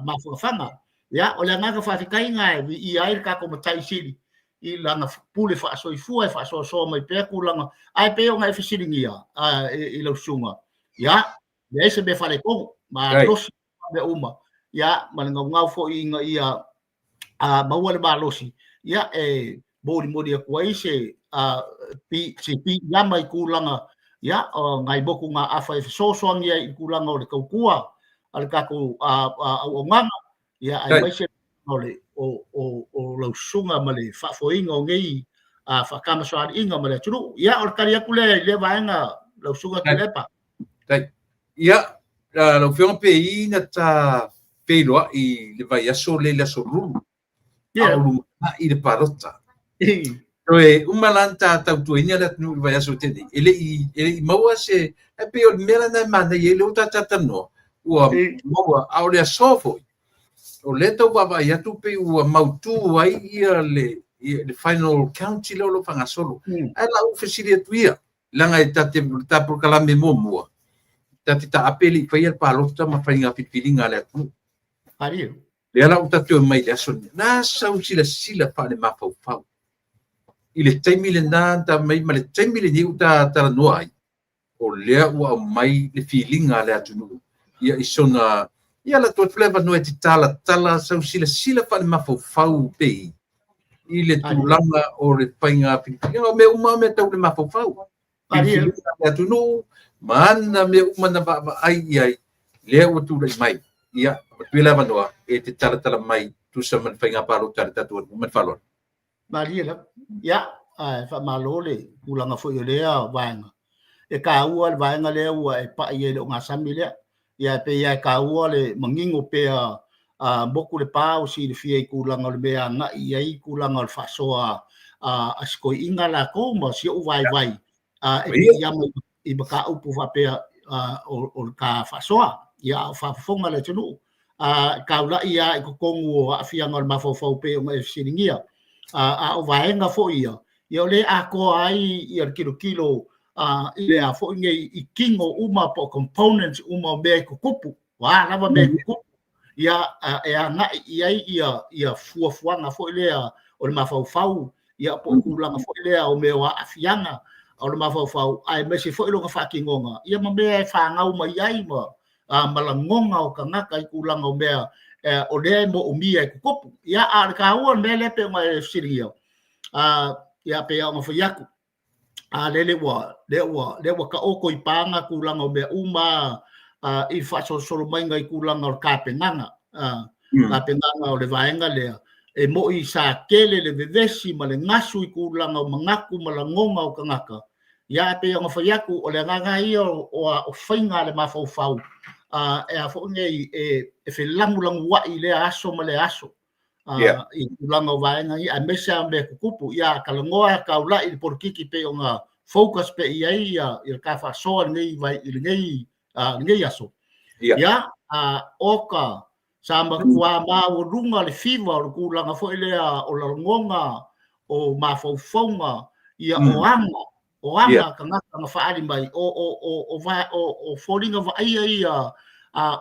mafanafana. Ia o le agaga faafetai lena e viia ai le tatou Matai Sili i lana pule faasoifua e faasoasoa mai pea tulaga, ae pei ona e fesiligia i lau susuga, ia leai se mea faaletonu, malosi mea uma, ia ma le naunau foi ina ia maua le malosi, ia e molimoli atu ai se se piiama i tulaga, ia nai motugaafa e fesoasoani ai i tulaga o le tautua a le tatou auaunaga, ia aemaise o le o lau susuga ma le faafoeina o nei faatamasoaliiga ma le atunuu. Ia o le tali atu lea i lea vaega lau susuga Tuilaepa. Ia, lau Afioga pe i na ta feiloai le vaiaso lea i le aso Lulu, a o lumanai le palota. Toe uma la na ta tautuaina le atunuu i le vaiaso tea nei, e le i maua se, ae pei o le mea lena e manaia ai lea ua ta talatalanoa, ua maua, a o le aso foi, o lea tau vaavaai atu pei ua mautu ai ia le final count lea o lo o faagasolo. Ae la ou fesili atu ia, leaga e ta te ta polokalame muamua, ta te taape le i faia le palota ma faiga filifiliga a le atunuu. Lea la ua tatou omai i le aso lenei, na sau silasila faalemafaufau i le taimi lena na ta mai ma le taimi lenei ua ta talanoa ai, o lea ua aumai le filiga a le atunuu ia i sona, ia la tuu atu le avanoa e te talatala sau silasila faalemafaufau pei i le tulaga o le faiga filifiliga, o mea uma o mea tau le mafaufau. Filifiliga a le atunuu ma ana mea uma na vaavaai i ai, lea ua tulai mai. Ia, avatu ia le avanoa e te talatala mai tusa ma le faiga palota a le tatou atunuu. Ma le faaaloalo. Malie lava. Ia, ae faamalo le tulaga foi o lea vaega. E taua le vaega lea ua e pai ai i le ogasami lea. Ia, e pei lava e taua le manino pea motu le pa o silafia i tulaga o le mea e agai i ai tulaga o le faasoa a si toeaina latou ma si ou vaivai e piiama i mataupu faapea o le ta faasoa, ia, a o faafofoga le atunuu. Taulai lava i totonu o aafiaga o le mafaufau pei ona e fesiligia. A o vaega foi ia, ia o lea e atoa ai ia le tilotilo i le a foi nei i tino uma po o components uma o mea e tutupu, o a lava mea e tutupu, ia e agai i ai ia fuafuaga foi lea o le mafaufau, ia po o tulaga foi lea o mea o aafiaga o le mafaufau, aemaise foi lona faatinoga, ia ma mea e fanau mai ai ma lagona o tagata i tulaga o mea o lea e moomia e tutupu. Ia, a o le taua o le mea lea pei ona e fesiligia, ia pei lava ona fai atu, a lele ua lea ua lea ua taoto i paga tulaga o mea uma i faasolosolo maiga i tulaga o le tapenaga, tapenaga o le vaega lea e moi sa tele le vevesi ma le gasu i tulaga o manatu ma lagona o tagata. Ia ae pei ona fai atu, o le agaga ia o faiga a le mafaufau e a foi nei e felagulaguai i lea aso ma lea aso i tulaga o vaega ia, aemaise lava mea tutupu. Ia talanoa taulai i le polokiki pei ona focus pea i ai ia le ta faasoa i lenei aso. Ia, oka sa matua maualuga le fiva o le tulaga foi lea o lagona o mafaufauga, ia o aga o aga tagata na faaali mai o foliga vaaia ia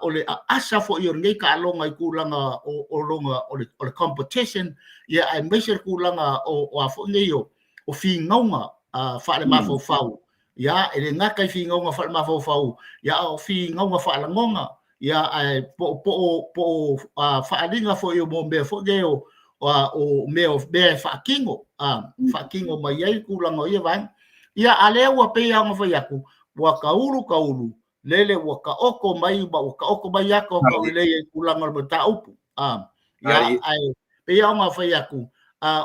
o le aasa foi o lenei taaloga i tulaga o lona o le competition, ia aemaise le tulaga o a foi nei o finauga faalemafaufau. Ia, e le gata i finauga faalemafaufau, ia a o finauga faalagona, ia ae po o faaaliga foi o mea foi nei o mea e faatino, faatino mai ai tulaga o ia vaega. Ia, a lea ua pei lava ona fai atu, ua taulu taulu, lele ua taoto mai ma ua taoto mai ata o taulelei i tulaga o le mataupu. Ia, ae pei lava ona fai atu,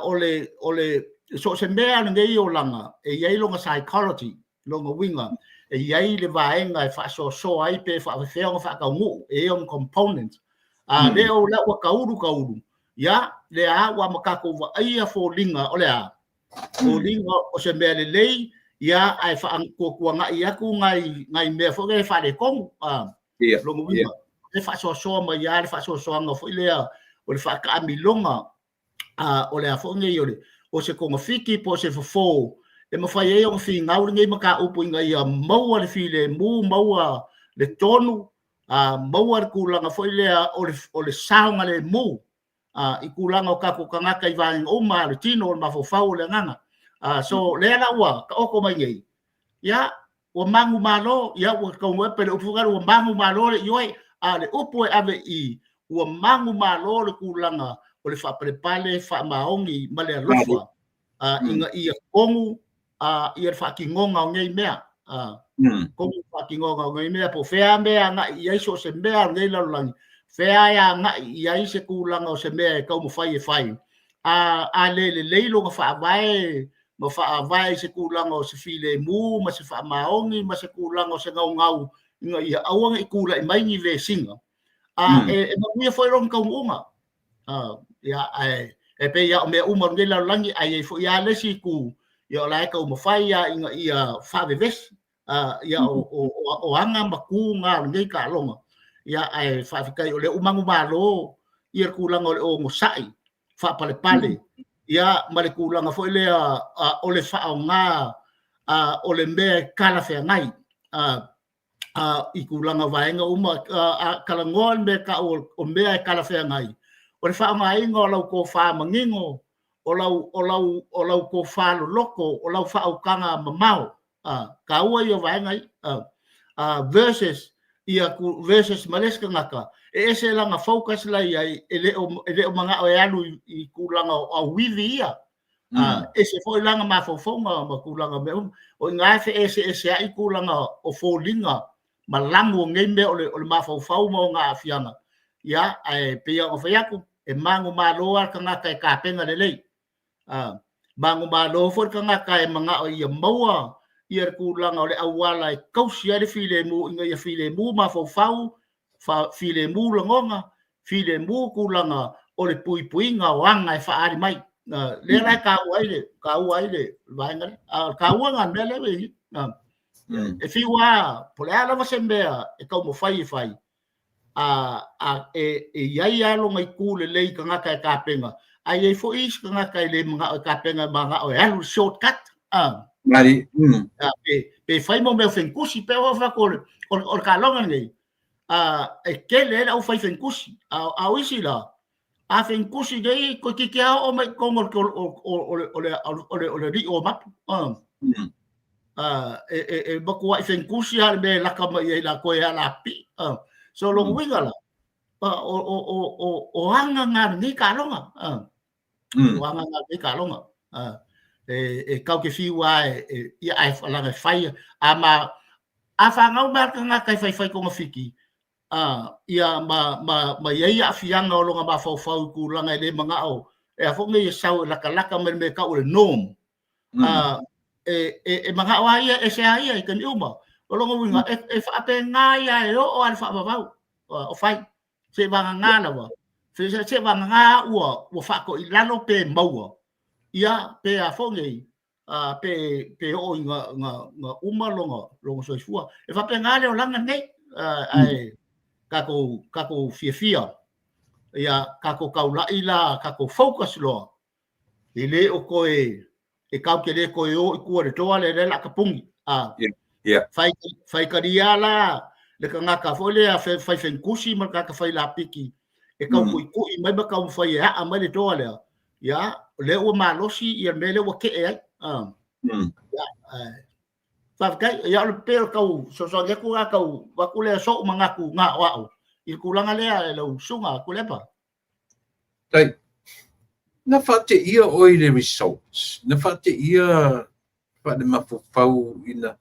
o le so o se mea lenei olaga e i ai lona psychology, lona uiga e i ai le vaega e faasoasoa ai pe faafefea ona faataunuu, e i ai ona component. A lea o la ua taulu taulu, ia lea ua ma tatou vaaia foliga o le a foliga o se mea lelei, ia ae faatuatuanai atu nai mea foi lea e faaletonu. Lona uiga e faasoasoa mai lava le faasoasoaga foi lea o le faataamiloga o le a foi nei o se togafiti po o se fofo e mafai ai ona finau lenei mataupu ina ia maua le filemu, maua le tonu, maua le tulaga foi lea o le saogalemu i tulaga o tatou tagata i vaega uma, le tino, o le mafaufau, o le agaga. So lea la ua taoto mai nei, ia ua manumalo, ia ua taunuu pe le upu foi lea ua manumalo le ioe, a o le upu e ave i ua manumalo le tulaga o le faapalepale, faamaoni ma le alofa ina ia tonu ia le faatinoga o nei mea. Tonu faatinoga o nei mea, po o fea mea e agai i ai so o se mea o lenei lalolagi, fea e agai i ai se tulaga o se mea e taumafai e fai, a le lelei lona faavae ma faavae i se tulaga o se filemu ma se faamaoni ma se tulaga o se gaugau ina ia aua ne i tulai mai ni vesiga, e manuia foi lona taunuuga. Ia, ae e pei lava o mea uma o lenei lalolagi, ae i ai foi lava le isi itu, ia o la e taumafai lava ina ia faavevesi ia o aga ma tu na o lenei taaloga. Ia, ae faafetai o lea ua manumalo ia le tulaga o le onosai faapalepale, ia ma le tulaga foi lea o le faaaoga o le mea e talafeagai i tulaga o vaega uma. Talanoa le mea tau o mea e talafeagai, o le faaaogaina o lau tofa manino, o lau tofa loloto, o lau faautaga mamao, taua ia o vaega ia, versus ia versus ma le isi tagata e ese lana focus la i ai, e le o manao e alu i tulaga o auivi ia, ese foi lana mafaufauga ma tulaga mea uma. O i ina e feeseeseai tulaga o foliga ma lagu o nei mea o le mafaufau ma ona aafiaga. Ia, ae pei ona fai atu, e manumalo lava le tagata e tapena lelei. Manumalo foi le tagata e manao ia maua ia le tulaga o le auala e tausi ai le filemu ina ia filemu mafaufau, filemu lagona, filemu tulaga o le puipuiga o aga e faaali mai. Lea la e taua ai le vaega lea. A o le taua lena o le mea lea e i ai. E fiu lava, po o le a lava se mea e taumafai e fai, e i ai lava lona itu lelei i tagata e tapena, ae i ai foi isi tagata e le manao e tapena, e manao e alu i le shortcut. Mali. Pe fai mo mea o fenkusi, pe o fai o le kaloga nei. E tele ai le au fai fenkusi. A o isi la, a fenkusi nei, ko kiki a o mai kongo o le li'o o mapu. E makua'i fenkusi a le mea e laka mai ai la koe a la pi. So lona uiga la, o aga ngā lenei kaloga. O aga ngā lenei kaloga. E kau ke fiu a e ia ai langa e fai a ma a whangau mai ka ngā kai whai whai konga fiki ia ma iai aafiaga o lona mafaufau i tulaga e lē maga'o e a foʻi nei e sau e lakalaka mai le mea e ta'u o le norm. E maga'o a ia ese a ia i taimi uma o lona uiga e faapegā ia e oo a le faavavau o fai se'i vagagā lava se'i vagagā ua faatoʻilalo pe maua ia pe a foʻi nei pe oo i ga uma lona soifua. E faapegā le olaga nei ae tatou fiafia ia tatou taula'i la tatou focus loa e lē o toe e tatou te lē toe o i tua le toa lea lea la tapuni fai talia la le tagata foi lea fai fenkusi ma le tagata fai lapiki e tau tu'itu'i mai ma taumafai e a'a mai le toa lea ia lea ua malosi ia le mea lea ua ke'e ai faafetai ia o le pe o tau fesoasoani atu la tau atu lea so'u manatu na o a'u i le tulaga lea e lau susuga Tuilaepa. Tai, na faateia oe i le results, na faateia faalemafaufau ina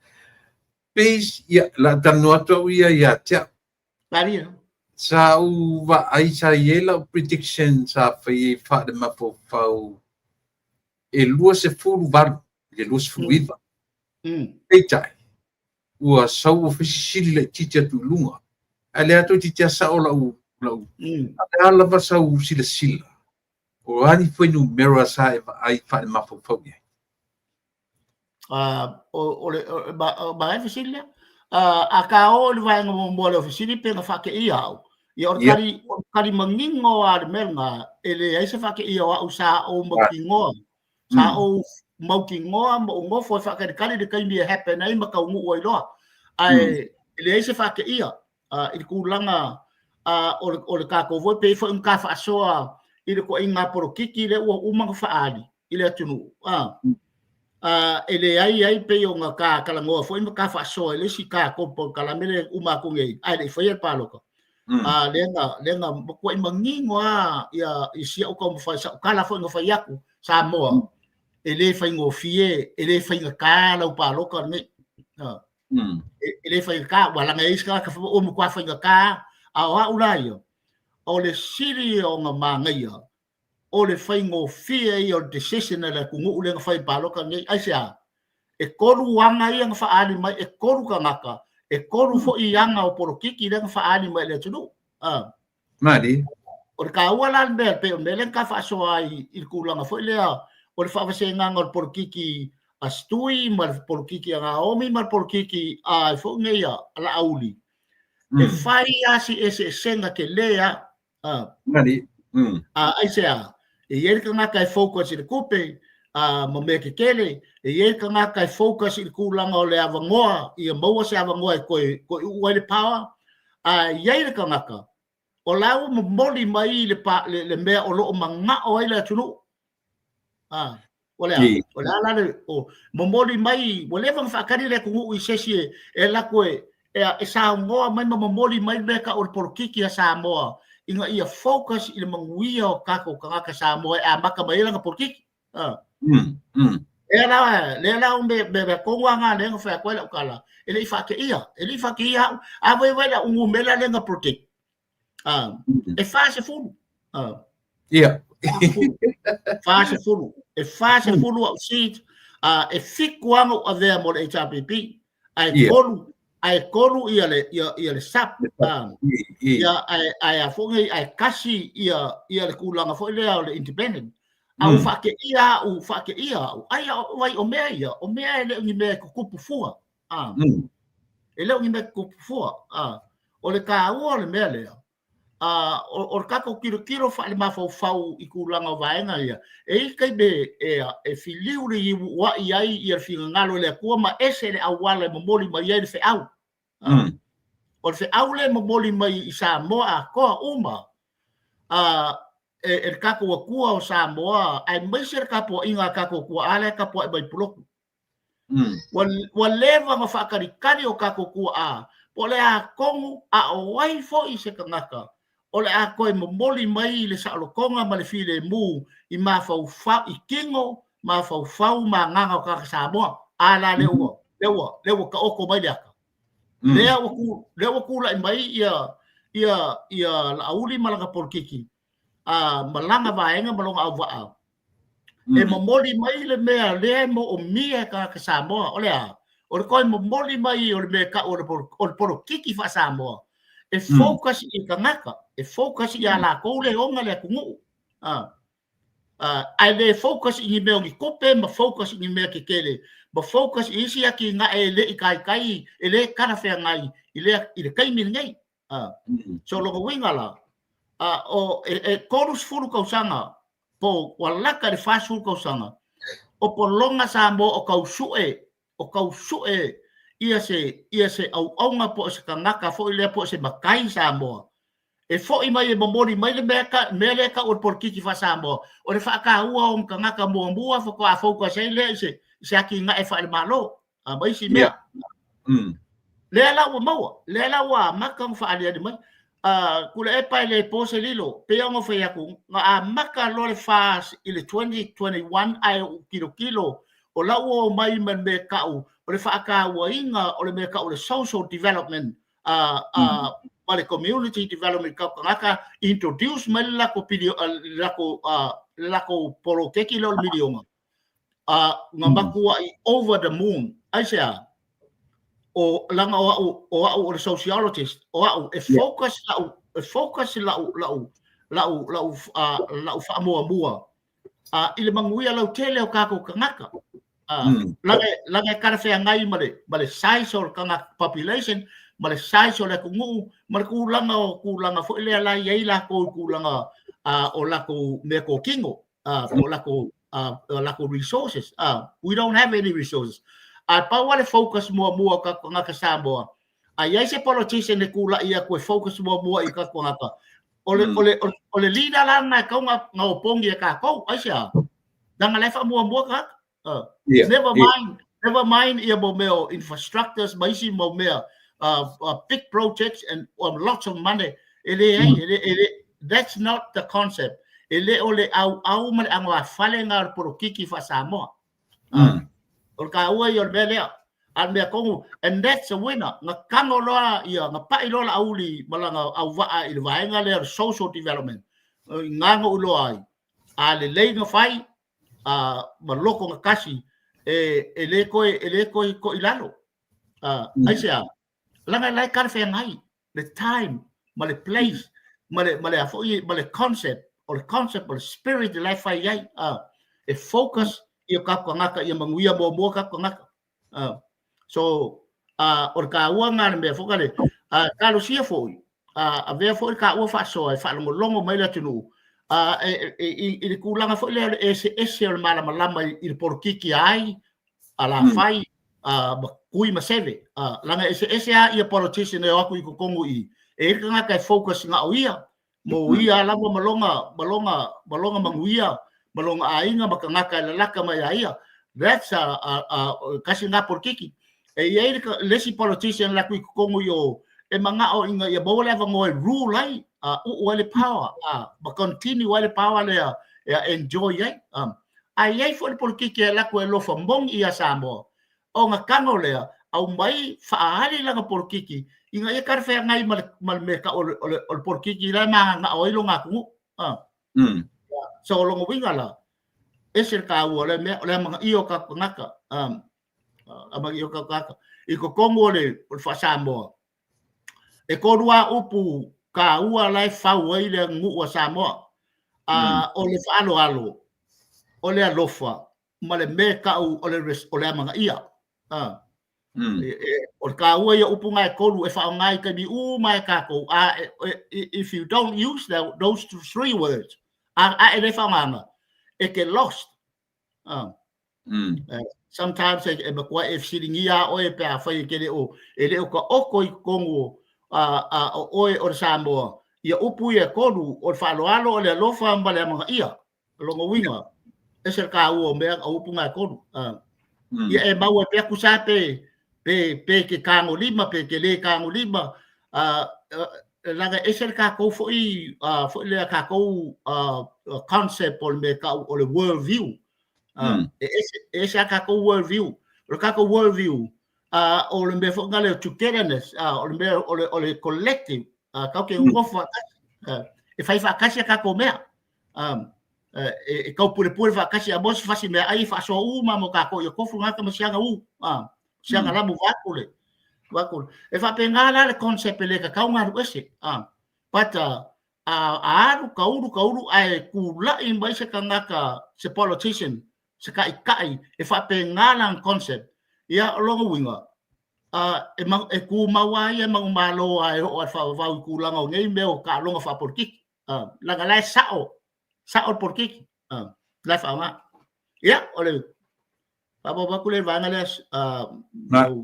pei ia la talanoa atu au ia ia te au. Maria. Sa ou vaai sa i ai lau prediction sa fai ai faalemafaufau e 28 i le 29. Peitai, ua sau ua fesisili laitiiti atu i luga. Ae le atu toeitiiti lava sao lau a lava sau silasila. O a ni fuainumera sa e vaai faalemafaufau i ai? O le ma e fesili lea. A ka o le vaega muamua le fesili pe na faateia au. Ia o le tali o le tali manino a le mea lena e leai se faateia o au sa ou mautinoa. Sa ou mautinoa ma ou nofo e faatalitali le taimi e happen ai ma taunuu ai loa. Ae e leai se faateia i le tulaga o le tatou foi pei foi ona ta faasoa i le toaiga polokiki lea ua uma ona faaali i le atunuu. E leai ai pei ona ta talanoa foi ma ta faasoa i le isi tatou polokalame lea uma atu nei ae le i faia le palota. Lea na matuai manino lava ia i si au taumafai sa'u tala foi na fai atu Samoa e lē faigofie e lē faigata lau palota lenei. E lē faigata ua laga e isi tagata fai mai ua matua faigata a o a'u la ia o le sili ona manaia o le faigofie ia o le decision a le atunuu lea na fai i le palota lenei. Aisea? E 3 aga ia na faaali mai, e 3 tagata, e 3 foi aga o polokiki lea na faaali mai i le atunuu. Mali. O le taua la le mea pei o le mea lea na ta faasoa ai i le tulaga foi lea o le faavasegaga o le polokiki a Setui ma le polokiki a Naomi ma le polokiki a foi nei a Laauli. E fai lava si eseesega tele lava. Mali. Aisea? E i ai le tagata e focus i le tupe ma mea tetele, e i ai le tagata e focus i le tulaga o le avanoa, ia maua se avanoa e toe uu ai le power, a i ai le tagata o la ua momoli mai le mea o lo o mana'o ai le atunuu. O le a, o le a la le o momoli mai, ua leva ona faatali le atunuu i se isi e alu atu e saunoa mai ma momoli mai le mea e tau o le polokiki a Samoa ina ia focus i le manuia o tatou tagata Samoa e amata mai ai lana polokiki. Lea la, lea la o mea tonu lava na lea na fai atu ai lau tala, e le i faateia, e le i faateia au. A vaivai lau numera lea na predict, e 40. Ia. 40. E 40 au seat, e 7 lava na ou avea mo le HRPP, ae 3, ae 3 ia le ia le SUP. Ia ae a foi nei ae 1 ia le tulaga foi lea o le independent. A ua faateia au, faateia au. Ai vai o mea ia, o mea e le o ni mea e tutupu fua. E le o ni mea e tutupu fua. O le taua o le mea lea, O le tatou tilotilo faale-mafaufau i tulaga o vaega ia, e i ai taimi e filiu liuuai ai ia le finagalo o le Atua ma ese le auala e momoli mai ai le feau. O le feau lea e momoli mai i Samoa atoa uma e le tatou Atua o Samoa, aemaise le tapuaiga a tatou tuaa lea e tapuai mai i Pulotu. Ua leva ona faatalitali o tatou tuaa po o le a tonu a o ai foi se tagata o le a toe momoli mai le saolotoga ma le filemu i mafaufau, i tino, mafaufau ma agaga o tagata Samoa. A la lea ua lea ua lea ua taoto mai le ata. Lea ua tulai mai ia Laauli ma lana polokiki ma lana vaega ma lona auvaa e momoli mai le mea lea e moomia e tagata Samoa. O le a? O le toe momoli mai o le mea e tau o le polokiki faa-Samoa e focus i tagata, e focus ia latou le ona le atunuu. Ae le focus i ni mea o ni tupe ma focus i ni mea tetele ma focus i isi atinae e le i taitai, e le talafeagai i le taimi lenei. So lona uiga la, o e 30 tausaga po ua lata i le 40 tausaga o pologa Samoa o tau sue ia se auauna po o se tagata foi lea po o se matai Samoa e foi mai e momoli mai le mea, mea lea e tau o le polokiki faa-Samoa, o le faataua o tagata muamua faatoa focus ai lea i se atinae faale-Malo ma isi mea. Lea la ua maua, lea la ua amata ona faaaliali mai. Tuilaepa, e le po se lilo, pei ona fai atu, na amata loa le FAST i le 2021, ae ou tilotilo o lau o mai ma le mea tau o le faatauaina o le mea tau o le social development ma le community development kau tagata, introduce mai le latou le latou poloketi lea o le miliona na matuai over the moon. Aisea? O laga o au o le sociologist, o au e focus lau e focus lau faamuamua i le manuia lautele o tatou tagata. Laga e talafeagai ma le size o le tagata population ma le size o le atunuu ma le tulaga o tulaga foi lea la i ai latou i tulaga o latou mea totino po o latou resources. We don't have any resources. A pau le focus muamua o tatou tagata Samoa, a i ai se politician e tulai atu e focus muamua i tatou tagata, o le leader la na e tau na opogi e tatou. Aisea? Laga la e faamuamua tagata. Never mind, never mind ia mo mea o infrastructures ma isi mo mea big projects and lots of money. E leai, e le, that's not the concept. E le o le au ma le agafale na o le polokiki faa-Samoa. O le taua ia o le mea lea. A le mea tonu, and that's a winner. Na tago loa ia, na pai loa Laauli ma lana auvaa i le vaega lea o le social development. I gago u loa ai. A lelei na fai, ma loko na kasi, e le koe ko i lalo. Aisea? Laga lai talafeagai le time ma le place ma le a foi ma le concept o le concept o le spirit le fai ai e focus i o tatou tagata ia manuia muamua tatou tagata. So o le taua na le mea foi le talosia foi avea foi le taua faasoa e faalogologo mai le atunuu i le tulaga foi lea o le eseese o le malamalama i le polokiki ai alafai ma kui ma seve laga eseese a ia politician e o atu i totonu i e i le tagata e focus na o ia mo ia lava ma lona manuia ma lona aiga ma tagata e lalaka mai a ia. That's a kasi na polokiki. E i ai le isi politician la kui totonu i o e mangao inga ia maua le avanoa e rule ai uu ai le power ma continue ai le power lea e enjoy ai. A i ai foi le polokiki e laku e lofa moni ia Samoa o nga tago lea au mai faaali lana polokiki ina ia talafeagai ma le mea tau o le polokiki la e magagao ai lona atunuu. So o lona uiga la, ese le taua o le mea o le amanaia o tatou tagata, amanaia o tatou tagata i totonu o le faa-Samoa. E tolu lava upu taua la e fau ai le aganuu a Samoa. O le faaaloalo, o le alofa, ma le mea e tau o le amanaia. O le taua ia o upu na e tolu e faaaoga i taimi uma e tatou. A if you don't use that, those three words, a e le faaaogaina, e te lost. Sometimes e matua e fesiligia a oe pe afai e te le o e le o taoto i totonu o oe o le Samoa ia upu ia e tolu o le faaaloalo, o le alofa ma le amanaia. O lona uiga, ese le taua o mea o upu na e tolu. Ia e maua pea tusa pe pe pe te tagolima pe te le tagolima, leaga ese le tatou foi foi lea tatou concept o le mea e tau o le world view. E ese, e ese a tatou world view. O le tatou world view, o le mea foi lea togetherness, o le mea o le collective, tatou te nonofo faatasi, e fai faatasi a tatou mea. E taupulepule faatasi a maua se fasi meaai e faasoa uma mo tatou ia tofu gata ma siaga u, siaga lamu vaeatu le vaeatu le. E faapena la le concept e le tatau ona alu ese. But a alu taulu taulu ae tula'i mai se tagata, se politician, se taitai e faapena lana concept, ia o lona uiga e tumau lava ia manumalo lava e oo lava i le faavavau i tulaga o nei mea o taaloga faapolitiki. Leaga la e sao sao le polokiki la e faaaoga. Ia, o le faaopoopo atu lea i le vaega lea.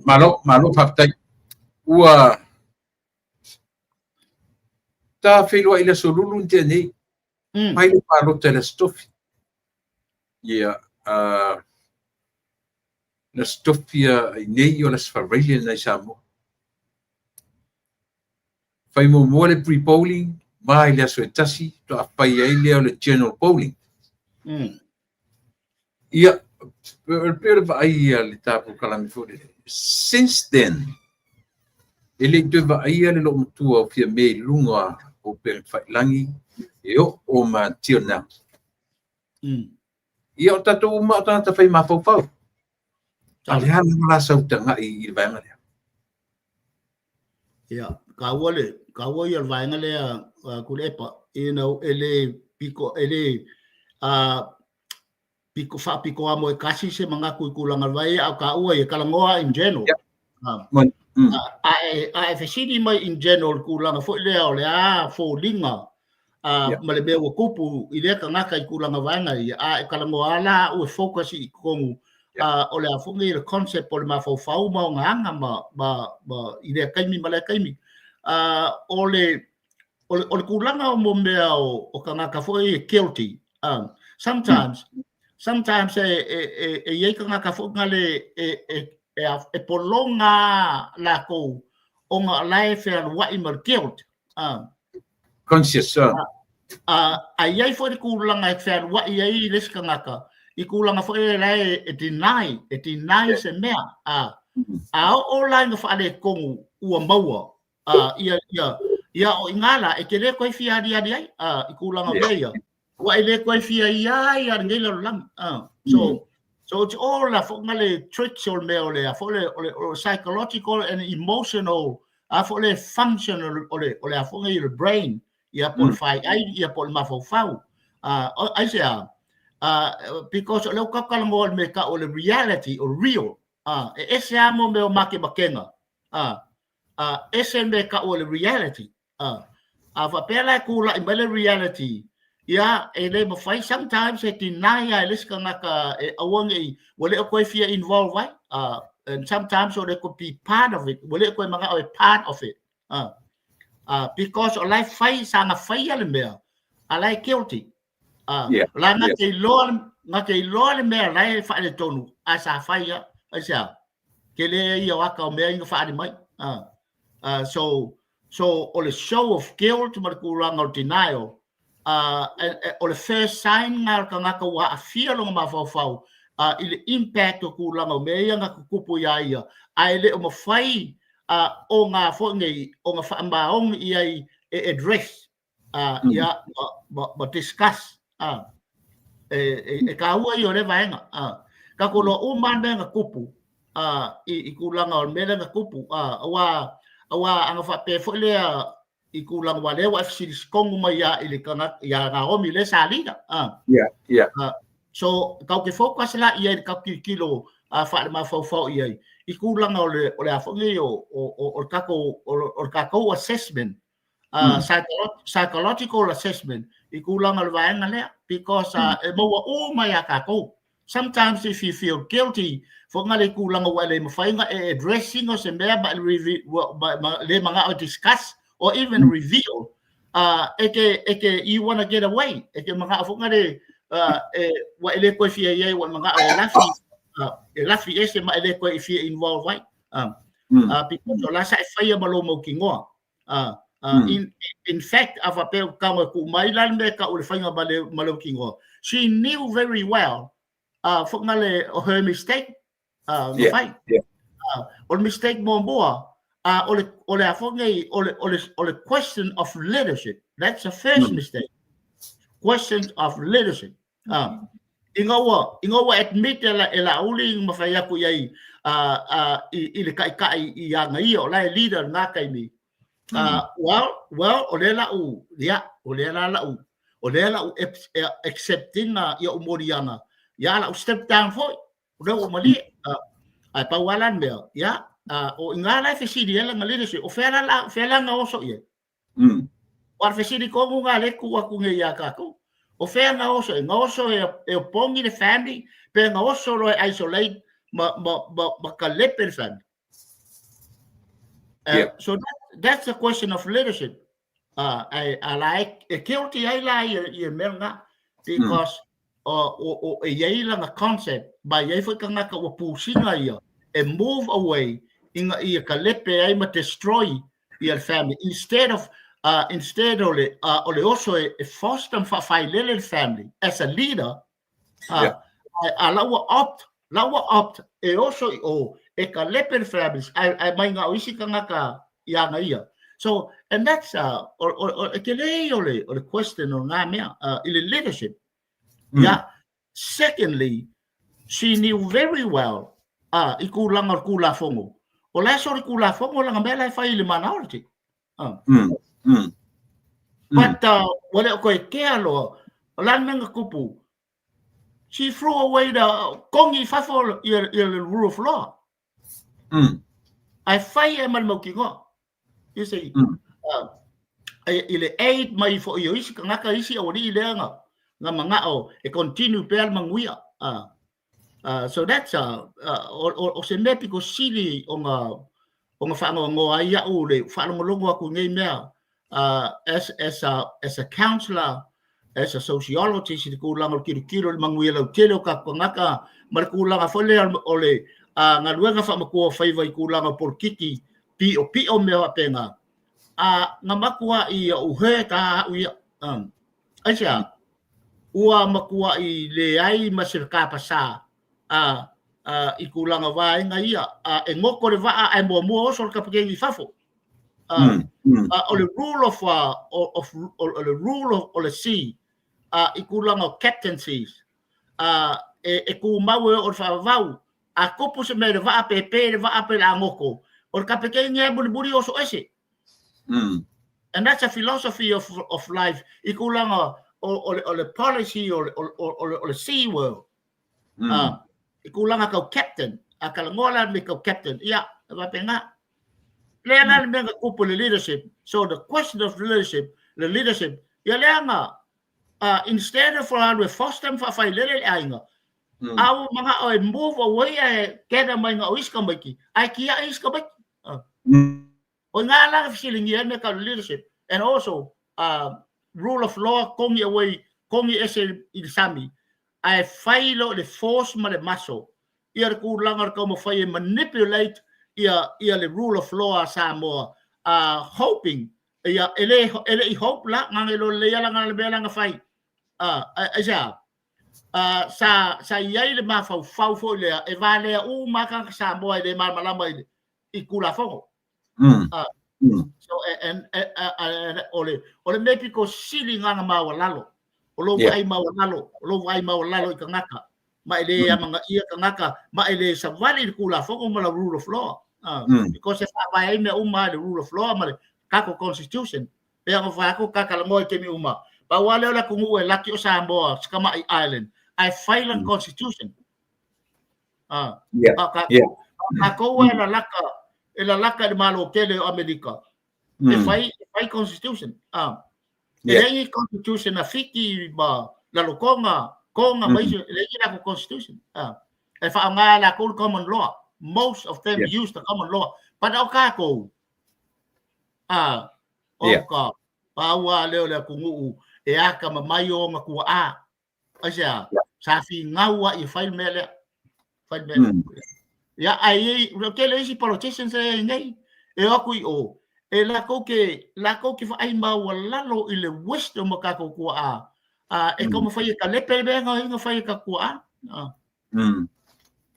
Malo, malo faafetai. Ua ta feiloai i le aso Lulu na tea nei. Fai le palota i le Aso Tofi. Ia, le Aso Tofi i nei o le Aso Faraile lena i Samoa. Fai muamua le pre-polling ma i le aso e tasi faatoa fai ai lea o le general polling. Ia, pei o le vaai a le ta polokalame foi lele. Since then, e le i toe vaaia le loomatua o Fiame i luga o upegatafailagi e oo ma until now. Ia, o tatou uma o tagata fai mafaufau. A o le a lava la sau tagai i le vaega lea? Ia, taua le taua ia o le vaega lea, Tuilaepa, e le piko e le piko faapitoa mo e tasi se manatu i tulaga o le vai, a o taua ia talanoa in general. A e fesili mai in general tulaga foi lea o le a foliga ma le mea ua tupu i lea tagata i tulaga vaega ia, a e talanoa la au e focus i totonu o le a foi nei le concept o le mafaufau ma ona aga ma i lea taimi ma lea taimi. O le tulaga o mo mea o tagata foi e guilty, sometimes e i ai tagata foi nale e pologa latou ona o la e fealuai ma le guilt. Conscious. A i ai foi le tulaga e fealuai ai le isi tagata i tulaga foi e la e deny, e deny se mea. A oo la ina faaletonu ua maua ia ia ia o i ngā la e te le koe fia aliali ai i tulaga o mea ia. Ua e le koe fia ia ai a lenei lalolagi. So it's all la foi le tricks o le mea o le a foi le o le psychological and emotional a foi le function o le a foi le brain ia po o le faiai ia po o le mafaufau. Ai se a because o lea ua tatou talanoa i le mea e tau o le reality o real, e ese lava mo mea o makemakega, ese le mea e tau o le reality. A faapea la e tulai mai le reality, ia e le mafai sometimes e deny lava e le isi tagata e aua ne i ua le o toe fia involve ai, and sometimes o le could be part of it, ua le o toe manao e part of it, because o la e fai saga faia le mea a la e guilty. O la na te iloa le mea la e faaletonu ae sa fai a ai se a tele ia o ata o mea ina faali mai. So o le show of guilt ma le tulaga o le denial, o le first sign na o le tagata ua aafia lona mafaufau i le impact o tulaga o mea ia na tutupu iā ia, ae le o mafai o foi nei ona faamaoni i ai e address ia ma discuss. E taua ia o lea vaega. Tatou loa uma lava mea na tupu i tulaga o le mea lea na tupu, aua ana faapea foi lea i tulaga ua lea ua e fesilisitonu mai ia i le tagata ia Naomi lea sa leader. So tatou te focus la i ai i le tatou tilotilo faale-mafaufau i ai i tulaga o le o le a foi nei o le tatou o le tatou assessment, psychological assessment i tulaga o le vaega lea, because e maua uma iā tatou. Sometimes if you feel guilty foi na le tulaga ua e le mafai ona e address ina se mea ma ma le manao e discuss or even reveal, e te you wanna get away, e te manao foi na le e ua e le toe fia i ai, ua e manao e lafi ese ma e le toe fia involve ai, because o la sa e faia ma lou mautinoa. In fact, a faapea tau e tuu mai la le mea tau o le faiga ma le mautinoa, she knew very well foi na le o her mistake na fai. O le mistake muamua, o le a foi nei o le question of leadership. That's the first mistake, question of leadership. Ina ua admit e Laauli ma fai atu i ai i le taitai i aga ia o la e leader na taimi. Well, o lea lau, ia, o lea la lau, o lea lau accepting ia umoliaga, ia lau step down foi, o lea ua malie. Ai pau ala le mea, ia, o ina la e fesili ai lana leadership, o fea la, fea la na oso i ai? O le fesili tonu nga le tu atu nei ia tatou. O fea na oso e? Na oso e opogi le family, pe na oso loa e isolate ma kalepe le family? So that's a question of leadership. A la e guilty ai la ia mea nga because o e iai lana concept ma iai foi tagata ua pusina ia e move away ina ia kalepe ai ma destroy ia le family instead o le oso e foster ma faafailele le family as a leader. A la ua opt e oso i o e kalepe le family ai mai ngā o isi tagata i aga ia. So and that's o e te lei o le question o ngā mea i le leadership. Yeah. Secondly, she knew very well i kūlanga o le kūlafono. O la e so le kūlafono langa mea la e fai i le minority. But ua le o koe kea loa, o la le mea na tupu, she threw away the kongi i fafo ia le rule of law. Ae fai e ma le mautinoa. You see, i le aid mai foi o isi tagata isi aualii lea nga manao e continue pea le manuia. So that's o se mea piko sili o nga faanoanoa ai au le faalogologo atu i nei mea as a counselor, as a sociologist, i le tulaga o le tilotilo i le manuia lautele o tatou tagata ma le tulaga foi lea o le galuega faamatua o faiva i tulaga o polokiki piʻopiʻo mea faapena na matuai ou he ta au ia aisea ua matuai leai ma se kapasā i tulaga vaega ia e goto le vaa ae muamua oso le kapikeni i fafo. O le rule of o le rule of o le sea i tulaga o captaincies e tumau e oo le faavavau a tupu se mea i le vaa pe le vaa pe le a goto o le kapikeni e mulimuli oso ese. And that's a philosophy of life i tulaga o le policy o le sea world. I tulaga kau captain a kalagoa la me kau captain ia e faapena lea la le mea na tupu le leadership. So the question of leadership, the leadership ia lea na instead of alu e foster ma faafailele le aiga a ua manao e move away ae gather mai nga o isi tamaiti ae tiai isi tamaiti. O ngā la fesiligia ai mea tau le leadership and also rule of law kogi away kogi ese i le sami ae fai lo le force ma le muscle ia le tulaga o le taumafai e manipulate ia le rule of law a Samoa, hoping ia e le i hope la ngage lo le ia langa le mea langa fai aisea sa i ai le mafaufau foi lea e valea uma tagata Samoa e le malamalama i Tulafono. So and o le mea piko sili ngana maualalo o lou vaai maualalo o lou vaai maualalo i tagata ma e le amagaia tagata ma e le savali i le Tulafono ma la rule of law because e faavae ai mea uma le rule of law ma le tatou constitution pe ona fai atu kakalanoa i taimi uma pau lava lea o le atunuu e laki o Samoa si tamai island ae fai lana constitution. Tatou e lalaka, e lalaka i le Malo tele o Amerika. E fai, e fai constitution. E leai ni constitution a Fiti ma Lalotoga, Tonga ma isi, e leai ni latou constitution. E faaaoga e latou le common law. Most of them use the common law. But o tatou, o ka pau lava lea o le atunuu e atamamai ona tuaa. Aisea? Sa finau lava ia fai le mea lea. Fai le mea lea. Ia, ae i ai, o tele isi politicians e i ai nei, e o atu i o, e latou ke, latou ke vaai maualalo i le wisdom o tatou tuaa, e taumafai e talepe le mea na fai e tatou tuaa.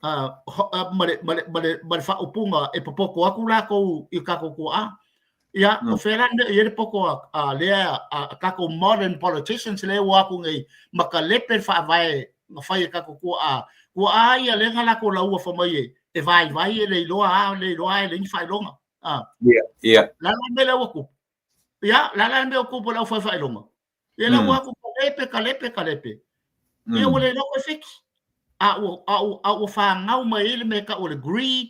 Ma le, ma le, ma le, ma le faaupuga e popoto atu latou i tatou tuaa. Ia, o fea la le mea i ai le poto a lea a tatou modern politicians lea ua atu nei ma talepe le faavae na fai e tatou tuaa. Tuaa ia lea na latou laua fai mai e vaivai e le iloa a, le iloa a e leai ni faailoga. La la mea lea ua tupu. Ia, la la mea ua tupu i le aufai faailoga. Ia la ua atu kalepe, kalepe, kalepe. Ia ua le iloa koe fix. A ua, a ua, a ua fanau mai ai le mea tau o le greed,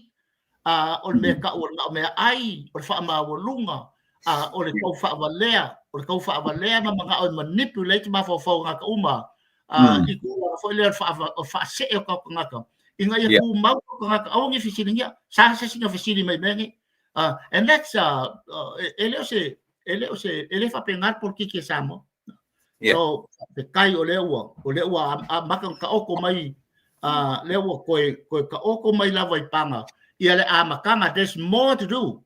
a o le mea tau o le nao mea ai, o le faamaualuga, a o le tau faavalea, o le tau faavalea ma manao e manipulate mafaufau o tagata uma, a i tulaga foi lea o le o le faasee o tatou tagata, ina ia tumau tatou tagata, aua ne i fesiligia, sa se isi na fesili mai i mea nei. And that's, e le o se, e le o se, e le faapena le polokiki a Samoa. So, faafetai o lea ua, o lea ua amata ona taoto mai, lea ua toe, toe taoto mai lava i paga ia le amataga, there's more to do.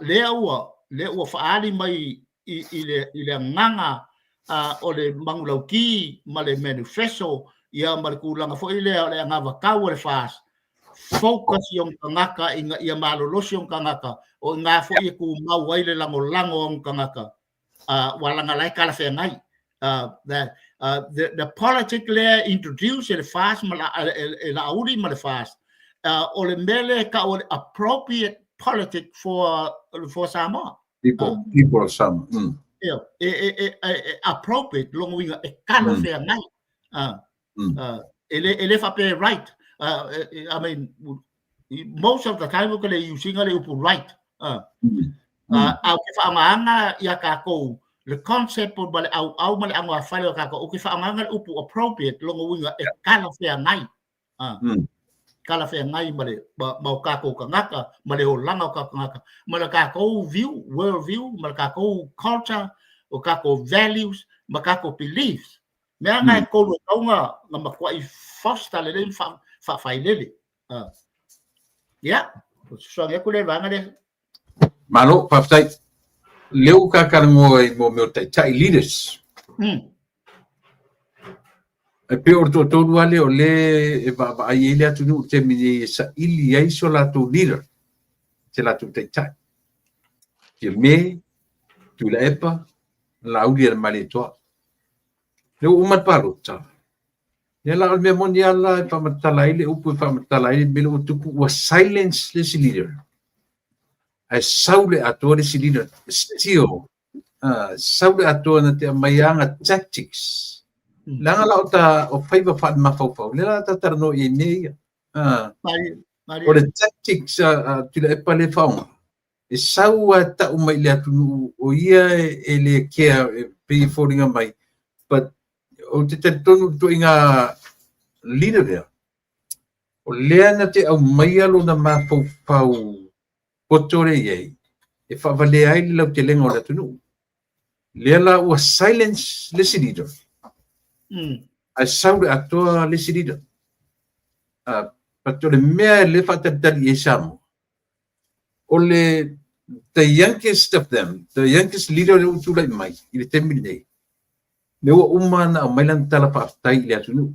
Lea ua, lea ua faaali mai i, i le, i le agaga o le manulauti ma le manifesto, ia ma le tulaga foi lea o le anavatau a le FAST, focus i ona tagata ina ia malolosi ona tagata, o i ina foi e tumau ai le lagolago a ona tagata, ua laga la e talafeagai. The politic lea introduce e le FAST ma la, e Laauli ma le FAST, o le mea lea e tau o le appropriate politic for Samoa. People, people of Samoa. E, e, e, e, appropriate, lona uiga e talafeagai. E le faapea right. I mean, most of the time ou te le use ina le upu right. A ou te faaaogaina ia tatou le concept ma le auau ma le augafale o tatou, ou te faaaogaina le upu appropriate, lona uiga e talafeagai. Talafeagai ma le ma o tatou tagata, ma le olaga o tatou tagata, ma le tatou view, world view, ma le tatou culture, o tatou values, ma tatou beliefs. Mea na e tolu e tatau ona matuai foster lelei ma faafailele. Ia, o se fesoasoani atu lea i le vaega lea. Malo, faafetai. Lea ua ta talanoa i mea o taitai leaders. E pei o le toatolu lava lea o lea e vaavaai ai le atunuu i le taimi nei e saili ai so latou leader, se latou taitai. Fiame, Tuilaepa, Laauli a le Malietoa. Lea ua uma le palota. Ia la o le mea moni lava la e faamatala ai le upu e faamatala ai le mea lea ua tupu, ua silence le isi leader. Ae sau le atoa le isi leader, still, sau le atoa na te aumai ana tactics. Leaga la o ta o faiva faale-mafaufau, lea la ta talanoa i ai mea ia. O le tactics a Tuilaepa lea e faaaoga, e sau lava e tau mai i le atunuu o ia e le kea e pei e foliga mai, but ou te talitonu i le ituaiga leader lea, o lea na te aumaia lona mafaufau poto lea e i ai e faavalea ai le lautelega o le atunuu. Lea la ua silence le isi leader, ae sau le atoa le isi leader. But o le mea lea e faatalitali i ai Samoa, o le the youngest of them, the youngest leader lea ua tulai mai i le taimi lenei, lea ua uma ona aumai lana tala faafetai i le atunuu.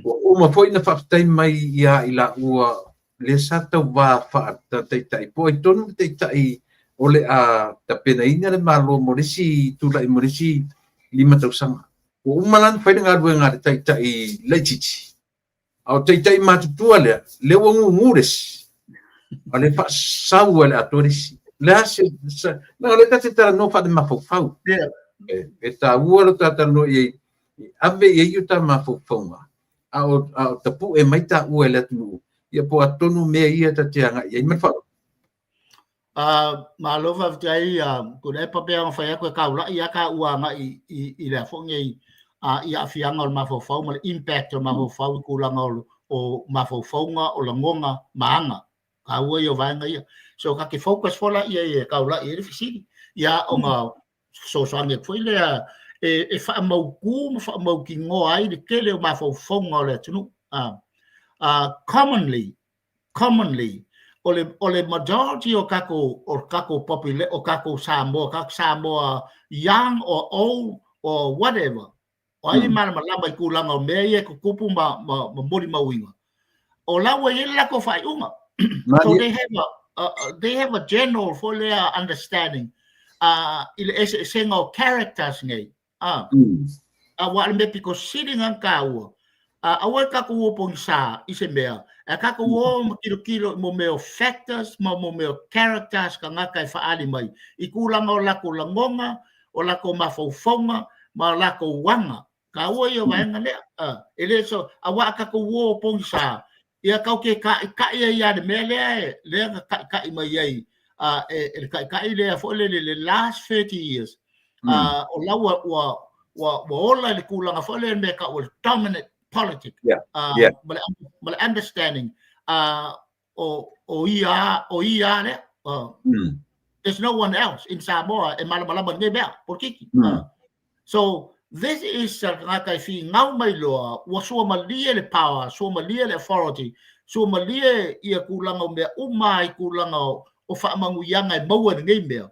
Ua uma foi ona faafetai mai ia i laua lea sa tauva faataitai po o ai tonu le taitai o le a tapenaina le Malo mo le isi tulai mo le isi 5 tausaga. Ua uma la ona fai le galuega a le taitai laitiiti, A o taitai matutua lea, lea ua gugu le isi, a o lea e faasau e le atoa le isi. Le a se, leaga o lea ta te talanoa faale-mafaufau. E taua lo ta talanoa i ai, ave i ai o ta mafaufauga. A o tapu'e mai taua e le atunuu, ia po o a tonu mea ia ta te aga'i ai. Ma le faaaloalo. Malo faafetai Tuilaepa, pei ona fai atu e taula'i a taua agai i le a foi nei i aafiaga o le mafaufau ma le impact o le mafaufau i tulaga o mafaufauga, o lagona ma aga. Taua ia o vaega ia. So ta te focus foi la i ai e taula'i ai le fesili. Ia ona fesoasoani atu foi lea e faamautu ma faamautinoa ai le tele o mafaufauga o le atunuu. Commonly o le majority o tatou popula o tatou Samoa, tatou Samoa young or old or whatever, o ai e malamalama i tulaga o mea ia e tutupu ma molimauina, o la ua i ai le latou faaiuga. So they have a general foi lea understanding i le eseesega o characters nei. Aua o le mea pito sili na taua, aua e tatou o pogisa i se mea, ae tatou o ma tilotilo i mo mea o factors ma mo mea o characters tagata e faaali mai i tulaga o latou lagona, o latou mafaufauga ma latou aga. Taua ia o vaega lea. E le so, aua a tatou o pogisa, ia tau te ta'ita'i ai lava le mea lea lea na ta'ita'i mai ai e le ta'ita'i lea foi le last 30 years. O la ua ola i le tulaga foi lea mea tau o le dominant politic ma le understanding o ia lea. There's no one else in Samoa e malamalama i lenei mea polokiki. So this is tagata e figau mai loa ua suamalie le power, suamalie le authority, suamalie ia tulaga o mea uma i tulaga o faamanuiaga e maua i lenei mea.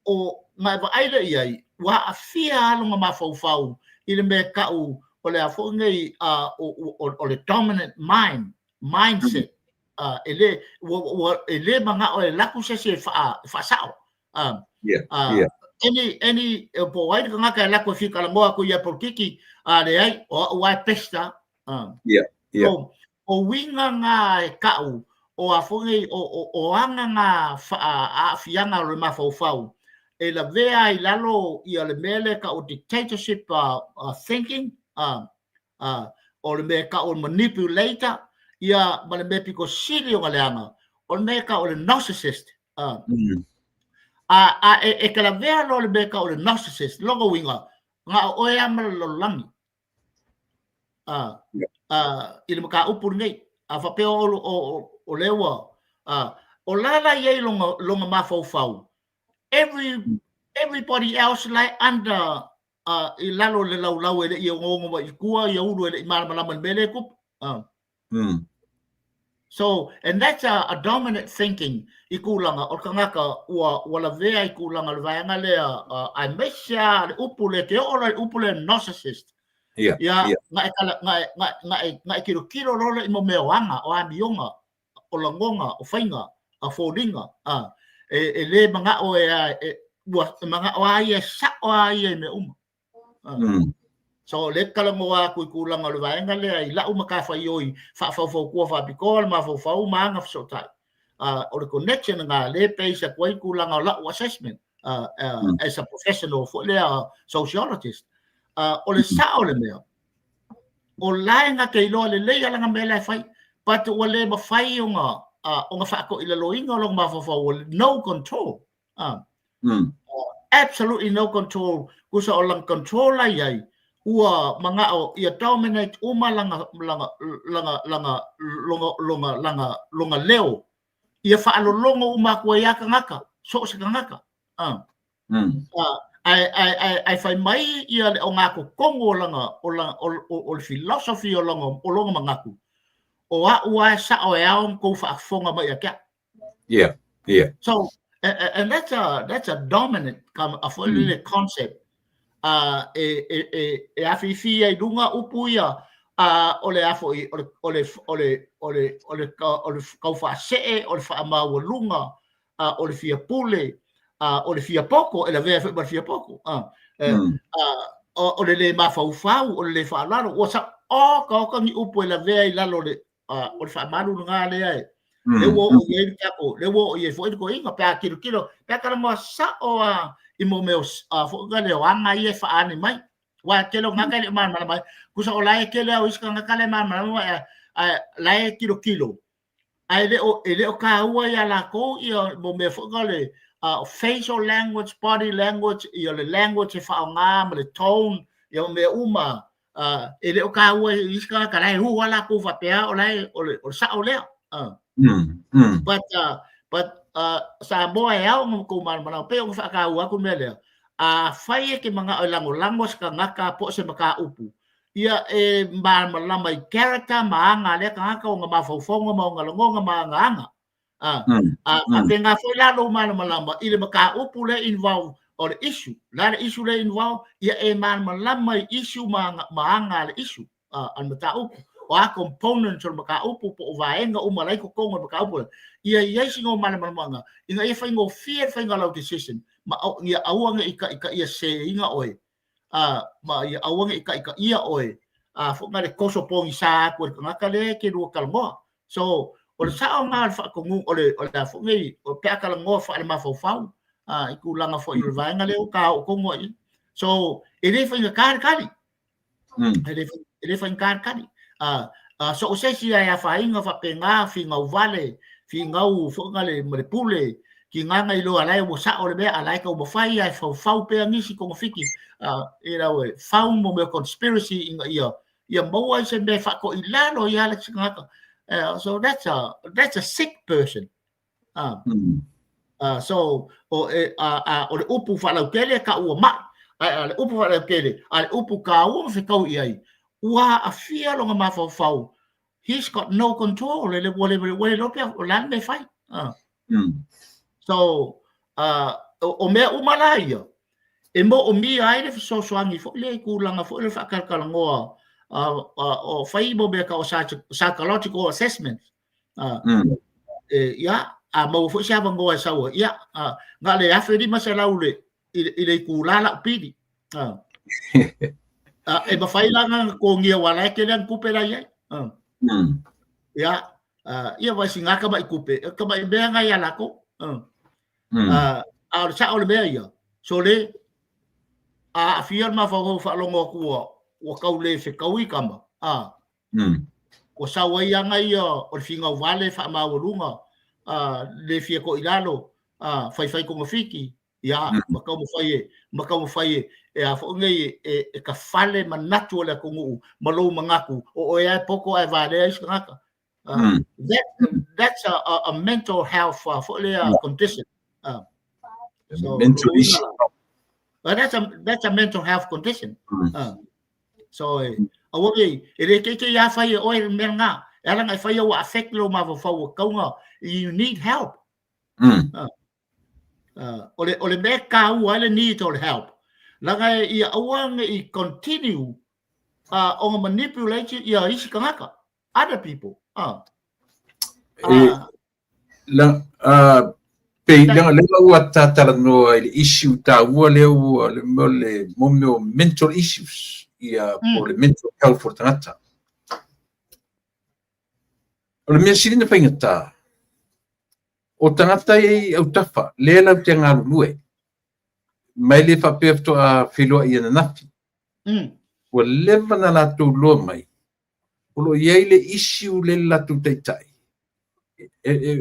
O na e vaai lea i ai, ua aafia lava lona mafaufau i le mea tau o le a foi nei o le dominant mindset. E le ua e le manao e laku se isi e faasao. Any po o ai le tagata e laku e fia talanoa atu ia polokiki, leai, o au lava e pesta. So, o uiga na e tau o a foi nei o aga na faaafiaga o le mafaufau e lavea ai lalo ia le mea lea tau o dictatorship thinking, o le mea tau o le manipulator ia ma le mea pito sili ona leaga o le mea tau o le narcissist. A e te lavea loa le mea tau o le narcissist, lona uiga na o oe lava ma le lalolagi i le mataupu lenei. A faapea o lea ua o la i ai lona mafaufau, everybody else like under i lalo le laulau e le i ogogo mai i tua ia ulu e le i malamalama i le mea lea e tupu. So, and that's a dominant thinking i tulaga o le tagata ua lavea i tulaga o le vaega lea, aemaise lava le upu lea, te oo loa i le upu lea narcissist. Ia, na e kala, na e tilotilo loa lea i mo mea o aga, o amioga, o lagona, o faiga, o foliga, e le manao e ua e manao a ia e sa'o a ia i mea uma. So le talanoa atu i tulaga o le vaega lea i lau matafaioi faafaufautua faapitoa le mafaufau ma aga fesootai. O le connection lena le base atu ai tulaga o lau assessment as a professional foi lea sociologist. O le sao o le mea, o la e na te iloa lelei ala na mea la e fai, but ua le mafai ona faatoilaloina o lona mafaufau, ua no control. Absolutely no control. Kusa o lana control la iai, ua manao ia dominate uma langa leo. Ia faalologo uma atu ai a tagata, so o se tagata. Ai fai mai ia le o ngā totonu o langa o le philosophy o lona manatu. O au a e sao e ao kou faafofoga mai ia te au. So and that's a dominant a foi le concept e afifi ai lunga upu ia o le a foi o le kaufaasee, o le faamaualuga, o le fia pule, o le fia poto, e lavea foi ma le fia poto, o le le mafaufau, o le le faalalo ua sa oka oka ni upu e lavea i lalo o le faamalu lena lea e le ua oo i ai le tatou, le ua oo i ai foi le toeaina pe a tilotilo pe a talanoa sao a i mo mea o foi le o aga ia e faaali mai. Aua e tele o tagata e le o malamalama ai. Tusa o la e tele lava o isi tagata la e malamalama ae ae la e tilotilo ae le o e le o taua ia latou ia mo mea foi na le facial language, body language, ia le language e faaaoga ma le tone, ia ma mea uma e le o taua i isi tagata la e hu lava latou faapea o la e o le o le sao lea. But but Samoa e ao ona outou malamalama pei ona faataua atu le mea lea. Afai e te manao e lagolago se tagata po o se mataupu, ia e malamalama i character ma aga a lea tagata, ona mafaufauga ma ona lagona ma ana aga. A faapena foi la lou malamalama i le mataupu lea involve o le issue. O le a le issue lea involve, ia e malamalama i issue ma aga a le issue. A le mataupu, o a components o le mataupu po o vaega uma la e i totonu o le mataupu lea, ia i ai sina malamalamaaga ina ia faigofie le faiga o lau decision ma ia aua ne i taitaiseseina oe, ma ia aua ne i taitaia oe a foi na le toso pogisa atu e le tagata lea e te lua talanoa. So o le sao lena o le faatonuga o le o le a foi nei pe a talanoa faalemafaufau i tulaga foi o le vaega lea ua ta oo tonu ai. So e le faigata le tali. E le faigata le tali. So o se isi e afaina faapena, finau vale, finau foi na le ma le pule, tiga na iloa la e ua sao le mea, a la e taumafai lava e faufau pea nisi togafiti, e fau mo mea conspiracy ina ia maua ai se mea e faatoilalo ai lava le isi tagata. So that's a sick person. So, o, e, a, a, o le upu faalautele e taua mai, ae a le upu faalautele, a le upu taua ma fetau i ai, ua aafia lona mafaufau, he's got no control, e le, ua le, ua le iloa pe o le a le mea e fai. So, o mea uma la ia, e moomia ai le fesoasoani foi lea i tulaga foi lea faatalatalanoa, o fai mo mea tau o psychological assessment. Ia, a maua foi se avanoa e sau ai, ia, na o le $1,500 le, i le itulā lau pili. E mafai la ona totogia aua o la e tele ana tupe la e i ai. Ia, ia aua e siga tamai tupe, o tamai mea na ia latou. A o le sao o le mea ia, sole, a aafia le mafaufau faalogo atu ua tau le fetaui tama, Ua sau ai aga ia o le finau vale faamaualuga, le fia toilalo, faifai togafiti, ia, ma taumafai e, ma taumafai e, e a foi nei, e, e tafale manatu o le atunuu ma lou manatu, o oe lava e poto ae valea isi tagata. That's a mental health foi lea condition. So, mental issue. But that's a mental health condition. So, e, aua nei, e le teitei lava fai e oe le mea lena. E ala ona e faia ua affect lou mafaufau ua tau you need help. O le mea e taua ai le need o le help, leaga ia aua ne i continue ona manipulate ia isi tagata, other people. E, la, pei leaga lea la ua ta talanoa i le issue taua lea ua le mea o le mo mea o mental issues ia po o le mental health o le tagata. O le mea sili ona faigata, o tagata e i autafa lea latou te galulue, ma e le faapea faatoa feiloai ananafi. Ua leva ona latou iloa mai o lo o i ai le issue lea i le latou taitai,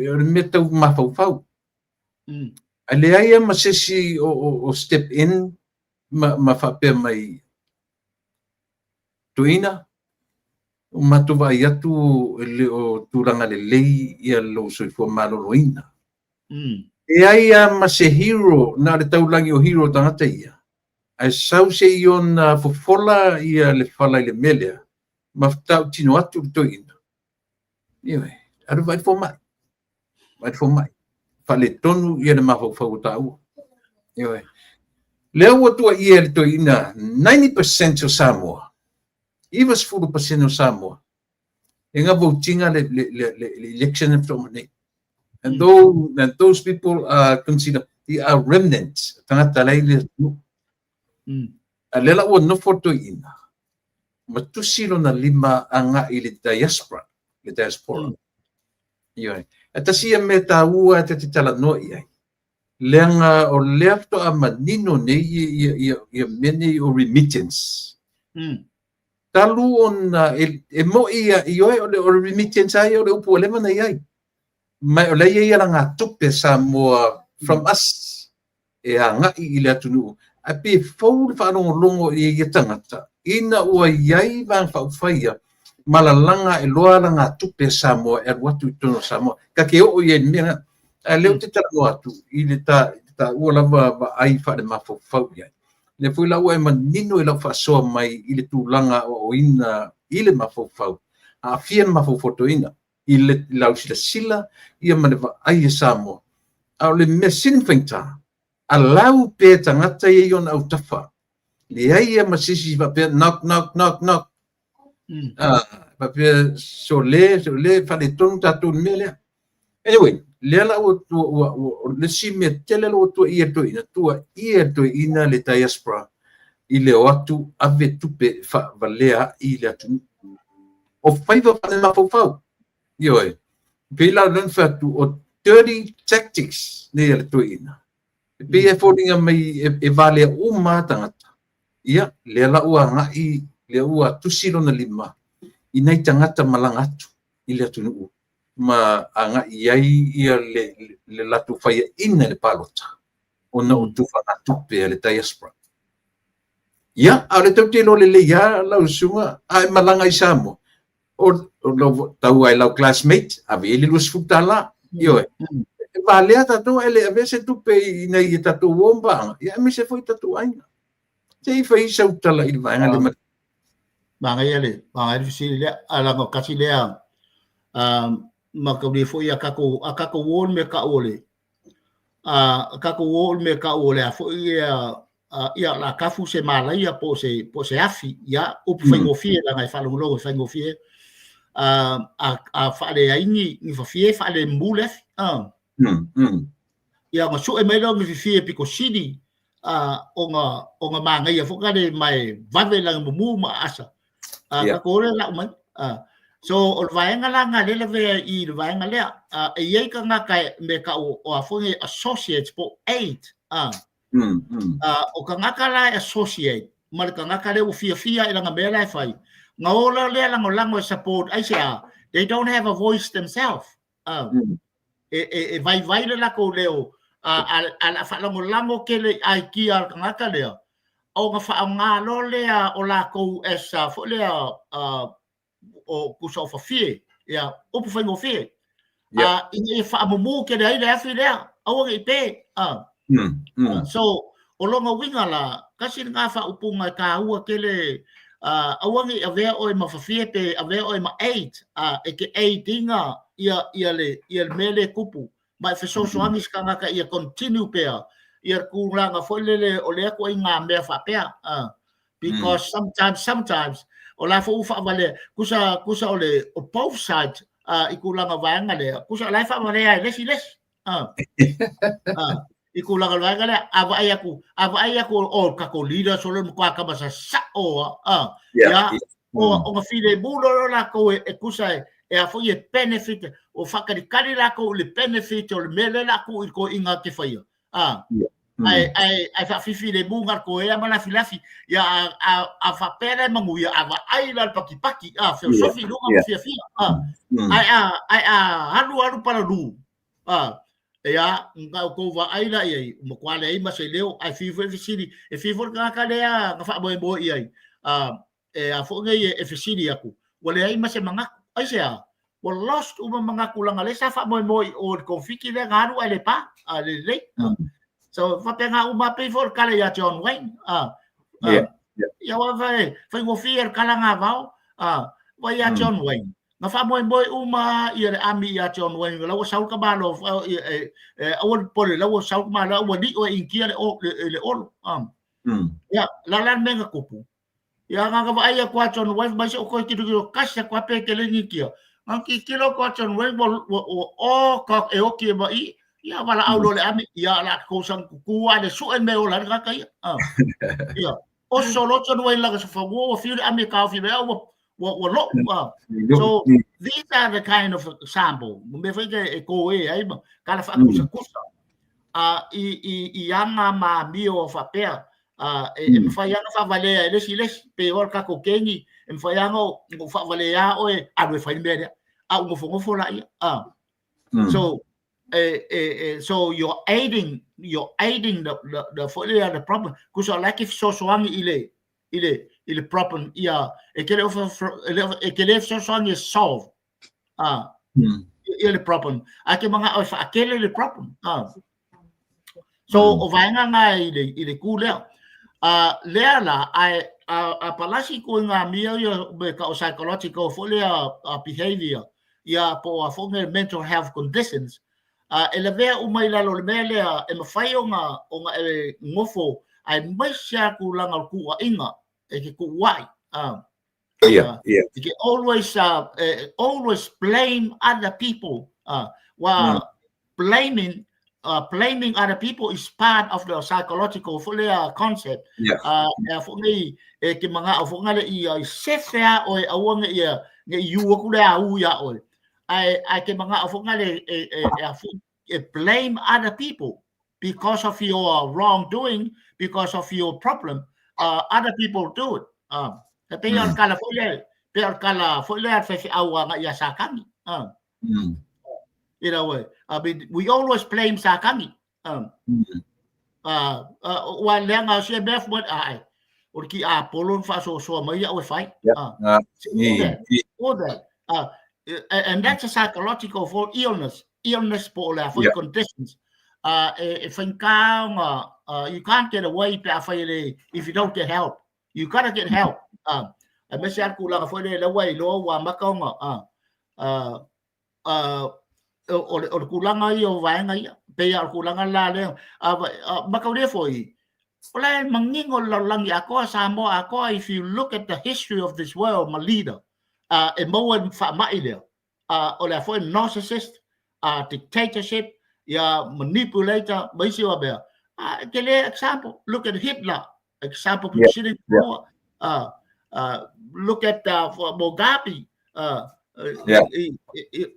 o le mea tau mafaufau. Ae leai lava ma se isi o step in ma faapea mai, Toeaina, ua matou vaai atu e le o tulaga lelei ia lou soifua maloloina. Leai lava ma se hero, na o le taulagi o hero o tagata ia, ae sau se i ona fofola ia le fala i le mea lea, ma tautino atu le toeaina, ioe, alu vaai le fomai, vaai le fomai, faaletonu ia le mafaufau o taua. Ioe. Lea ua tuuaia e le toeaina 90% o Samoa, 90% o Samoa, e ga vote ina le, le, le, le, le election e faatoa uma nei. And, though, and those people are considered, they are remnants, tagata la i le atunuu. A lea la ua nofo le toeaina, ma tusi lona lima agai i le diaspora, le diaspora. Ioe. E tasi ia mea taua e ta te talanoa i ai. Leaga o lea faatoa manino nei ia mea nei o remittance. Talu ona e moi ia ioe o le remittance lava ia o le upu ua leva ona i ai. Ma o lea e i ai alagatupe a Samoa from us e agai i le atunuu. Ae pei e fou le faalogologo i ia tagata ina ua i ai Vaega Faaupufai ia ma lalaga ae loa alagatupe a Samoa e alu atu i totonu o Samoa. Ta te oo i ai i le mea lena. Ae o lea ou te talanoa atu i le taua lava vaai faalemafaufau i ai. Lea foi la ua e manino i lau faasoa mai i le tulaga aoaoina i le mafaufau, aafia le mafaufau toeaina i le lau silasila ia ma le vaai a Samoa. A o le mea sili ona faigata, alau pea tagata ia i ona autafa. Leai ia ma se isi faapea knock, knock, knock, knock. Faapea sole, sole, faaletonu tatou i le mea lea. Anyway, lea la ua, ua, ua, le isi mea tele la ua tuuaia e le toeaina, tuuaia e le toeaina le diaspora i le o atu ave tupe faavalea ai le atunuu. O faiva faalemafaufau. Ioe. Pei la o lea na fai atu, o dirty tactics nei a le toeaina. E pei e foliga mai e valea uma lava tagata. Ia, lea la ua agai, lea ua tusi lona lima i nai tagata malaga atu i le atunuu ma agai i ai ia le latou faiaina i le palota ona o tufagatupe a le diaspora. Ia, a o lea tou te iloa lelei lava lau susuga, a e malaga i Samoa, o lau tau ai lau classmate, ave i ai le $20. Ioe. E valea tatou ae le avea se tupe ina ia tatou o ma paaga, ia aemaise foi tatou aiga. Se i fai sau tala i le vaega lea. Manaia le manaia le fesili lea, ae leaga o tasi lea mataulia foi a tatou a tatou o le mea tau o le a tatou o le mea tau o le a foi ia ia la tafu se malaia po o se afi ia upu faigofie leaga e faalogologo e faigofie a faaleai ni fafie faalemu le afi ia ona sue mai lea o ni fifie pito sili ona manaia foi na le ma e vave lana mumu ma aasa tatou o lea lau mai. So o le vaega la na lea lavea i le vaega lea e i ai tagata me tau o a foi nei associates po o aid o tagata la e associate ma le tagata lea ua fiafia i lana mea la e fai na ola lea lagolago e support aisea they don't have a voice themselves e vaivai le latou leo a o le a faalagolago tele i idea a le tagata lea ona faaaoga loa lea o latou as a foi lea o tusa o fafie ia upu faigofie ina ia faamumu tele ai le afi lea aua ne i pe so o lona uiga la tasi lena faaupuga e taua tele aua ne i avea oe ma fafie pe avea oe ma aid e te aid ina ia le mea lea e tupu ma e fesoasoani se tagata ia continue pea ia tulaga foi lele o lea ituaiga mea faapea because sometimes o la foi ua faavalea tusa tusa o le o both sides i tulaga vaega lea tusa o la e faavalea e le isi le isi i tulaga o le vaega lea a vaai atu a vaai atu o tatou leaders o le matua tama sasao a ia ona filemu loa lea o latou e tusa e a foi e benefit o faatalitali latou i le benefit o le mea lea o le a tuu i le toeaina te faia ae ae ae faafifilemu na o le toea ma lafilafi ia a faapea la e manuia a vaai la le patipati a feosofi i luga ma fiafia ae a ae a alu alu palalū ia na outou vaai la i ai ua matua leai ma se leo ae fiu foi e fesili e fiu foi le tagata lea na faamoemoe i ai e a foi nei e fesili atu ua leai ma se manatu aisea ua lost uma manatu leaga lea sa faamoemoe i o i le Koviti lea na alu ae le pa a le lelei so faapena uma pei foi o le tala ia John Wayne ia ua faigofie le tala na vao ua ia John Wayne na faamoemoe uma ia le ami ia John Wayne la ua sau le tamaloa aua le popole la ua sau le tamaloa ua lio e Initia le olo ia la la le mea na tupu ia na vaai atu a John Wayne mai se o koe tilotilo kasi atu a pe tele Initia na tilotilo atu a John Wayne ua o ka e oki e mai ia valaau loa le ami ia la kou sang kuku a le sue me ola le tagata ia ia oso loa John Wayne lana sofa ua fiu le ami e taofi mai ua ua lou so these are the kind of example mea foi e koe ai ma tala faakusakusa. I aga ma amio faapea, e mafai lava ona faavalea e le isi i le isi, pei o le tatou kegi, e mafai lava ona ou faavalea oe, alu e fai le mea lea, a ou nofonofo laia. So, so you're aiding the foi lea, the problem. Kusa o la e ke fesoasoani i le problem ia e ke le e ke le fesoasoani e solve ia le problem. A ke manga o whaakele le problem. So o vaenga ngā i le kū lea. Lea la, ai, a palasi ko ngā mia ia me ka o psychological fo lea behavior ia po a fo mental health conditions e lavea uma i lalo le mea lea e mawhai o ngā e ngofo ai mai sia ku langa o ku inga e ke ku wai. You can always blame other people. Well, blaming other people is part of the psychological fo lea concept. E fo nei e ke manga o fo ngale i sefe a o e aua nge ia nge i u aku le au ia oe. Ai ke manga o fo ngale e a fo e blame other people because of your wrongdoing, because of your problem. Other people do it. E pe o kala fo le pe o kala fo le fe fe au nga ia sakami. I mean, we always blame Sakami. Wa lea ngā se mea fo ai. O ki a polo fa so so mai au e fai. All that. All that. And that's a psychological for illness. Illness po le for conditions. E whainga nga you can't get away pe a whai le if you don't get help. You gotta get help. A me se aku langa fo le lawa i loa wa makaonga. O le kulanga ia o vaenga ia pe ia o le kulanga la lea makaulia foi o la e mangingo le lalolagi atoa Samoa atoa. If you look at the history of this world ma leader e maua i faamai lea o le a foi narcissist, dictatorship ia manipulator ma isi o mea ke le example, look at Hitler example, sitting look at Mugabe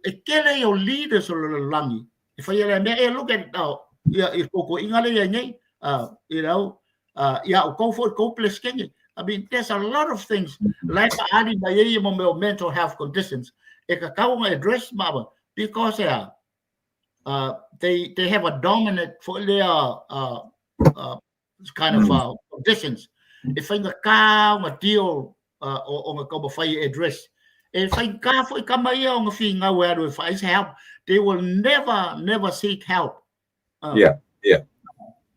e kele i o leaders o le lalolagi e fai le mea e look at ia i koko inga le ia nei ia o kou foi kou pleskenge. I mean, there's a lot of things like ali mai ia mo meo mental health conditions e ka kau nga address ma because they have a dominant for their kind of conditions e whainga kā o ngā deal o ngā kauma whai address e whai kā foi kama ia o ngā whingau e aru e whai help. They will never, never seek help.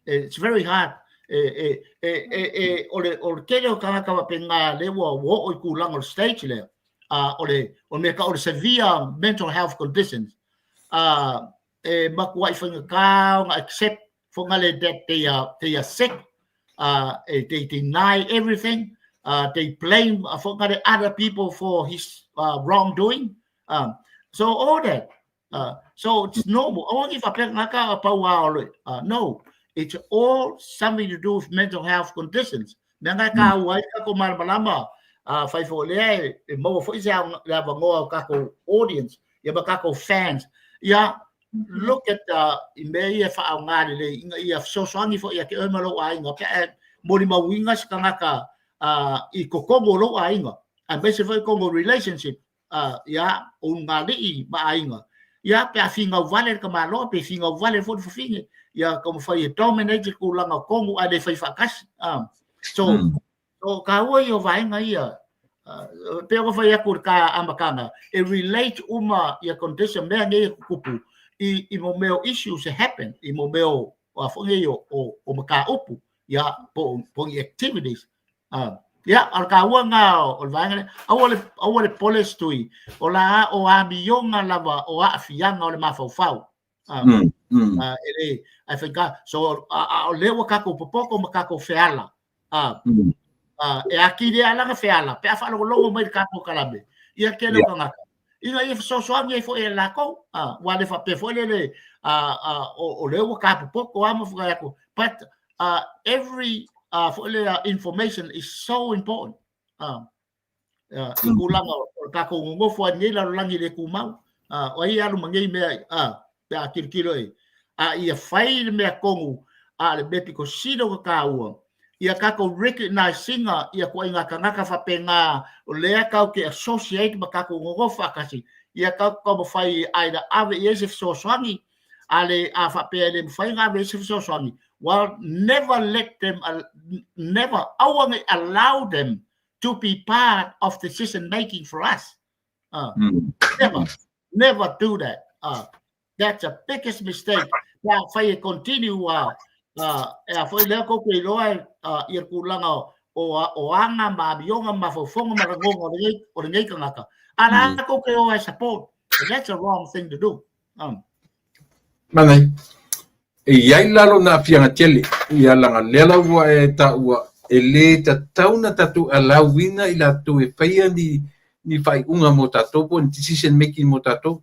It's very hard e o le kele o kangaka wa pe ngā lewa wo o i kūlanga o le stage lea o le mea ka o le severe mental health conditions e makuai whainga kā o ngā accept fo ngale that they are sick. They deny everything. They blame for ngale other people for his wrongdoing. So all that. So it's normal. Oh, if no, it's all something to do with mental health conditions. Mea ngai ka ua ai ka ko malamalama whai fo lea e maua foi se le avangoa o kako audience ia ma kako fans. Ia look at i mea ia whaao le inga ia fesoasoani foi ia ke oe ma lou aiga pe e molimauina se tagata i kokogo o lou aiga aemaise foi kogo relationship ia o ugali'i ma aiga ia pe a figau vale le tamāloa pe figau vale foi le fafine ia taumafai e dominate le tulaga o tonu ae le fai faatasi. So so kāua ia o vaega ia pe ona fai atu le ka amataga e relate uma ia condition mea nei e tutupu i mo mea o issues e happen i mo mea o a foi nei o mataupu ia po ni activities ia o le kāua ngā o le vaega lea aua le pole tui o la o amioga lava o aafiaga o le mafaufau e le ai fai so a o lea ua tatou popoko ma tatou feala e atili ai lana feala pe a faalogologo mai le tatou kalame ia kele o tagata ina ia fesoasoani ai foi e lakou ua le faapea foi lele o lea ua tapopoko a ma fai atu, but every foi lea information is so important i tulaga o le tatou nonofo ai nei lalolagi le tumau o ai alu ma nei mea pe a tilotilo e. A ia fai le mea tonu a le mea pito sili ona taua, ia tatou recognise ina ia ituaiga tagata faapena o lea tatou te associate ma tatou nonofo faatasi, ia tatou taumafai either ave i ai se fesoasoani, a le a faapea e le mafai ona ave i ai se fesoasoani, well, never let them, never, aua ne i allow them to be part of decision making for us. Never, never do that. That's the biggest mistake. Pe a fai e continue a e a foi lea kou te iloa ia tulaga o aga ma amioga ma mafaufauga ma lagona o lenei tagata. A la kou te o e support. And that's a wrong thing to do. Manai, e i ai la lona aafiaga tele, ia leaga lea la ua e taua e le tatau ona tatou allow-ina i latou e faia ni faaiuga mo tatou po o ni decision making mo tatou.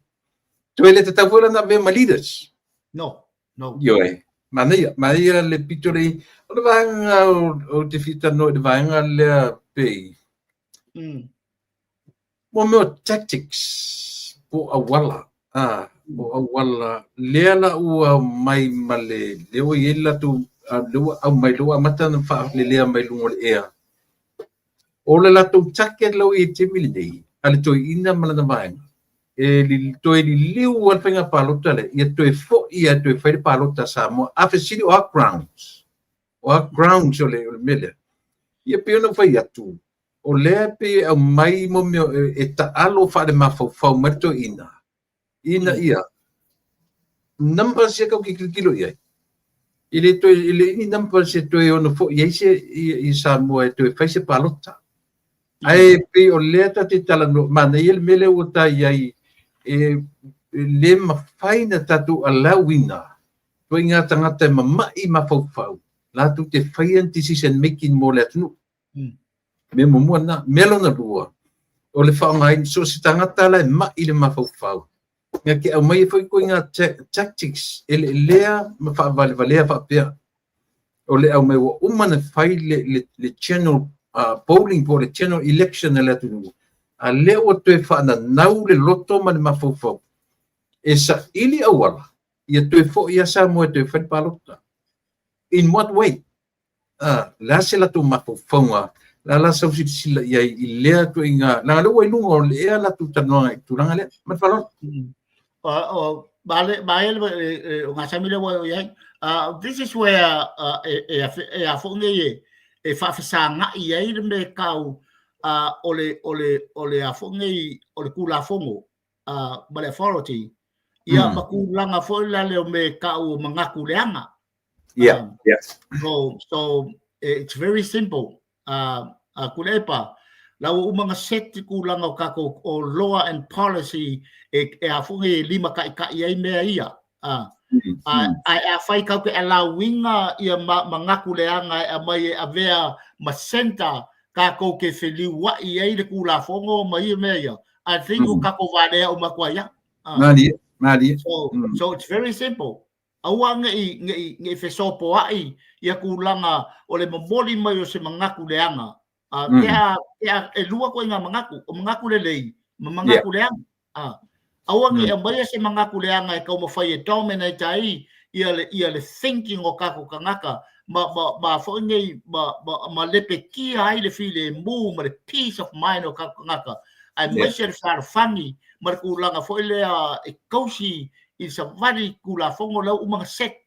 Toe le tatau foi la ona avea ma leaders. No, no. Ioe, manaia, manaia le pito le, o le vaega ou te fia talanoa i le vaega lea pei. Mo mea o tactics po o auala, a, o auala lea la ua aumai ma le, lea ua i ai le latou, lea ua aumai, lea ua amata ona faalelea mai luga o le ea. O le latou target la ua i ai i le taimi lenei, a le toeaina ma lana vaega, e toe liliu lava le faiga palota lea, ia toe foi lava e toe fai le palota a Samoa. A fesili o a grounds? O a grounds o le mea lea? Ia pei ona ou fai atu, o lea e pei e aumai mo mea e taalo faalemafaufau mai le toeaina, ina ia numbers ia tatou te tilotilo i ai. E le toe, e leai ni numbers e toe ono foi ai se i Samoa e toe fai se palota. Ae pei o lea tatou te talanoa, manaia le mea lea ua ta i ai, e le mafai ona tatou allow-ina ituaiga tagata e mamai mafaufau latou te faia ni decision making mo le atunuu. Mea muamua lena. Mea lona lua, o le faaaogaina, so o se tagata la e mai le mafaufau, na te aumaia foi ituaiga tactics eleelea ma faavalevalea faapea. O le aumai ua uma ona fai le general polling po o le general election a le atunuu, a lea ua toe faananau le loto ma le mafaufau e saili auala ia toe foi lava Samoa e toe fai le palota. In what way? A, o le a se latou mafaufauga, o le a la sau silasila i ai i lea ituaiga, leaga o lea ua i luga o le ea latou talanoaga i le tulaga lea. Ma le faaaloalo. O gasami lea ua i ai. This is where e a foi nei e faafesagai ai le mea tau o le o le o le a foi nei o le Tulafono ma le authority ia ma tulaga foi la le o mea tau o manatu leaga. So it's very simple. Tuilaepa, la ua uma ona set le tulaga o tatou o law and policy e a foi nei e limataitai ai mea ia. Ae afai tatou te allow-ina ia manatu leaga e aumai e avea ma center tatou te feliuai ai le Tulafono ma ia mea ia, I think ua tatou valea uma atu ai lava. Malie, malie. So it's very simple. Aua ne i fesopoai ia tulaga o le momoli mai o se manatu leaga. E lua ituaiga manatu, o manatu lelei ma manatu leaga. Aua ne i aumaia se manatu leaga e taumafai e dominate ai ia le thinking o tatou tagata ma foi nei ma lepetia ai le filemu ma le peace of mind o tatou tagata, aemaise le fealofani ma le tulaga foi lea e tausi i le savali Tulafono lea ua uma ona set.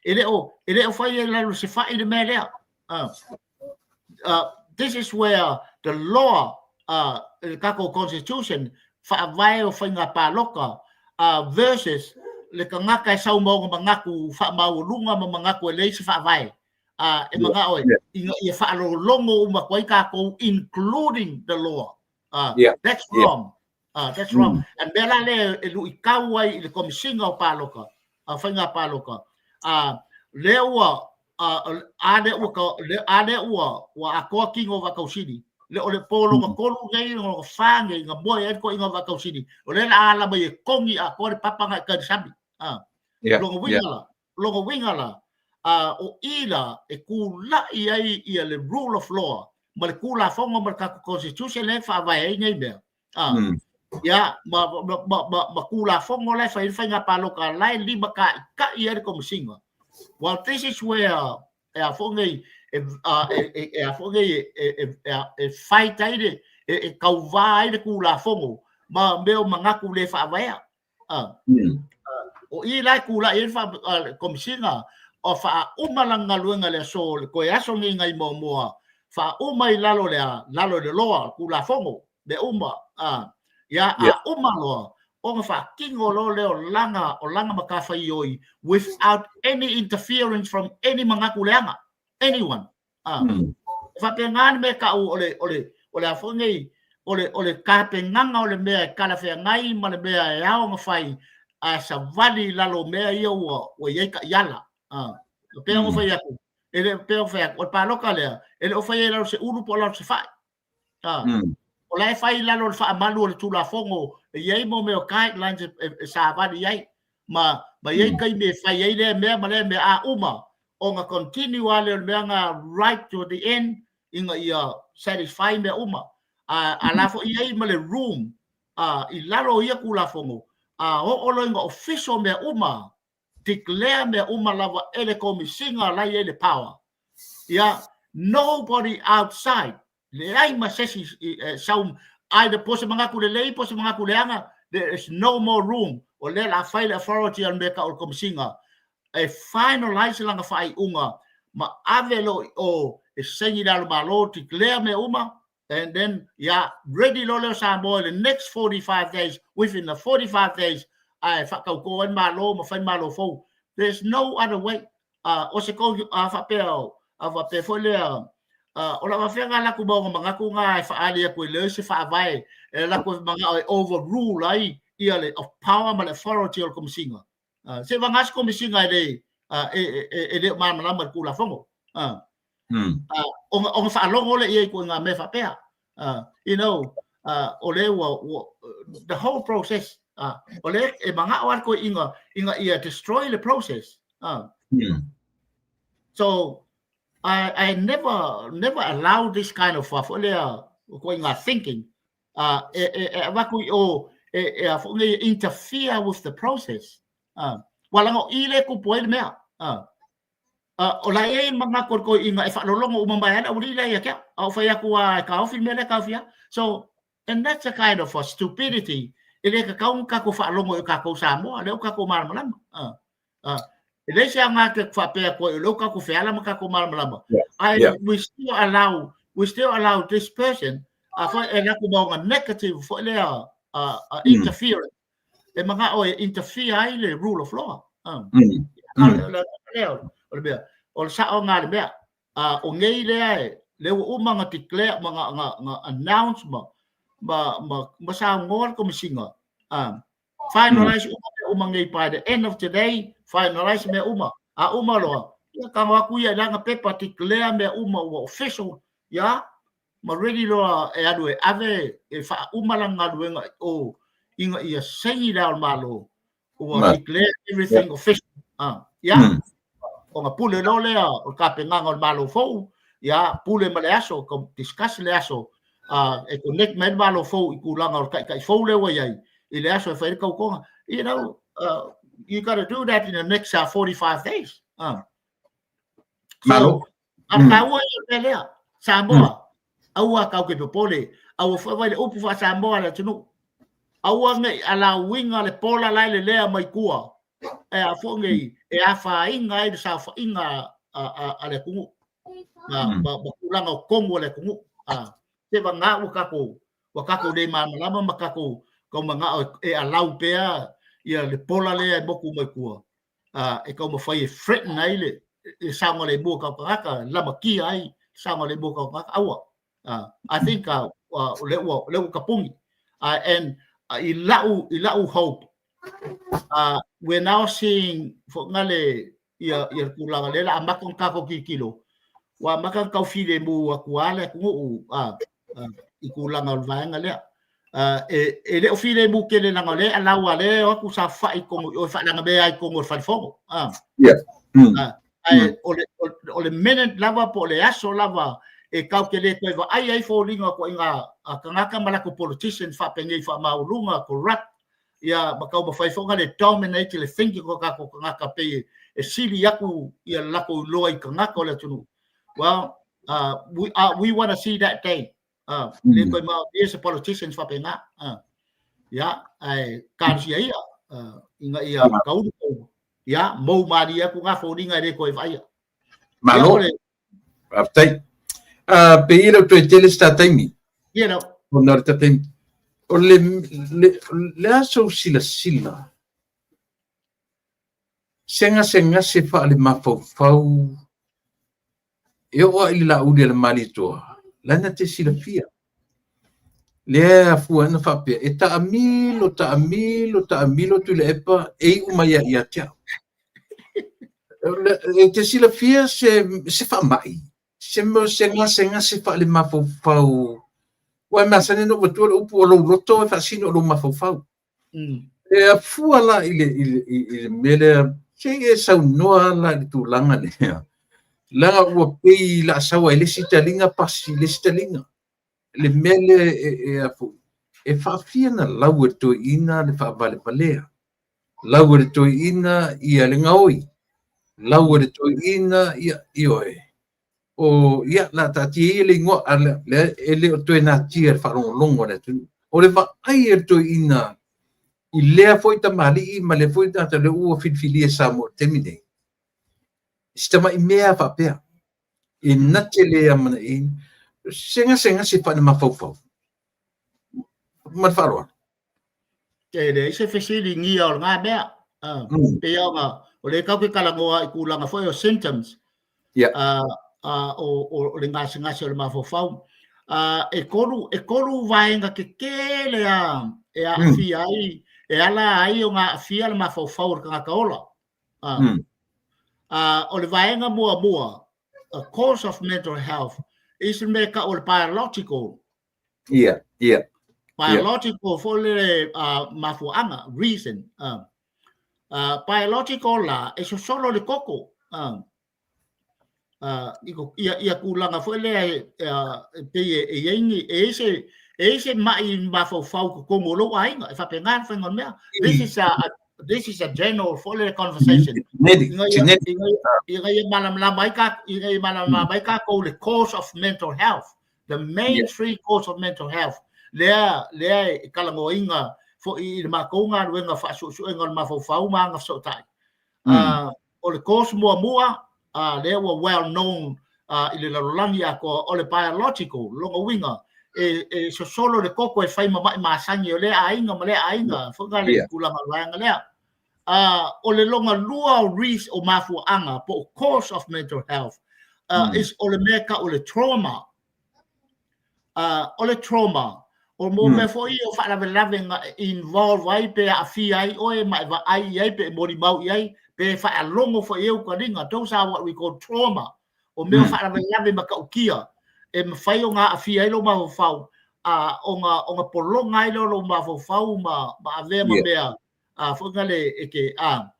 E le o fai i lalo o se fai le mea lea. This is where the law, le tatou constitution, faavae o faiga palota versus le tagata e sau ma ona manatu faamaualuga ma manatu e leai se faavae. E manao e ina ia faalogologo uma atu ai tatou, including the law. That's wrong. That's wrong. And mea la lea e luitau ai i le Komesina o Palota, Faiga Palota. Lea ua a lea ua a lea ua atoa tino o Vaatausili. Le o le po lona tolu nei, lona fa nei, na moe ai le toeaina o Vaatausili. O lea la ala mai e kogi atoa le papa na i tai i le sami. Lona uiga la, lona uiga la, o i la e tulai ai ia le rule of law ma le Tulafono ma le tatou constitution lea e faavae ai nei mea. Ia, ma Tulafono la e fai ai le faiga palota la e limataita'i ai le Komesina. Well, this is where e a foi nei e a foi nei e fight ai le e tauvā ai le Tulafono ma mea o manatu le faavaea. O i la e tulai ai le Komesina o faauma lana galuega i le aso le toe aso nei nai muamua faauma i lalo le lalo le loa Tulafono mea uma ia a uma loa ona faatino loa lea o lana matafaioi without any interference from any manatu leaga anyone. E faapena le mea tau o le a foi nei o le tapenaga o le mea e talafeagai ma le mea e ao ona fai a savali i lalo o mea ia ua i ai taiala. E pei ona fai atu e le pei ona fai atu o le palota lea e le o fai ai lalo se ulu po o lalo se fai. O la e fai i lalo o le faamalu o le Tulafono e i ai mo mea o guidelines e savali ai ma i ai taimi e fai ai lea mea ma lea mea a uma ona continue lea o le mea na right to the end ina ia satisfy mea uma. A la foi i ai ma le room i lalo o ia Tulafono a oo loa ina official mea uma, declare mea uma lava e le Komesina la i ai le power. Ia, nobody outside, leai ma sesi sau either po se manatu lelei po se manatu leaga, there is no more room. O lea la fai le authority o le mea tau o le Komesina e finalize lana faaiuga ma ave lo o e saini le alo declare mea uma, and then, yeah, ready lo leo Samoa the next 45 days, within the 45 days ai whakautō ai malo ma fai malo fou. There's no other way. O se kou faapea a faapea foi lea o la faafeaga la ku maunga manatu ngā e whaali aku i le se whaavae e la ku manga e overrule ai ia le of power ma le authority o le Komesina. Se vanga se Komesina e le e le o malamalama le Tulafono. Ona whaalogo le ia i ko ngā mea whapea. O le ua, the whole process, o le e manga o ko inga ia destroy the process. So I never allow this kind of foi lea ko ngā thinking e avaku i o e a fo ngai interfere with the process. Wala ngo i le kupu ai le mea. O la e mga ko ko inga e whaalolongo uma mai ana uri le ia kia. A o whai aku a ka ofi mea le ka ofi. So, and that's a kind of a stupidity. E le ka kaunga ka ko whaalongo i ka kou Samoa, le o ka ko malamalama. E le se anga te whapea ko i lo ka ko wheala ma ka ko malamalama. We still allow this person a fo e la ko maunga negative fo le a interfere. E mga o e interfere ai le rule of law. O le mea, o le sao ngā le mea. O ngei lea e, le ua uma nga declare, ma nga announce ma sa ngoa le Komesina. Finalize uma mea uma ngei by the end of today, finalize mea uma. A uma loa, ia ka aku ia langa pepa declare mea uma ua official, ia, ma ready loa e alu e ave e wha uma langa galuega o inga ia saini le ao malo ua declare everything official. Ia, o nga pule lo lea o ka penganga o le malo fou, ia pule ma le aso, ka discuss le aso, e connect mai le malo fou i kulanga o le kai kai fou le ua iai, i le aso e whai le kaukonga. You got to do that in the next 45 days. Malo. A taua ia mea lea, Samoa, aua kau ke popole, aua fai vai le upu fa Samoa le atunu. Aua nei ala winga le pola lai le lea mai kua. E a fo nei e a whainga ai le sa whainga a le kungu. Ma kulanga o kongu a le kungu. A te wa ngā ua kako le malamalama ma kako kau manga e alau pea ia le pola lea e moku mai kua. E kau mawhai e threaten ai le saonga le mua kau kangaka, lamakia ai saonga le mua kau kangaka, aua. I think le ua kapungi. And i lau hope, we're now seeing fo ngale ia tulaga le la amaka o kako kilo. Ua amaka kau file mu aku ale ku i tulaga o le vaega lea. E le o file mu ke le langa le alaua le o aku sa fai kongo o fa langa me ai kongo fai fongo. Ai o le minute lava po le aso lava. e kau ke le toe vaai ai foliga o ituaiga tagata ma latou politicians faapenei faamaualuga, corrupt, ia ma taumafai foi ona le dominate le thinking o tatou tagata pei e sili atu ia le latou iloa i tagata o le atunuu. Well, we want to see that day. Le toe maonia se politicians faapena. Ia, ae talosia ia ina ia taulu taulu, ia mou malie atu na foliga e le toe vaaia. Malo. Faafetai. Pe i le toe tele se ta taimi. Ia lau. Ona o le ta taimi. O le, le, le a sou silasila se gasegase faale-mafaufau e oo lava i le lauli a le Malietoa, la e na te silafia. Lea e afua ai ona faapea, e taamilo, taamilo, taamilo Tuilaepa e iu mai lava ia te au. E te silafia se, se faamai, se mea se gasegase faale-mafaufau, aua e masani ona ou avatua le upu o lou loto e faasino i lou mafaufau. E afua la i le, i le, i le mea lea, se i e saunoa la i le tulaga lea, leaga ua pei la sau ai le isi taliga pasi le isi taliga. Le mea lea e, e, afu, e faafia na lau e le toeaina le faavalevalea, lau e le toeaina ia le gaoi, lau e le toeaina ia, ioe. O, ia, la taatia ia le igoa, a le, le, e le o toe natia le faalogologo a le atunuu. O le vaai a le toeaina i lea foi tamalii ma lea foi tagata lea ua filifilia e Samoa i le taimi nei, si tamai mea faapea, e na te le amanaiaina, se gasegase faale-mafaufau. Ma le faaaloalo. E leai se fesiligia o lena mea. Pei ona, o lea tatou te talanoa i tulaga foi o symptoms. O le gasegase o le mafaufau. E tolu vaega tetele lava e aafia ai, e ala ai ona aafia le mafaufau o le tagata ola. O le vaega muamua, a cause of mental health, is le mea e tau o le biological. Ia, ia. Biological foi le mafuaaga, reason. Biological la, e sosolo le koko. Ia, ia tulaga foi lea e pei e i ai ni, e i se, e i se mai mafaufau i totonu o lou aiga, e faapena le faiga o le mea. This is a, this is a general foi lele conversation. Ina ia malamalama ai ka, ina ia malamalama ai tatou le cause of mental health. The main three cause of mental health lea lea e talanoaina foi i le matou galuega faasuesuega o le mafaufau ma agafesootai. O le cause muamua lea ua well known i le lalolagi atoa o le biological, lona uiga e, e sosolo le koko e fai ma ma'i masani o lea aiga ma lea aiga, foi na le tulaga o le vaega lea. O le lona lua o reas o mafuaaga po o cause of mental health is o le mea e tau o le trauma. O le trauma, o mo mea foi ia o faalavelave na e involve ai pe aafia ai oe ma e vaai i ai pe e molimau i ai pe e faalogo foi i ai ukaliga. Those are what we call trauma. O mea o faalavelave matautia e mafai ona aafia ai lou mafaufau, ona, ona pologa ai lea o lou mafaufau ma, ma avea ma mea foi na le e ke a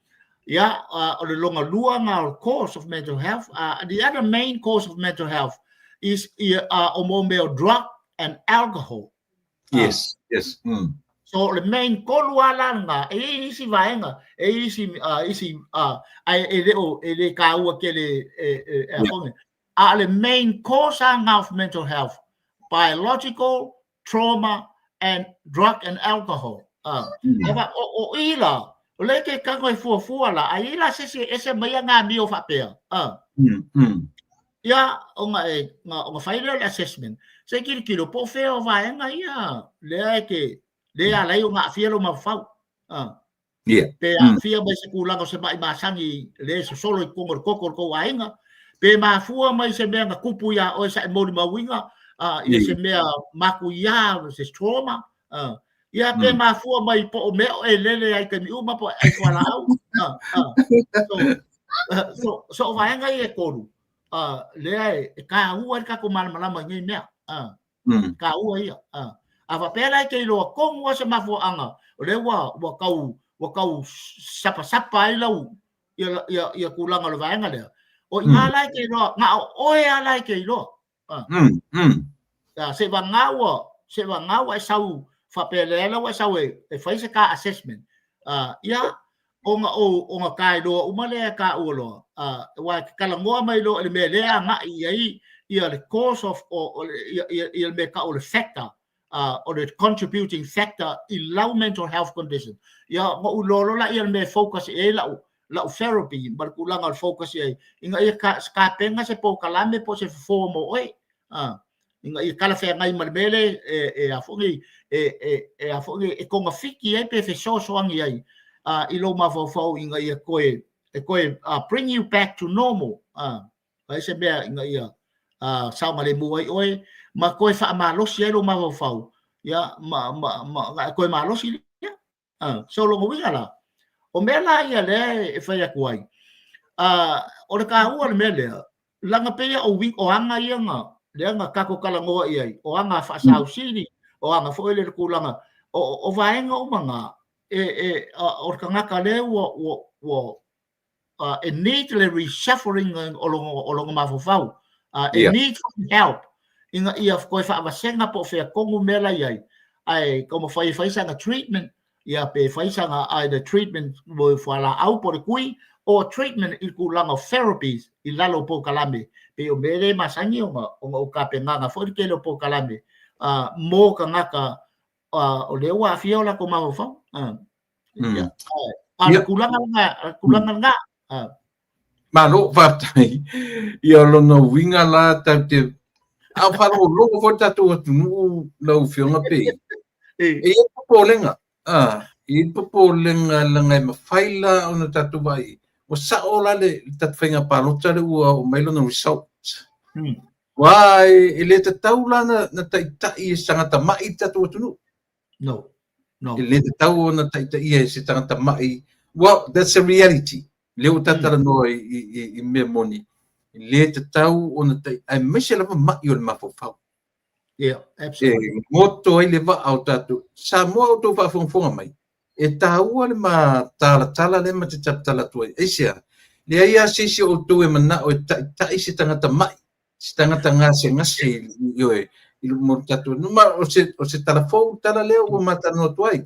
ia o le lona lua na o cause of mental health. The other main cause of mental health is ia o mo mea o drug and alcohol. Yes, yes. So le main tolu a la na e i isi vaega e i isi isi ai e le o e le kāua tele e e e yeah. A le main cause a nga of mental health, biological, trauma and drug and alcohol. Ava o o i la, o le ke kago e fuafua la, ai i la se se ese mai a ngā mio faapea. Ia, o nga e, nga, o nga whai lea le assessment. Se kilo kilo, po whea o vaenga ia, lea e ke, lea alai o ngā awhia lo mawhau. Yeah. Pe aafia mai se tulaga o se ma'i masani le sosolo i totonu o le koko o le tou aiga, pe mafua mai se mea na tupu iā oe sa e molimauina i se mea matuiā, se trauma, ia pe mafua mai po o mea o e lele ai taimi uma po o e ai fualaau. So, so, so o vaega ia e tolu, lea e tāua ai le tatou malamalama i nei mea. Tāua ia. A faapea la e te iloa tonu lava se mafuaaga, o lea ua, ua tau, ua tau sapasapa ai lau, ia, ia, ia tulaga o le vaega lea. O i ina la e te iloa, na o oe lava la e te iloa. Ah. Ah, se vagā ua, se vagā ua e sau faapea lea la ua e sau e, e fai se ka assessment. Ah, ia, ona o, ona ka iloa uma lea ka ua loa. Ah, aua e te talanoa mai loa i le mea lea agai i ai ia le cause of, o, o, ia, ia, ia le mea tau o le factor, o le contributing factor i lau mental health condition. Ia, ona ou iloa loa lea le mea e focus i ai lau, lau therapy ma le tulaga o le focus i ai, ina ia tapena se polokalame po o se fofo mo oe. Ina ia talafeagai ma le mea lea e, e, a foi nei, e, e, e, a foi nei, e togafiti ai pe fesoasoani ai i lou mafaufau ina ia toe, e toe bring you back to normal. Ai se mea ina ia saogalemu ai oe ma toe faamalosi ai lou mafaufau, ia, ma, ma, ma, ma toe malosi lea. So lona uiga la, o mea la ia lea e fai atu ai, o le taua o le mea lea, leaga pei o uiga, o aga ia na, lea na tatou talanoa i ai, o aga faasausili, o aga foi lea le tulaga, o, o vaega uma na, e, e, o le tagata lea ua, ua, ua, e need le reshuffling o lona, o lona mafaufau. E need some help ina ia toe faavasega po o fea tonu mea la i ai. Ae taumafai e fai sana treatment, ia pe fai sana either treatment mo fualaau po o le tui, or treatment i le tulaga o therapies i lalo o polokalame. Pei o mea lea e masani ona, ona ou tapenaga foi le tele o polokalame mo tagata o lea ua aafia o latou mafaufau. Ia, a o le tulaga lena, o le tulaga lena. Malo, faafetai. Ia, o lona uiga la tatou te a o faalogologo foi le tatou atunuu lau Afioga pe e i ai popolega, e i ai popolega leaga e mafai la ona tatou vaai ua sao la le tatou faiga palota lea ua oo mai lona result. Aua e le tatau la na taitai e se tagata ma'i le tatou atunuu. No. No. E le tatau ona taitaia e se tagata ma'i. Well, that's a reality. Lea ua tatalanoa i, i, i, i mea moni. E le tatau ona tai, aemaise lava ma'i o le mafaufau. Yeah, absolutely. E goto ai le vaa o tatou. Samoa outou faafogafoga mai, e taua le ma talatala lea ma te talatala atu ai. Aisea? Leai lava se isi o outou e manao e taitai se tagata ma'i se tagata gasegase ioe i luma o le tatou atunuu. Ma o se, o se tala fou le tala lea ua ma talanoa atu ai.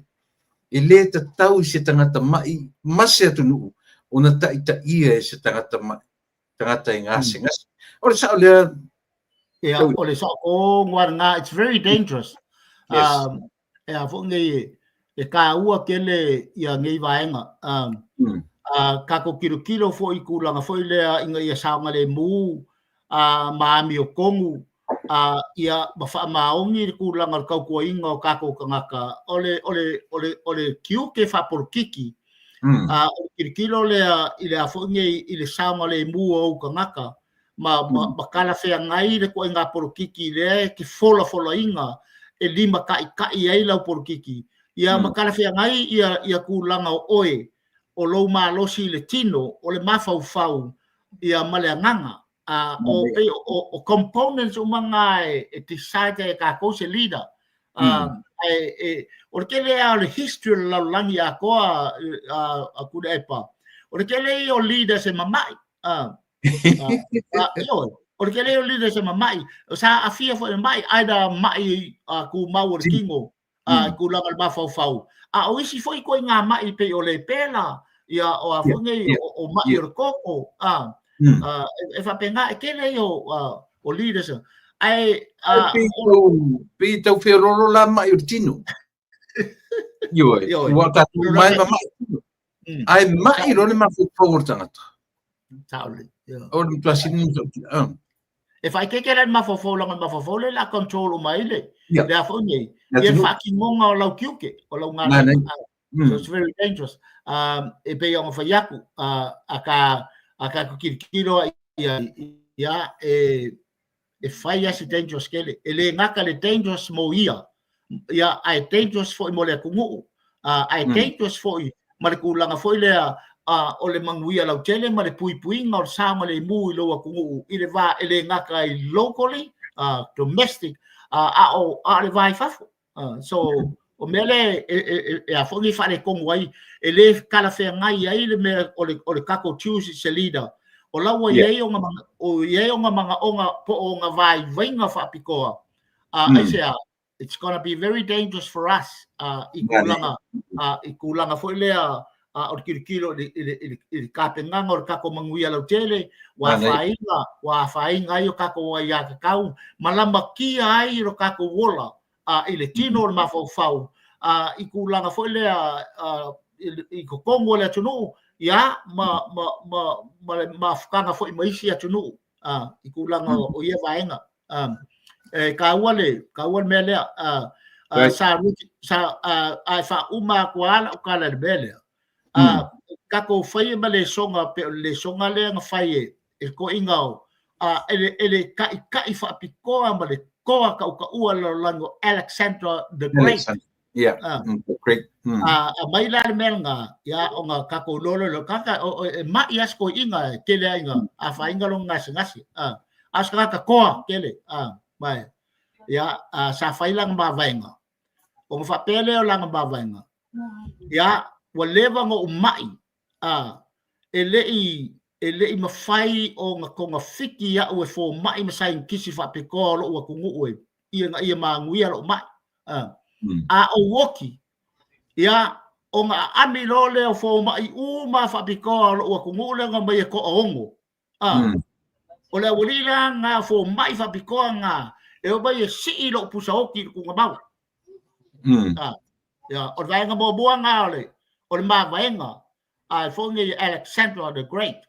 E le tatau i se tagata ma'i ma se atunuu ona taitaia e se tagata ma'i, tagata e gasegase. O le sao lea. Ia, o le sao tonu lava lena, it's very dangerous. Yes. E a foi nei e taua tele ia nei vaega. Tatou tilotilo foi i tulaga foi lea ina ia saogalemu ma amiotonu ia ma faamaoni le tulaga o le tautuaina o tatou tagata. O le, o le, o le, o le tiute faapolokiki, o le tilotilo lea i le a foi nei i le saogalemu o ou tagata ma, ma, ma talafeagai le ituaiga polokiki lea e te folafolaina e limataitai ai lau polokiki, ia ma talafeagai ia, ia tulaga o oe, o lou malosi i le tino, o le mafaufau, ia ma le agaga. O, pei o, o, o components uma na e, e decide ai e tatou se leader. Ae, e, o le tele lava o le history o le lalolagi atoa, a Tuilaepa, o le tele ia o leaders e mama'i. Ioe, o le tele o leaders e mama'i, sa aafia foi i le ma'i, either ma'i tumau o le tino, tulaga o le mafaufau, a o isi foi ituaiga ma'i pei o lepela, ia, o a foi nei, o ma'i o le toto, e faapena, e tele ia o leaders. Ae, Pei tau feoloolo la ma'i o le tino. Ioe, ua tatou uma e mama'i. Ae ma'i loa le mafaufau o le tagata. Sao lelei. O le matua sili ona matautia. E faaeteete la i le mafaufau leaga o le mafaufau lea o le a control uma ai le le a foi nei, ia le faatinoga o lau tiute, o lau galuega. So it's very dangerous. E pei ona fai atu, a ta a tatou tilotilo i ai, ia, e e fai lava si dangerous tele. E le gata le dangerous mo ia, ia, ae dangerous foi mo le atunuu, ae dangerous foi ma le tulaga foi lea o le manuia lautele ma le puipuiga o le saogalemu i lou atunuu i le va e le gata i locally, domestic, a o le va i fafo. So, o mea lea e a foi nei faaletonu ai, e le talafeagai ai le mea o le tatou choose se leader. O la ua i ai ona o i ai ona manaoga po o ona vaivaiga faapitoa. Aisea? It's gonna be very dangerous for us i tulaga i tulaga foi lea o le tilotilo i le tapenaga o le tatou manuia lautele, ua afaina, ua afaina ai o tatou aiatatau ma lamatia ai lo tatou ola i le tino o le mafaufau i tulaga foi lea i totonu o le atunuu, ia, ma le mafutaga foi ma isi atunuu i tulaga o ia vaega. E taua le taua le mea lea. Sa sa ae faauma atu lava lau tala i le mea lea. Tatou faia ma lesona pei o le lesona lea na fai e le toeaina o e le taitai faapitoa ma le toa tautaua o le lalolagi o Alexander the Great. Yeah, great. Aumai la le mea lena, ia, ona tatou iloa loa lea, tagata e mai lava si toeaina e tele ai ina afaina lona gasegase. A o se tagata toa tele. Ma ia, sa fai lana mavaega. Ona faapea lea o lana mavaega, ia, ua leva ona ou mai, e le i mafai ona togafiti au e fomai ma saienitisi faapitoa o lou atunuu e ina ia manuia lou mai. A ou oti, ia, ona aami loa lea o fomai uma faapitoa o lou atunuu lea na omai e toaono. O le aualii la na fomai faapitoa na e omai e sii lou pusa oti i le tuugamau. Ia, o le vaega muamua na o le mavaega a foi nei Alexander the Great.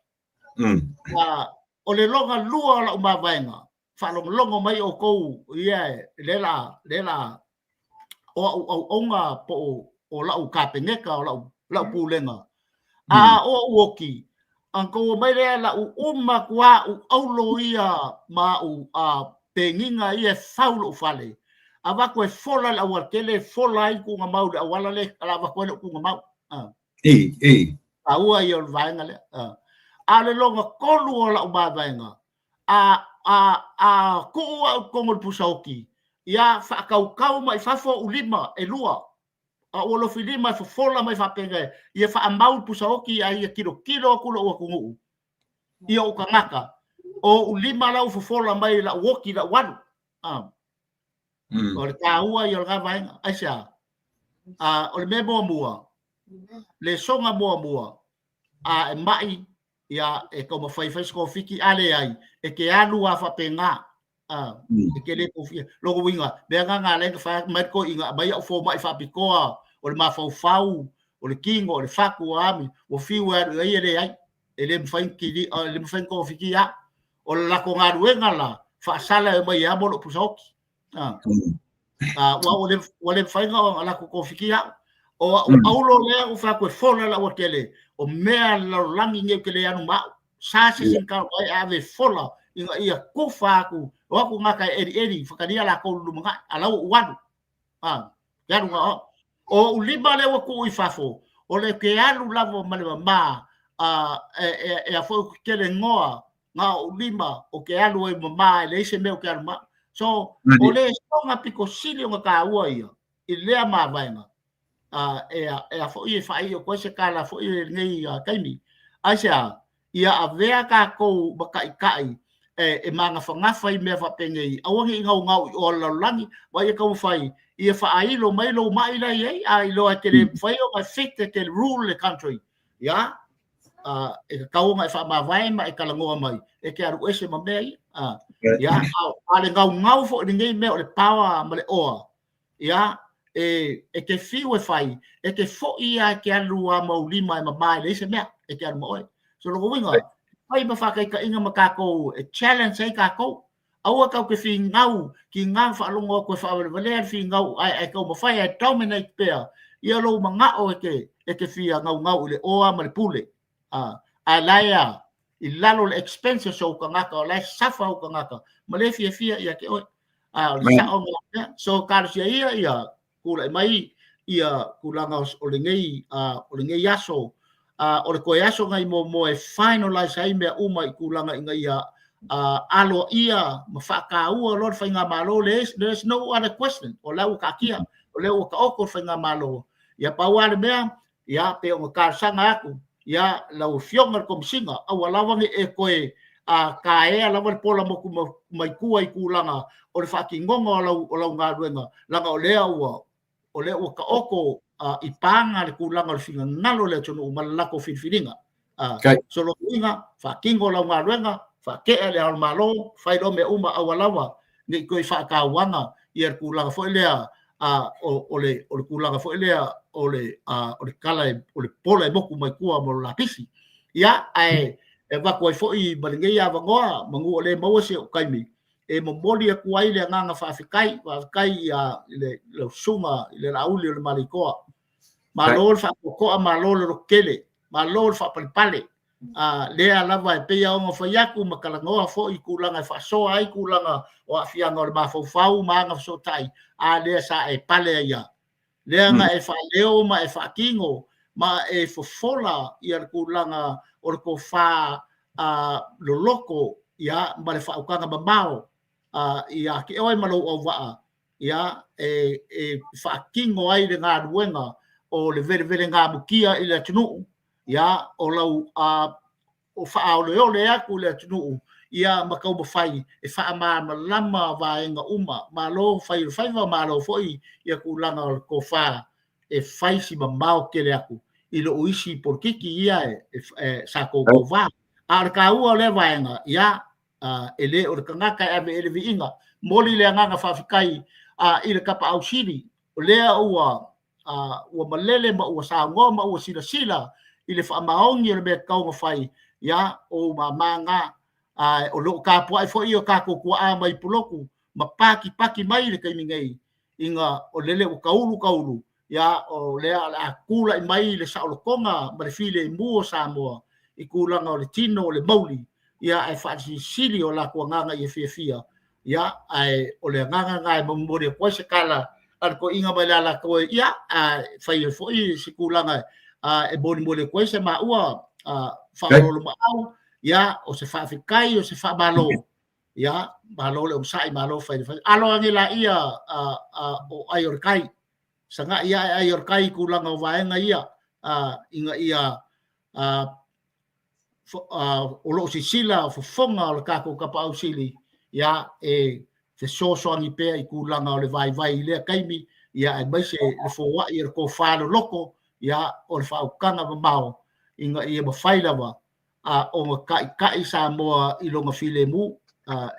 O le lona lua o lau mavaega, faalogologo mai outou ia le la le la o au auauna po o lau kapeneta o lau pulega. A o ou oti, ona tou omai lea lau uma atu au aulo ia ma au peniga ia e fau lou fale. Avatu e fola le aualatele, e fola ai le tuugamau i le auala lea o le a avatu ai lou tuugamau. Ei. Taua ia o le vaega lea. A o le lona tolu o lau mavaega, a tuu au i totonu o le pusa oti, ia faatautau mai fafo ou lima e lua, a ua lofi lima e fofola mai faapena, ia faamau le pusa oti a ia tilotilo atu lou atunuu i ou tagata, o ou lima la ua fofola mai lau oti lau alu. O le taua ia o lena vaega. Aisea? O le mea muamua, lesona muamua, a e mai, ia, e taumafai e fai se togafiti, a leai, e te alu lava faapena. E te le kofia. Lona uiga, mea na na ala ai ona fai mai le toeaina, aumai au fomai faapitoa o le mafaufau, o le tino, o le fatu, o a ni, ua fiu e alu i ai e leai. E le mafai ona kili, e le mafai ona togafiti au. O le latou galuega la, faasala e omai e amo lou pusa oti. Ua le mafai ona latou togafiti au. O au aulo lea ua fai atu e fola le aualatele, o mea a le lalolagi nei ou te le alu ma au. Sa se isi na tau mai ae ave e fola ina ia kufa atu, o atu gata e elieli, fakalia latou i le lumanai, a la ua ou alu. Te alu na o. O ou lima lea ua tuu i fafo, o le ke alu lava ma le mama, e a foi ou te tele noa, na o ou lima o ke alu ai mama e leai se mea o ke alu ma. So, o le soga pito sili ona taua ia, i lea mavaega, e a foi e faaiu atu ai se tala foi i lenei taimi. Aisea? Ia avea tatou ma taitai e magafagafa i mea faapenei, aua ne i gaogao i o a le lalolagi, ma ia taumafai ia faailo mai lou mai la e i ai, a iloa e te le mafai ona fit e te rule le country, ia, e tatau ona e faamavae ma e talanoa mai, e te alu ese ma mea ia. Ia, a le gaugau foi i lenei mea o le power ma le oa, ia, e te fiu e fai, e te foi lava e te alu lava ma ou lima e mama e leai se mea, e te alu ma oe. So lona uiga, fai ma faataitaiga ma tatou e challenge ai tatou. Aua tatou te finau ki ngā faalogo atu e faavalevalea le finau ae taumafai ae dominate pea ia lou manao e te fia gaugau i le oa ma le pule. Ae la e a, i lalo o le expenses o ou tagata, o la e suffer ou tagata, ma le fiafia ia te oe. A o le sao lena mea. So talosia ia ia tulai mai ia tulaga o lenei aso, o le toe aso nai muamua e finalize ai mea uma i tulaga ina ia aloaia ma faataua loa le faigamalo. There is no other question, o la ua taatia, o lea ua taoto le faigamalo. Ia pau lava le mea, ia pei ona talosaga atu Ia, lau Afioga i le Komesina, aua lava ne i e toe taea lava le pola motu mai tua i tulaga o le faatinoga o lau, o lau galuega, leaga o lea ua, o lea ua taoto i paga le tulaga o le finagalo o le atunuu ma le latou filifiliga. So lona uiga, faatino lau galuega, faatea le Ao o le Malo, fai loa mea uma, aua lava ne i toe faatauaga ia le tulaga foi lea o le o le tulaga foi lea o le o le tala o le pola e motu mai tua mo le lapisi. Ia, ae e avatu ai foi ma lenei avanoa, manu o lea e maua si ou taimi, e momoli atu ai le agaga faafetai, faafetai i le lau susuga i le Laauli o le Malietoa. Malo le faatoatoa, malo le lototele, malo le faapalepale. Lea lava e pei ona fai atu ma talanoa foi i tulaga e faasoa ai tulaga o aafiaga o le mafaufau ma agafesootai, a lea sa e pale ai lava. Lea na e faaleo ma e faatino ma e fofola ia le tulaga o le tofa loloto ma le faautaga mamao ia te oe ma lou auvaa e faatino ai le galuega o le velevelegamutia i le atunuu, o lau o faaoleole atu i le atunuu ma taumafai e faamalamalama vaega uma. Malo fai o le faiva, malo foi ia tulaga o le tofa e fai si mamao tele atu i lou isi polokiki ia sa tou tauva. A o le taua o lea vaega, ia, e le o le tagata e ave i ai le viiga. Momoli le agaga faafetai i le Tapaau Sili, o lea ua ua malele ma ua saunoa ma ua silasila i le faamaoni o le mea e tatau ona fai, ia, o ou mama na. Ae o lo o tapuai foi o tatou tuaa mai Pulotu ma patipati mai i le taimi nei, ina o lele ua taulu taulu, ia, o lea o le a tulai mai le saolotoga ma le filemu o Samoa i tulaga o le tino o le mauli, ia, ae faasilisili o latou agaga ia fiafia. Ia, ae o le agaga lena e momoli atu ai se tala a le toeaina mai le Alataua, ia, ae fai ai foi se tulaga e molimoli atu ai se maua faaoloolomaau, ia, o se faafetai, o se faamalo, ia, malo le onosai, malo fai le faiva. Alo ane laia o ai o le tai, sagai ae ai o le tai i tulaga o vaega ia, ina ia o lo o sisila fofoga o le tatou Tapaau Sili, ia, e fesoasoani pea i tulaga o le vaivai i lea taimi, ia, aemaise le foai o le tofa loloto, ia, o le faautaga mamao ina ia mafai lava ona taitai Samoa i lona filemu,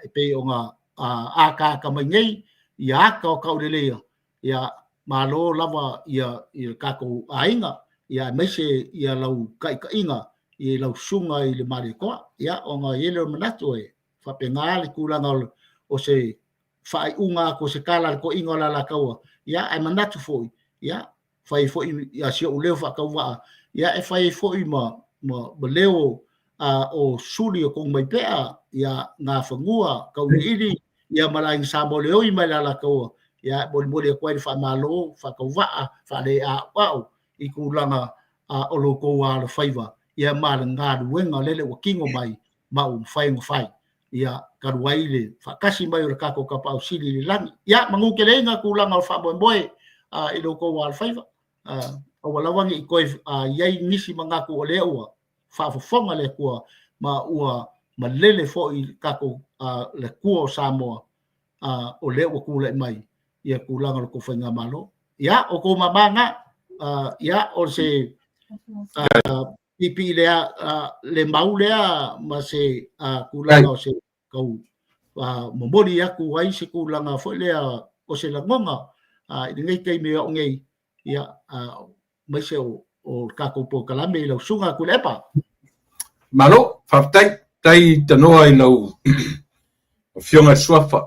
e pei ona ataata mai nei ia ata o tauleleia. Ia, malo lava ia i le tatou aiga, ia, aemaise ia lau taitaiga i lau susuga i le Malietoa. Ia, ona i ai lea o le manatu e faapena le tulaga o se faaiuga atu o se tala a le toeaina o le Alataua. Ia, ae manatu foi, ia, fai foi ia si ou leo faatauvaa, ia, e fai ai foi ma leo o suli o Tonumaipea, ia, Nafanua, Tauiliili, ia, ma le Aiga Samoeleoi mai le Alataua, ia, e molimoli atu ai le faamalo faatauvaa faaleaoao i tulaga o lo outou alofaiva, ia, ma le galuega lele ua tino mai ma ua mafai ona fai, ia, talu ai le faatasi mai o le tatou Tapaau Sili i le lagi. Ia, manu teleina tulaga o le faamoemoe i lo outou alofaiva. Aua lava ne i toe i ai nisi manatu o lea ua faafofoga le Atua ma ua malele foi le tatou le Atua o Samoa, o lea ua tulai mai ia tulaga o le tou faigamalo. Ia, o tou mama na, ia, o se piipii lea, le mau lea ma se tulaga o se tau momoli atu ai se tulaga foi lea o se lagona i lenei taimi o au nei, ia, aemaise o le tatou polokalame i lau susuga Tuilaepa. Malo, faafetai, tai tanoa i lau afioga i le Suafa.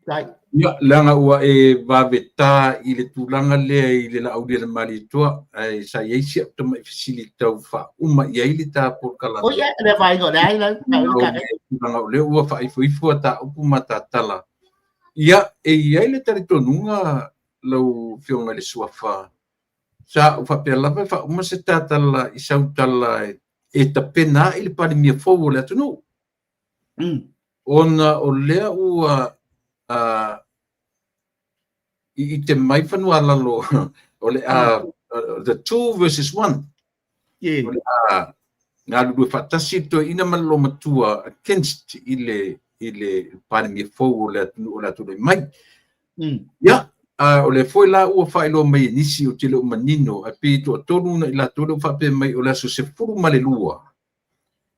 Ia, leaga ua e vave tā i le tulaga lea i le Laauli a le Malietoa, ae sa i ai si au tamai fesili tau faauma i ai le ta polokalame. O ia, le vaaiga o le ai la. Tulaga o lea ua faaifoifo a ta upu ma ta tala. Ia, e i ai le talitonuga lau Afioga i le Suafa, sa ou faapea lava e faauma se ta tala i sau tala e tapena ai le Palemia fou o le atunuu. Ona o lea ua i te mai fanua lalo o le the 2 versus 1. O le a galulue faatasi le toeaina ma le olomatua against i le i le Palemia fou o le atunuu o le a tulai mai. Ia, a o lea foi la ua faailoa mai e nisi ou te le o manino, ae pei e toatolu na i latou lea ua faapea mai o le aso 12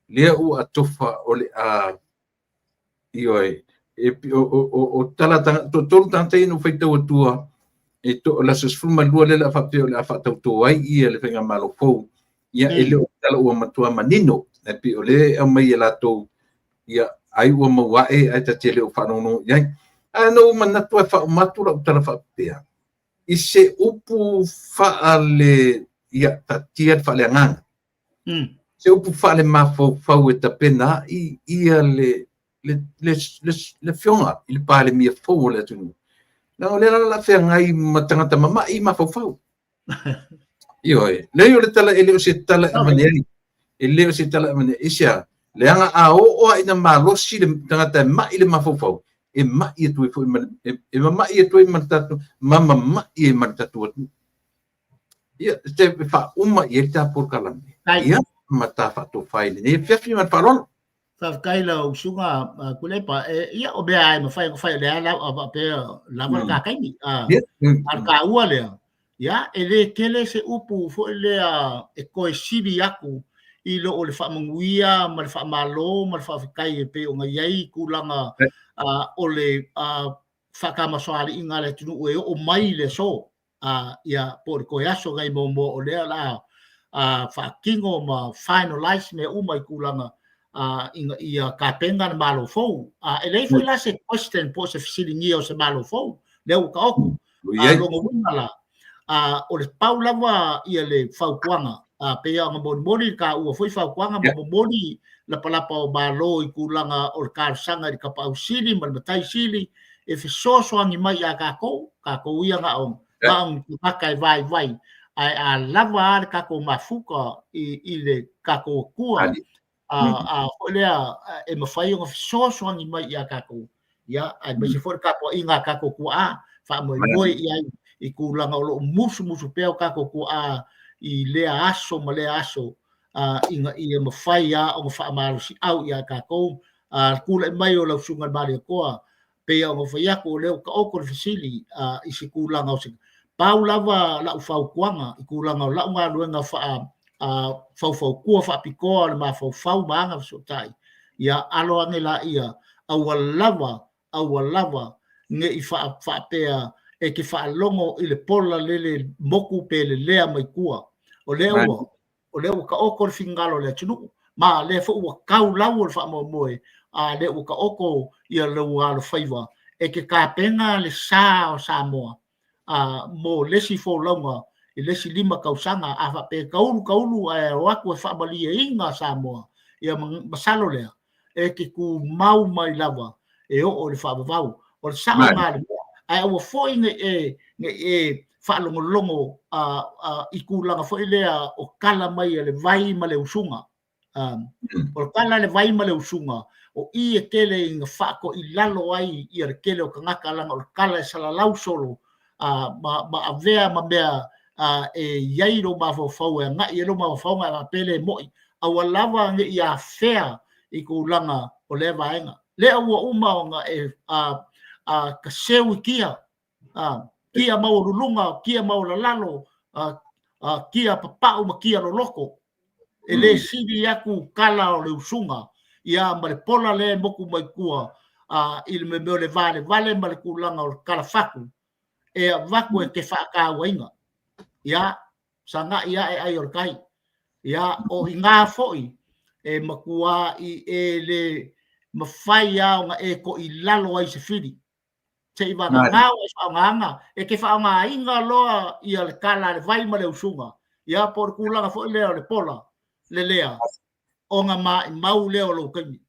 lea ua atofa o le a Ioe, e, o tala toatolu tagata ia na ou faitau atua, e to, o le aso 12 lea o le a faapea o le a faatautō ai ia le faigamalo fou, ia e le o tala ua matua manino, ae pei o lea e aumai e latou, ia ai ua maua ae ae ta te le o faalogologo i ai. Ae na ou manatu e faauma atu lau tala faapea, i se upu faale, ia taatia le faaleagaga, Se upu faalemafaufau e tapena ai ia le le le le le afioga i le Palemia fou o le atunuu. Leaga o lea la o le a feagai ma tagata mama'i mafaufau. Ioe, leai o le tala e le o se tala e avane ai. E le o se tala e avane ai. Aisea? Leaga a oo lava ina malosi le tagata e ma'i le mafaufau, e ma'i atu ai foi ma le, e mama'i atu ai ma le tatou, ma mama'i ai ma le tatou atunuu. Ia, te faauma i ai le ta polokalame. Ia, ma ta faatofa i lenei afiafi ma le faaaloalo. Faafetai lau usuga Tuilaepa. E, ia, o mea lava e mafai ona fai, o lea lava faapea lava le ta taimi. A o le taua lea, ia, e le tele se upu foi lea e toe sili atu i lo o le faamanuia ma le faamalo ma le faafetai e pei ona i ai tulaga o le faatamasoaliiga a le atunuu e oo mai i le aso. Ia, po o le toe aso nai muamua o lea o le a faatino ma finalize mea uma i tulaga ina ia tapena le Malo fou. E leai foi la se question po o se fesiligia o se Malo fou, lea ua taoto. A o lona uiga la, o le pau lava ia le fautuaga, pei ona molimoli le taua foi fautuaga ma momoli lapalapa o Malo i tulaga o le talosaga i le Tapaau Sili ma le Matai Sili e fesoasoani mai ia tatou, tatou ia na o na o ni tagata e vaivai, ae a lava a le tatou mafuta i le tatou Atua, a foi lea e mafai ona fesoasoani mai ia tatou, ia, aemaise foi le tapuaiga a tatou tuaa, faamoemoe i ai i tulaga o lo o musumusu pea o tatou tuaa i lea aso ma lea aso, ina ia mafai lava ona faamalosiau ia tatou. Le tulai mai o lau Susuga i le Malietoa, pei ona fai atu, o lea ua taoto le fesili i se tulaga o se pau lava lau fautuaga i tulaga o lau galuega faa faufautua faapitoa o le mafaufau ma aga fesootai, ia alo ane laia, aua lava, aua lava ne i faapea e te faalogo i le pola lele motu pe lelea mai tua. O lea ua o lea ua taoto le finagalo o le atunuu, ma lea foi ua tau lau o le faamoemoe, a lea ua taoto ia lou alofaiva e te tapena le sa o Samoa a mo le isi folauga i le isi 5 tausaga. A faapea e taulu taulu ae o atu e faamalieina Samoa, ia masalo lea e te tumau mai lava e oo i le faavavau. O le sao lena o le mea. Ae aua foi ne i e, ne i e faalogologo i tulaga foi lea o tala mai a le vai ma le usuga. O le tala a le vai ma le usuga, o i e tele ina faatoilalo ai ia le tele o tagata, leaga o le tala e salalau solo ma, ma avea ma mea e i ai lou mafaufau e agai i ai lou mafaufau ae faapea le mo'i. Aua lava ne i afea i tulaga o lea vaega. Lea ua uma ona e taseu i kia, kia maualuluga, kia maualalalo, kia papau ma kia loloto. E le sili atu tala o le usuga ia ma le pola lea e motu mai tua i le mea o le valevale ma le tulaga o le talafatu e avatu e te faatauaina. Ia, sagai ae ai o le tai. Ia, o i ina foi e matua i e le mafai lava ona e toilalo ai i se fili. Se i vagana ua e faaaogaina, e te faaaogaina loa ia le tala a le vai ma le usuga, ia po o le tulaga foi lea o le pola lelea, ona maimau lea o lou taimi.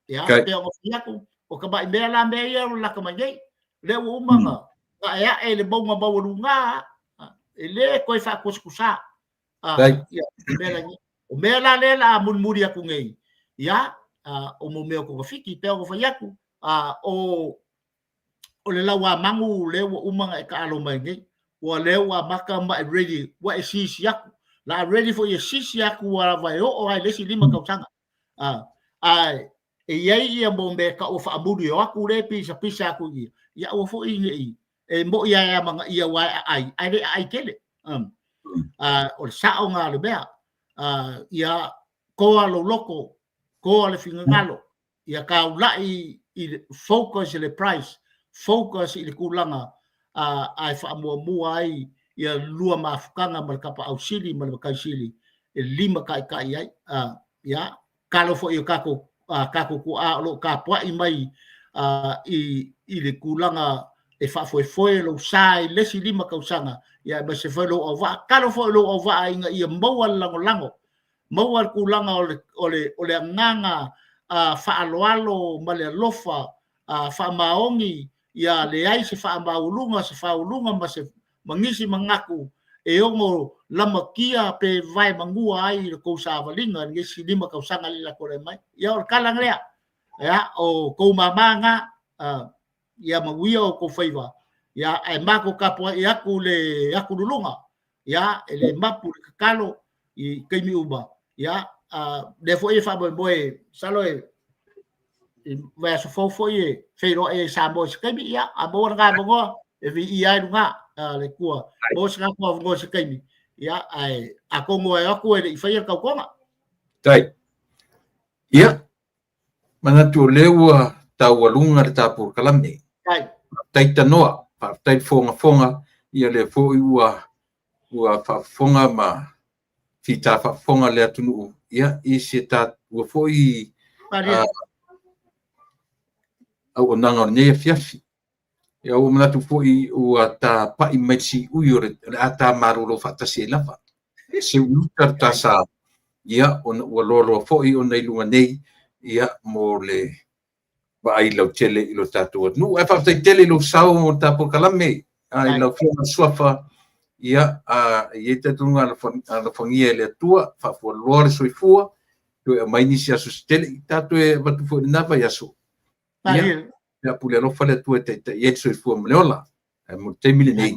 Ia, pei ona fai atu, o tamai mea la mea ia o le lata mai nei. Lea ua uma ona aeae i le mauga maualuga, e le toe faatusatusa. Ia, mea la, o mea la lea la mulimuli atu nei, ia, o mo mea o togafiti, pei ona fai atu, o o le lauamanu lea ua uma ona e taalo mai nei, ua lea ua amata ma e ready, ua e sisi atu. La ready foi e sisi aku ua lava e oo ai le isi 5 tausaga. Ae e i ai ia mo mea ka ua faamuli o aku le pisa pisa aku ia. Ia aua foi ne i e moi ai a manga ia ua e aai, ae le aai tele. O le sao nga le mea. Ia koa lou loto, koa le finagalo, ia taulai i le focus i le price, focus i le tulaga ae faamuamua ai ia lua mafutaga ma le tapaau sili ma le matai sili e lima taitai ai. Ia, talo foi o tatou tatou tuaa o lo o tapuai mai i le tulaga e faafoefoe lou sa i le isi 5 tausaga, ia aemaise foi lou auvaa. Talo foi lou auvaa ina ia maua le lagolago, maua le tulaga o le agaga faaaloalo ma le alofa faamaoni, ia leai se faamaualuga, se faauluga ma se ma nisi manatu e ono lamatia pe vae manua ai le tou savaliga i nisi 5 tausaga le la tole mai. Ia o le tala lea. Ia o tou mama na, ia manuia o tou faiva. Ia ae matou tapuai atu le atululuga. Ia e le mapu le tatalo i taimi uma. Ia lea foi e faamoemoe salo e vaiaso fou foi e feiloai ai Samoa i se taimi. Ia a maua lena avanoa e viia ai luga le Atua. Maua se tatou avanoa i se taimi. Ia ae atonu e atu e le i faia le tautoga. Tai. Ia, manatu o lea ua taualuga le ta polokalame. Tai. Faafetai tanoa, faafetai le fogafoga, ia lea foi ua faafofoga ma fita faafofoga le atunuu, ia i se taua foi auaunaga o lenei afiafi. Ia ua manatu foi ua tapai mai le siui o le a ta malolo faatasi ai lava. Seuta le ta sa, ia ona ua loaloa foi ona i luga nei, ia mo le vaai lautele i lo tatou atunuu. Ae faafetai tele i lou sao mo le ta polokalame, i lau Afioga Suafa, ia e i ai le talitonuga alofagia e le Atua, faafualoa le soifua, toe aumai nisi aso se tele, i tatou e avatu foi i lena vaiaso. Ia, ia pule alofa le Atua e taitai ai le soifua ma le ola. Ae mo le taimi lenei,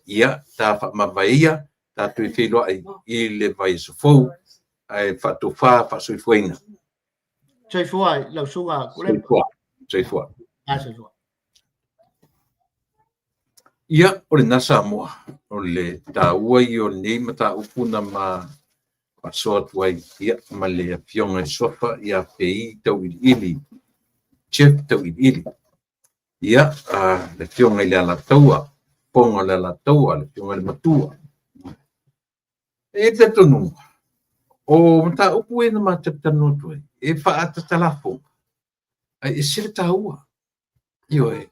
ia ta faamavae ia, tatou e feiloai i le vaiaso fou, ae faatofa faasoifuaina. Soifua lau susuga Tuilaepa. Soifua. Soifua. Soifua. Ia, o lena Samoa, o le taua ia o lenei mataupu na ma faasoa atu ai, ia, ma le Afioga i le Suafa ia Pei Tauiliili, Jeff Tauiliili. Ia, le Afioga i le Alataua, Fofoga o le Alataua, le Afioga i le Matua. E i ai le talitonuga, o mataupu ia na ma talatalanoa atu ai, e faatatalafoga, ae ese le taua. Ioe,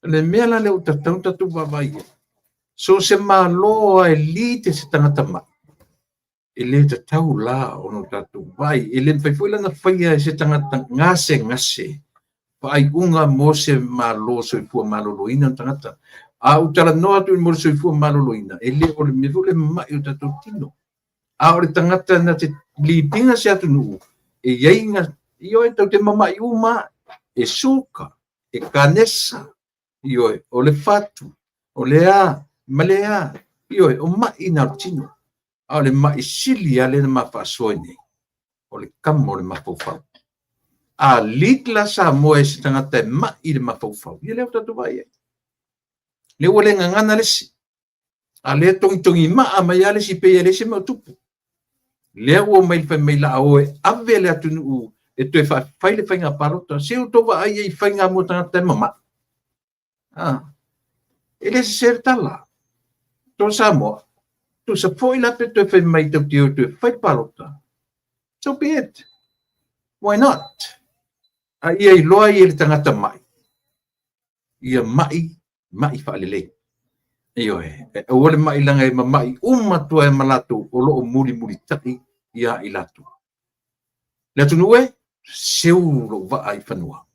o le mea la lea ua tatau ona tatou vaavaai i ai, so o se malo lava e lead se tagata mai, e le tatau la ona tatou vaai, e le mafai foi la ona faia e se tagata gasegase faaiuga mo se malo soifua maloloina o tagata. A ou talanoa atu mo le soifua maloloina, e le o le mea foi le mamai o tatou tino. A o le tagata na te lead se atunuu, e i ai na, ioe, tau te mamai uma, e suka, e kanesa, ioe, o le fatu, o le a, ma le a, ioe, o mai na o le tino. A o le mai sili a le na mafaasoa nei, o le kama o le mafaufau. A lead la Samoa e se tagata e mai le mafaufau, ia lea o tatou vaai ai. Le ua le gagana le isi. A le togitogi maa mai a le isi pe ia le se mea o tupu. Lea ua mai fai mai la o e ave le atunuu e toe faafai le faiga palota. Se o tau vaai ai faiga mo tagata e mama'i. E le sese le tala. Tō Samoa, tusa foi la pe toe fai mai tau te o toe fai palota. So be it. Why not? A ia iloa ia le tagata mai. Ia mai, mai faalelei. Ioe, e aua le mai langa e mamai uma tua e malatou o loo muli muli tai ia i latou. Le atunuu e, seu lou vaa i fanua.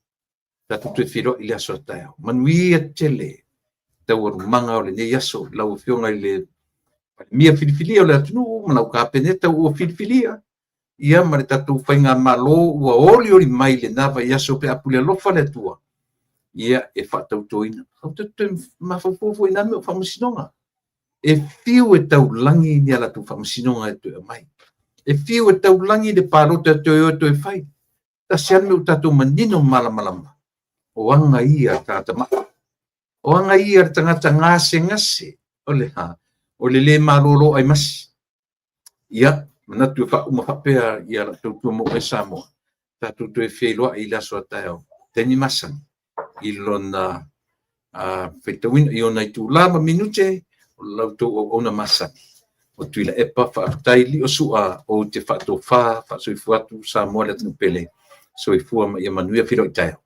Tatou toe feiloai i le aso a taeao. Manuia tele taualumaga o lenei aso. Lau Afioga i le Palemia filifilia o le atunuu ma lau Kapeneta ua filifilia, ia ma le tatou faigamalo ua olioli mai lena vaiaso pe a pule alofa le Atua, ia e faatautoina. Ou te toe mafaufau foi i nā mea o faamasinoga. E fiu e taulagi ni a latou faamasinoga e toe aumai. E fiu e taulagi le palota e toe o e toe fai. Tasi lava le mea ua tatou manino ma malamalama, o aga ia a le tagata mai. O aga ia a le tagata gasegase, o le a? O le le malolo aimasi. Ia, manatu e faauma faapea ia lau tautua mo oe Samoa, tatou toe feiloai i le aso a taeao, taimi masani, i lona faitauina i ona itula ma minute o la outou auauna masani o Tuilaepa. Faafetai lio sua ou te faatofa faasoifua atu Samoa le atunuu pele. Soifua ma ia manuia. Feiloai taeao.